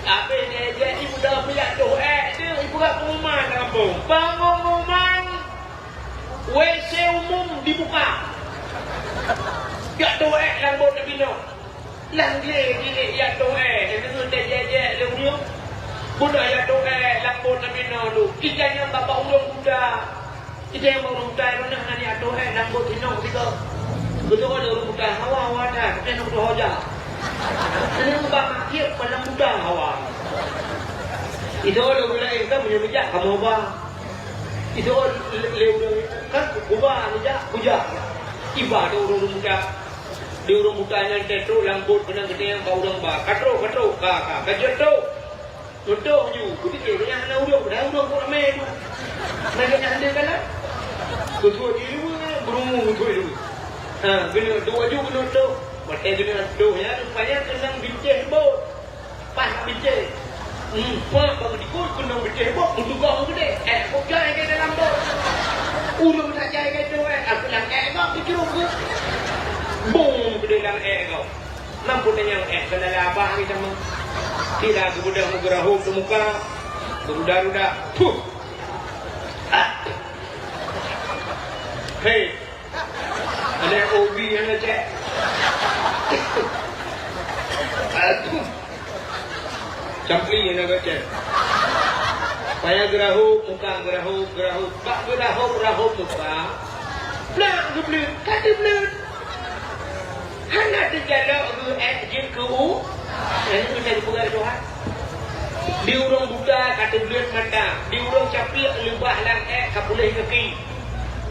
Abéh jai-jai ibudak miyak toh ék tu, ibudak pengumuman lam kampung. Pengumuman, W C umum dibuka. Jak toh ék lam bot Nabi Nuh. Lam glé jih jak toh ék, deungon tajak-jak lé ureueng. Bunoe jak toh ék lam bot Nabi Nuh tu. Ija nyang bapak ureueng buta. Ija nyang bapak ureueng buta, ureueng na jak toh ék lam bot Nabi Nuh sigoe. Beutôi ureueng buta hawa, hawa that, tapi aneuk buta hoja. Aneuk buta maksiet, pandang buta hawa. Itu ureueng laén kan meunyoe bijak kamoe ba. Itu lé, lé ureueng kan kuba, bijak, kujak. Iba tu ureueng buta. Di ureueng buta nyan teutrok lam bot keunong geutanyoe bak ureueng ba. Ka trok, ka trok, ka, ka, ka jeuet trok. Contoh ju, kupiké gobnyan hana ureueng, padahai ureueng kok ramé tu. Meunan gobnyan hana galak. Keutuek di luwa, beurungu keutuek di luwa. Ha, keuneuk trok ju, keuneuk trok. Watèe keuneuk trok nyan, rupanya keunong bintéh bot. Paih bintéh. Hmm, paih bak dikut, keunong bintéh bot, meutugoh meukeudeh. Ék bot jai keu dalam bot. Ureueng that jai keu tu, ék, aku lam ék gob, keucurok gob. Bong keudeh lam ék gob. Mampu tanyong, ék, keunan lé abah kita mah. Sira geubeudôh meugeurahom di muka, geuruda-ruda. Puh! Ah! Hei! Ada O B yang ngecek. Aduh! Campli yang ngecek. Payah geurahom muka, geurahom, geurahom. Bak geurahom-rahom muka, plak geubleut, ka teubleut. Hana teujalok geuh ék jeuet keu u-, ék jeuet keu peugah Tuhan. Di ureueng buta ka teubleut mata, di ureueng capiek leubah lam ék ka puléh gaki,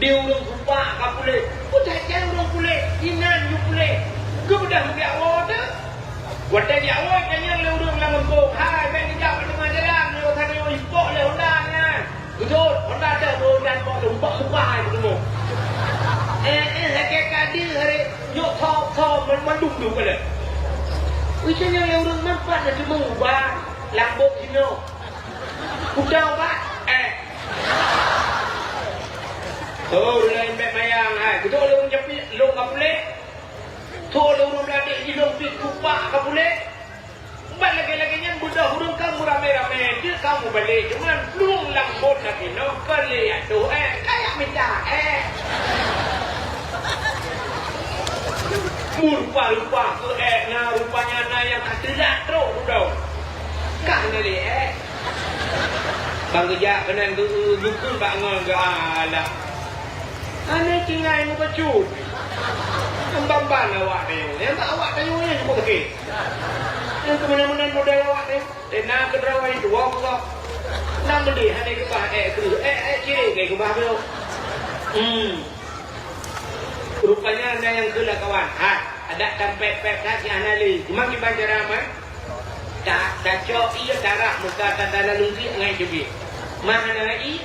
di ureueng kupak ka puléh. Peue that jai ureueng puléh, inan ju puléh. Keu beudah meubiak woe teuh. Watèe jiawai tanyong lé ureueng lam gampông, "Hai, bèk neujak bak teungoh jalan, nyoe ka neujak ipok lé honda nyan." Beutôi, honda teuh beuh dan bak lôn bak muka hai beuteumu. Eh, eh, lagèe ka deuh hari nyoe thop-thop man-, mandum deuh keuleue. Ui, tanyong lé ureueng man pat na teumu ba lam bot jinoe. Udau ba, eh. Oh, ureueng laén bèk mayang hai. Beutôi lé ureueng japi, lôn ka puléh. Tho lôn ureueng meuladeuk ilong pih kupak ka puléh. Ban lagèe-lagèe nyan beudôh ureueng ka meuramé-ramé, jeuet ka mubalek, cuman plueng lam bot lagèe nyoe ka lé atoh ék, ka jak mita ék. Meurupa-rupa keu ék na, rupanya na nyang ka teulat trok dudoe. Ka hana lé ék. Ban geujak keunan geu-, geukheun bak ngon geualak. Aneuëk tinggai mubacut. Ban-ban awak tanyoe. Nyang bak awak tanyoe nyan cukup sakét. Nyang keumeunang-meunang model awak tanyoe. Eh, na keudroe itu, wah, wah. Nang meudeh hana keubah, eh, keu, eh, eh, cirek, eh, keubah beu. Hmm. Rupanya na nyang keu lah kawan. Ha, adak tampet-pet that nyang hana lé. Cuma kiban cara, man. Ta-, tacok ie tarah muka tanda lalu ngon teubiet. Mah hana ie,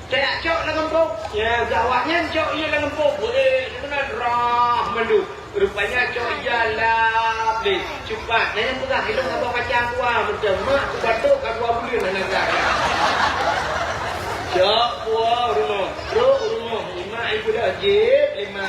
Tajak cok lam gampông. Ya, gawat nyan cok ie lam gampông. Weh, keunan rah mandum. Rupanya cok ie lap lé. Cupat. Nah, nyang peugah ilong saboh kacang dua macam. Mak, kubatok ka dua buleuen hana gak. Cok puwoe rumoh. Trok rumoh. Imak ibu dah jép lima.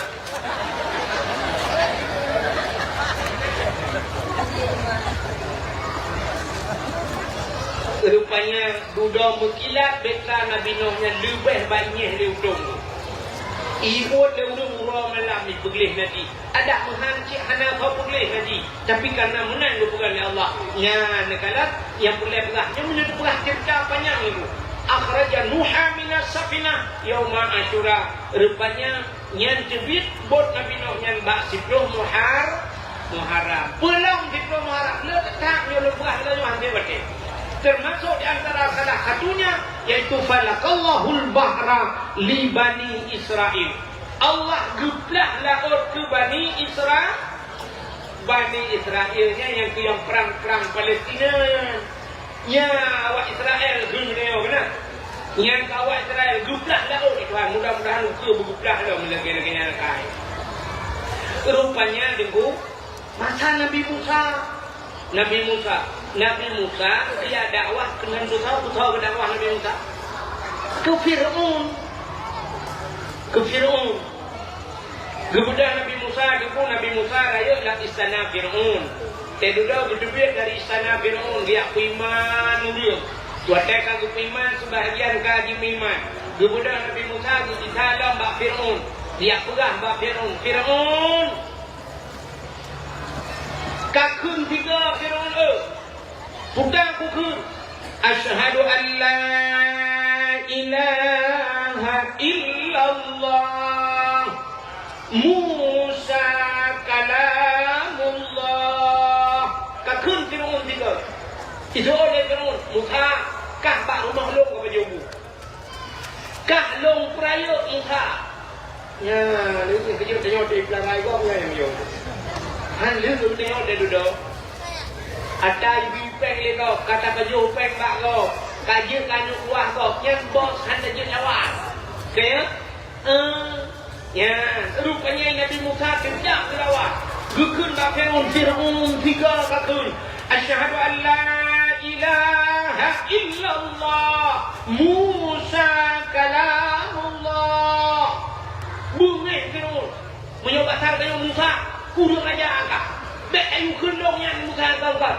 Rupanya dudoe meukilat beta Nabi Nuh nyan leubeh bainyeh lé utông. Ibuet lé ureuëng uroe malam ipeugléh nadi. Adak meuhan cit hana tho peugléh nadi, tapi karena meunan geupeugah lé Allah. Nyan neukalon nyang peureulée peugah, nyoe meunyoe teupeugah ceurita panyang ibu. Akhraja Nuha minas safinah yauma Asyura. Rupanya Nyan teubiet bot Nabi Nuh nyan bak siplôh Muhar-, Muharram. Peulom siplôh Muharram, le that nyoe lôn peugah lôn nyoe hase batée. Termasuk di antara salah satunya, yaitu falakallahul bahra li Bani Israel. Allah geuplah laôt keu Bani Isra-, Bani Israel nyan nyang keu nyang prang-prang Palestina nyan. Nya awak Israel geunyoe keunan. Nyang keu awak Israel geuplah laôt di Tuhan. Mudah-mudahan ukeue beugeuplah lom lagèe-lagèe nyan keuhai. Rupanya, Teungku, masa Nabi Musa. Nabi Musa. Nabi Musa geujak dakwah keunan soe, soe geudakwah Nabi Musa? Keu Fir'aun. Keu Fir'aun. Geubeudôh Nabi Musa, Teungku, Nabi Musa rayeuk lam istana Fir'aun. Teududoe geuteubiet dari istana Fir'aun, geujak peuiman ureueng. Watèe ka geupeuiman, seubahgian ka jimeuiman. Geubeudôh Nabi Musa geugisa lom bak Fir'aun. Geujak peugah bak Fir'aun, "Fir'aun, kakheun tiga Fir'aun, eu." Peue kakheun? "Asyhadu an la ilaha illallah, Musa kalamullah." Kakheun Fir'aun tiga. Isoe lé Fir'aun, "Musa, kah bak rumoh lôn ka pajoh bu." Kah lôn peurayeuk Musa. Nyan, lheueh nyan keujeuet tanyoe di peulanggai gob nyan nyang yue. Han lheueh tanyoe di dudoe. Ata ibi péng lé gob, ka tapajoh péng bak gob, ka jeuet keu aneuk buah gob, nyan bos han tajeuet lawan. Ka ya? Eh. Nyan, rupanya Nabi Musa geujak geulawan. Geukheun bak Fir'aun, Fir'aun tiga kakheun, "Asyhadu an la ilaha illallah, Musa kalamullah." Beungéh Fir'aun. Meunyoe basa geutanyoe Musa, kureueng aja ka. Bèk ayue kheun lôn nyan Musa nyang kon.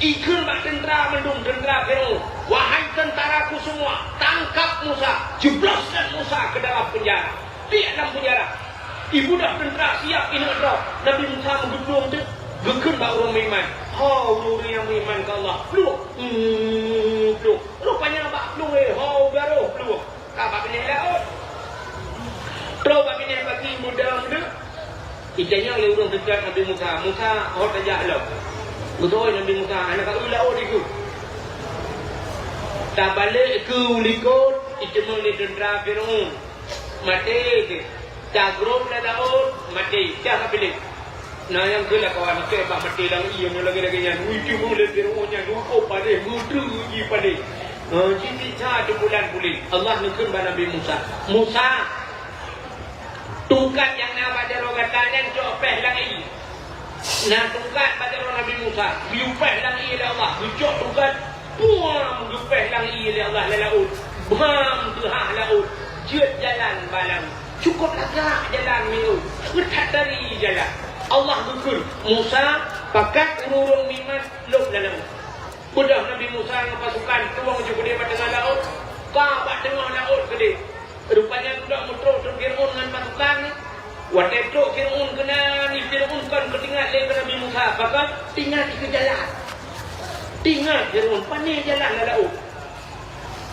Ikheun bak teuntra mandum, teuntra Fir'aun, "Wahai teuntraku semua, tangkap Musa, jebloskan Musa ke dalam penjara." Tiek lam penjara. Ibeudôh teuntra siap ineuk droe. Nabi Musa meugeuplueng teuk, geukheun bak ureueng meuiman, "Ho ureueng-ureueng nyang meuiman keu Allah, plueng!" Hmm, plueng. Rupanya bak plueng, eh, ho u garoh plueng. Ka bak binéh laôt. Troh bak binéh paki muda-muda. Itanyong lé ureueng teuka Nabi Musa, "Musa, ho tajak lom?" Geutanyong Nabi Musa, "Hana ka u laôt dikeue. Tabalek keue u likot, iteumèe lé teuntra Fir'aun. Maté keue. Tagrôp lam laôt, maté. Dah ka piléh." Na nyang geulakoe aneuk kèe bak maté lam ié nyoe lagèe-lagèe nyan. Ui, teuma lé Fir'aun nyan, ui, oh, padeh, meuteu jih padeh. Ha, jih sisa teupulan puléh. Allah neukheun bak Nabi Musa, "Musa, tungkat nyang na bak jaroe gata nyan cok péh lam ié." Na tungkat bak jaroe Nabi Musa, geuyue péh lam ié lé Allah, geucok tungkat. Puam geupéh lam ié lé Allah lam laôt. Bram teuhah laôt. Jeuet jalan bak laôt. Cukôp lagak jalan miyueb. Meutatari jalan. Allah geukheun, "Musa, pakat ureueng-ureueng meuiman lom lam laôt." Beudôh Nabi Musa ngon pasukan tuwông ju keudéh bak teungoh laôt. Ka bak teungoh laôt keudéh. Rupanya dudoe meutrôk teuk Fir'aun ngon pasukan nyan. Watèe trôk Fir'aun keunan, Fir'aun kon keuingat lé keu Nabi Musa, pakon? Ingat keu jalan. Ingat Fir'aun, pané jalan lam laôt.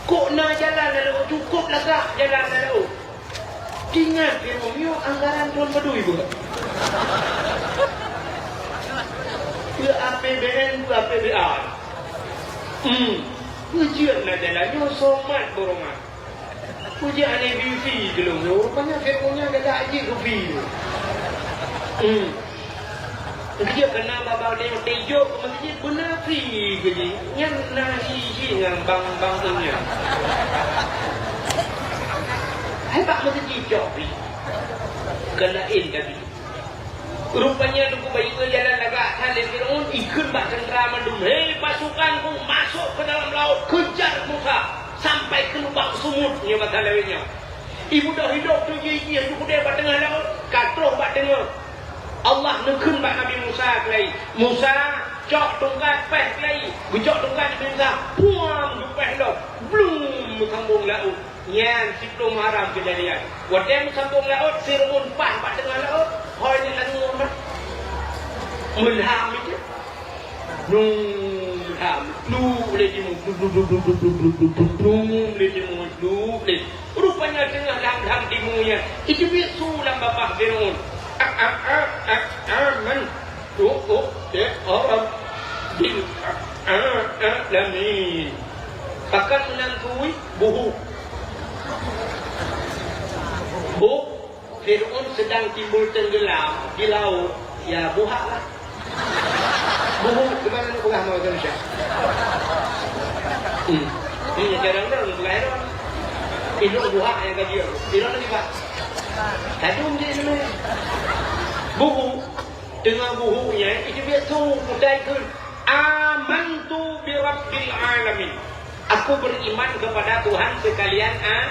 Kok na jalan lam laôt, cukôp lagak jalan lam laôt. Ingat Fir'aun, nyoe anggaran thôn padum ibu. Peue A P B N, peue A P B A. Hmm. Peue jeuet na jalan, nyoe somat borongan. Ujian A B C keu lôn, rupanya Fir'aun nyan galak jih keu fee. Hmm. Keujeuet keunan babah tanyoe tijok keu masjid beuna fee keu jih. Nyan na hi jih ngon bank-bank nyan. Hai bak masjid cok fee. Keu laén tapi. Rupanya teungku bayeue jalan lagak that lé Fir'aun, ikheun bak teuntra mandum, "Hei pasukanku, masuk ke dalam laut, kejar Musa sampai ke lubang semut," nyoe basa lawét nyoe. Ibeudôh idôk tu jih, jih ju keudéh bak teungoh laôt, ka troh bak teungoh. Allah neukheun bak Nabi Musa keulai, "Musa, cok tungkat péh keulai." Geucok tungkat Nabi Musa, puam geupéh lom, blum meusambông laôt. Nyan siplôh Muharram keujadian. Watèe meusambông laôt, Fir'aun paih bak teungoh laôt, hôi nyan lalu ngon meulham itu. Blum, meulham. Plup lé timu, plup, plup, plup, plup, plup, plup, plup, plup, plup, plup, plup, plup, plup, plup, plup. Rupanya teungoh lam-lam timu nyan, itu biet su lam babah Fir'aun. A, a, a, a, a, man. Oh, oh, ya, oh, oh. Bin, a. Alamin. Pakon meunan kui? Buhu. Buh, Fir'aun sedang timbul tenggelam di laut. Ya, buhak lah. Buhu, di mana nak peugah mau Indonesia? Hmm. Ini jarang dah peugah Fir'aun. Itu buhak yang kaji. Fir'aun lagi, Pak. Tadi dia ni. Buhu. Teungoh buhu nyan, itu biasa tu, utai kheun, "Amantu bi Rabbil Alamin." Aku beriman kepada Tuhan sekalian a-,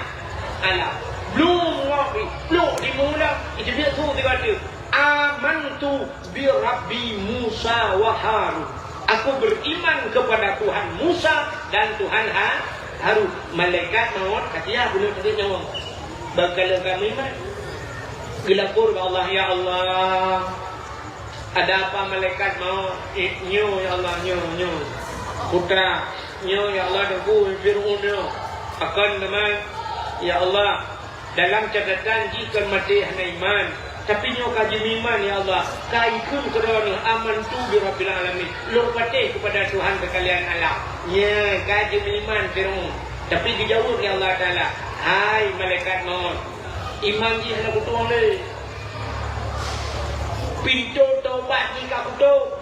alam. Blum ngopi, blum di mula, itu biasa tu kata, "Amantu bi Rabbi Musa wa Harun." Aku beriman kepada Tuhan Musa dan Tuhan Ha-, Harun. Malaikat maut, kata, "Ya, bunoe teubiet nyawa." Bak kala kamu iman. Geulapor bak Allah, "Ya Allah, ada apa malaikat maut?" "Eh, nyoe, ya Allah, nyoe, nyoe. Putra, nyoe, ya Allah, Teungku Fir'aun nyoe. Pakon teuma, ya Allah, dalam catatan jih kon maté hana iman. Tapi nyoe ka jimeuiman, ya Allah. Ka ikheun keudroe nyoe, 'Amantu bi Rabbil Alamin.' Lôn patéh kepada Tuhan sekalian alam." Nyan, ka jimeuiman Fir'aun. Tapi geujaweueb lé Allah Taala, "Hai malaikat maut, iman jih hana kutueng lé. Pintoe taubat jih ka kutueng.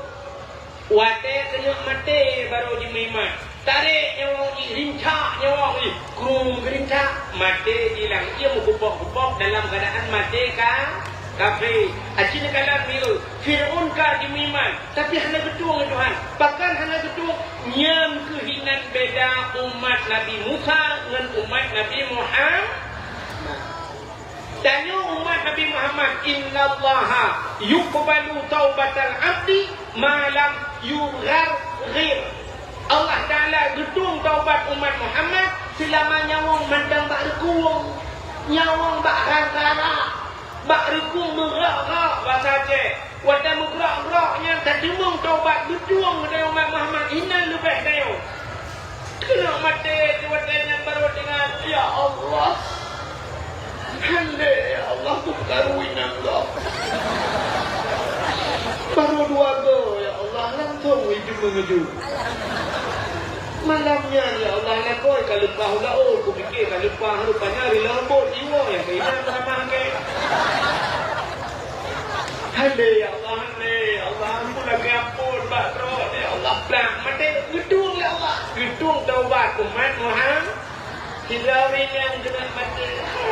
Watée keuneuk maté barô jimeuiman. Tarek nyawa jih, rincak nyawa jih." Krum geurincak, maté jih lam ié meukupok-kupok dalam keuadaan maté ka, kafé. Aci neukalon mireuh, Fir'aun ka jimeuiman, tapi hana geutueng lé Tuhan. Pakon hana geutueng? Nyan keuh inan beda umat Nabi Musa ngon umat Nabi Muhammad. Tanyoe umat Nabi Muhammad, "Innallaha yuqbalu taubatal abdi ma lam yugharghir." Allah Taala geutueng taubat umat Muhammad seulama nyawöng mantong bak reukung. Nyawöng bak rara, bak reukung meugrok-grok basa Aceh. Watée meugrok-grok nyan tateumeung taubat geutueng dari umat Muhammad, inan leubeh tanyoe. Keuneuk maté di watée nyan barô teuingat, "Ya Allah, handé ya Allah, peupeukaru inong gob. Barô dua goe ya Allah, langsong ijeumeung ju." Malam nyan ya Allah, lakoe ka leupah u laôt, kupike ka leupah, rupanya rila bot iwoe nyang keuinan beurama keu. Handé ya Allah, handé ya Allah, ampun lagée ampun bak droe ya Allah. Blah maté, geutueng ya Allah. Geutueng taubat umat Muhammad. Sira ureuëng nyang keuneuk maté.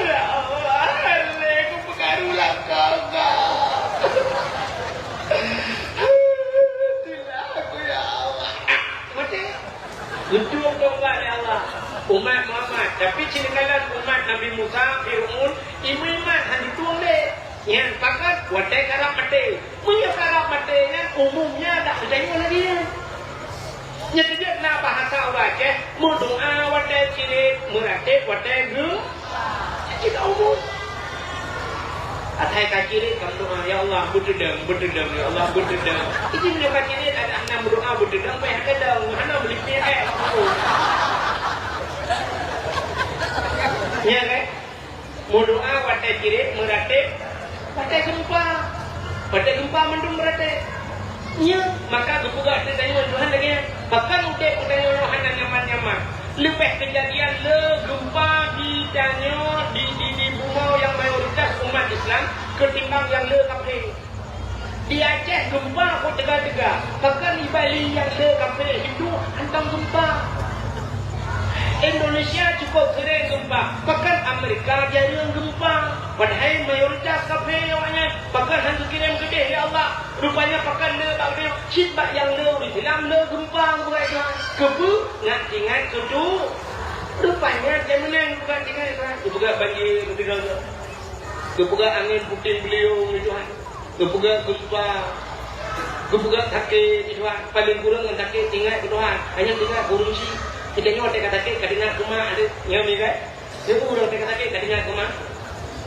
Ya Allah, handé, kupeukaru lakoe gob. Sila aku ya Allah. Maté. Geutueng taubat lé Allah umat Muhammad. Tapi cit neukalon umat Nabi Musa, Fir'aun, imeuiman han jitueng lé. Nyan pakat watée karab maté. Meunyoe karab maté nyan umumnya dak meutanyoe lagée nyan. Nyan keuh jeuet na bahasa ureuëng Aceh, meudoá watée cirét, meuratéb watée geu-, Cit ka umum. Asai ka cirét ka meudoá, "Ya Allah, beuteudong, beuteudong, ya Allah, beuteudong." Jadi meunyoe ka cirét, adak hana meudoá beuteudong, payah teudong, hana meulipéh, eh, ya kan? Meudoá watée cirét, meuratéb watée geumpa. Watée geumpa mandum meuratéb. Nyoe, maka geupeugah teuh tanyoe Tuhan lagée nyan, pakon udeb geutanyoe nyoe hana nyaman-nyaman. Leubeh keujadian le geumpa di tanyoe di, di, di bumoe nyang mayoritas umat Islam keutimbang nyang le kafé. Di Aceh geumpa kok teuga-teuga, pakon di Bali nyang le kafé Hindu hantom geumpa. Indonesia cukup sering geumpa, pakon Amerika jareueng geumpa, padahai mayoritas kafé awaknyan, pakon han geukirém keudeh lé Allah. Rupanya pakon le bak geutanyoe, cit bak nyang le ureuëng Islam le geumpa, bukai Tuhan. Keupeue? Ngat ingat keu tu. Rupanya jeuet meunan bukai tinggai Tuhan. Geupeugah banjir, geupeugah, geupeugah angén puting beliung, ya Tuhan. Geupeugah geumpa, geupeugah sakét, ya Tuhan. Paling kurang ngon sakét ingat keu Tuhan. Hanya ingat ureuëng chik. Kita nyoe watée ka sakét, ka ingat keu mak, ada. Ya, mi kan? Siapa ureuëng sakét-sakét ka teuingat keu mak?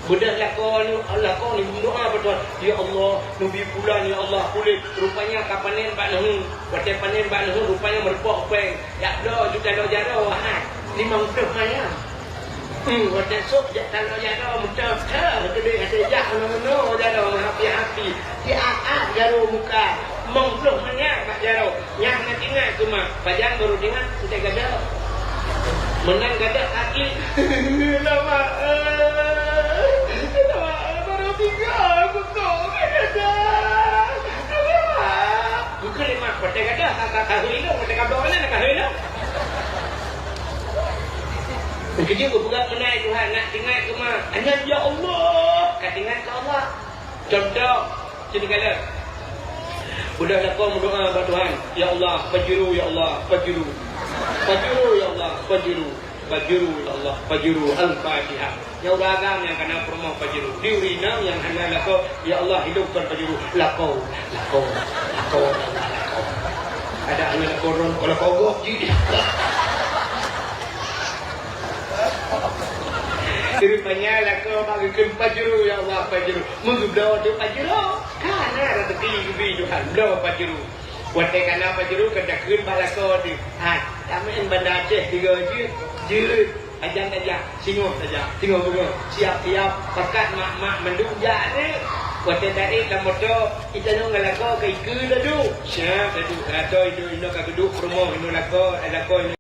Beudôh lakoe nyoe, lakoe nyoe meudoá beutôi, "Ya Allah, neubi pulan, ya Allah, puléh." Rupanya ka panen bak neuheun. Watée panen bak neuheun, rupanya meurumpok péng. Jak bloe ju taloe jaroe, hai, limong ploh manyam. Hmm, watée sôk jak taloe jaroe, meuteuteu keudeh hase jak meunoe-meunoe jaroe meuhapi-hapi. Siat-at jaroe muka. Limong ploh miliar bak jaroe. Nyan hana teuingat keumah. Pajan baru teuingat, entée gadôh. Meunan gadôh asli. Lama, eh, lama, eh, baru tinggal aku tu. Gadôh. Lama. Bukan lima, pakai gadôh, ka, ka, ka hui lom, pakai gadôh mana nak ka hui lom? Keujeuet geupeugah meunan Tuhan, nak teuingat keumah. Hanya ya Allah, ka teuingat keu Allah. Contoh, sini kala. Udah lakoe meudoa bak Tuhan, "Ya Allah, Pajero, ya Allah, Pajero. Pajero, ya Allah, Pajero. Pajero, ya Allah, Pajero." Al-Fatihah. Nyang ureueng agam nyang kana peurumoh Pajero. Di ureueng inong nyang hana lakoe, "Ya Allah, hidupkan Pajero." Lakoe, lakoe, lakoe, ya Allah, lakoe. Ada hana lakoe ron, kalau kogok jih. Rupanya lakoe bak geukheun Pajero, ya Allah, Pajero. Meugeubloe teuk Pajero. Ka na raseuki geubi Tuhan, bloe Pajero. Watée ka na Pajero, ka takheun bak lakoe teuh. Hai, tameu'en Banda Aceh tiga jeuet. Jeuet. Pajan tajak, singoh tajak, singoh beungoh. Siap-siap, pakat mak-mak mandum jak teuh. Watée taék lam moto, itanyoe ngon lakoe ka ikeue laju. Siap laju, rata inoe-inoe ka geuduek peurumoh, inoe lakoe, lakoe inoe.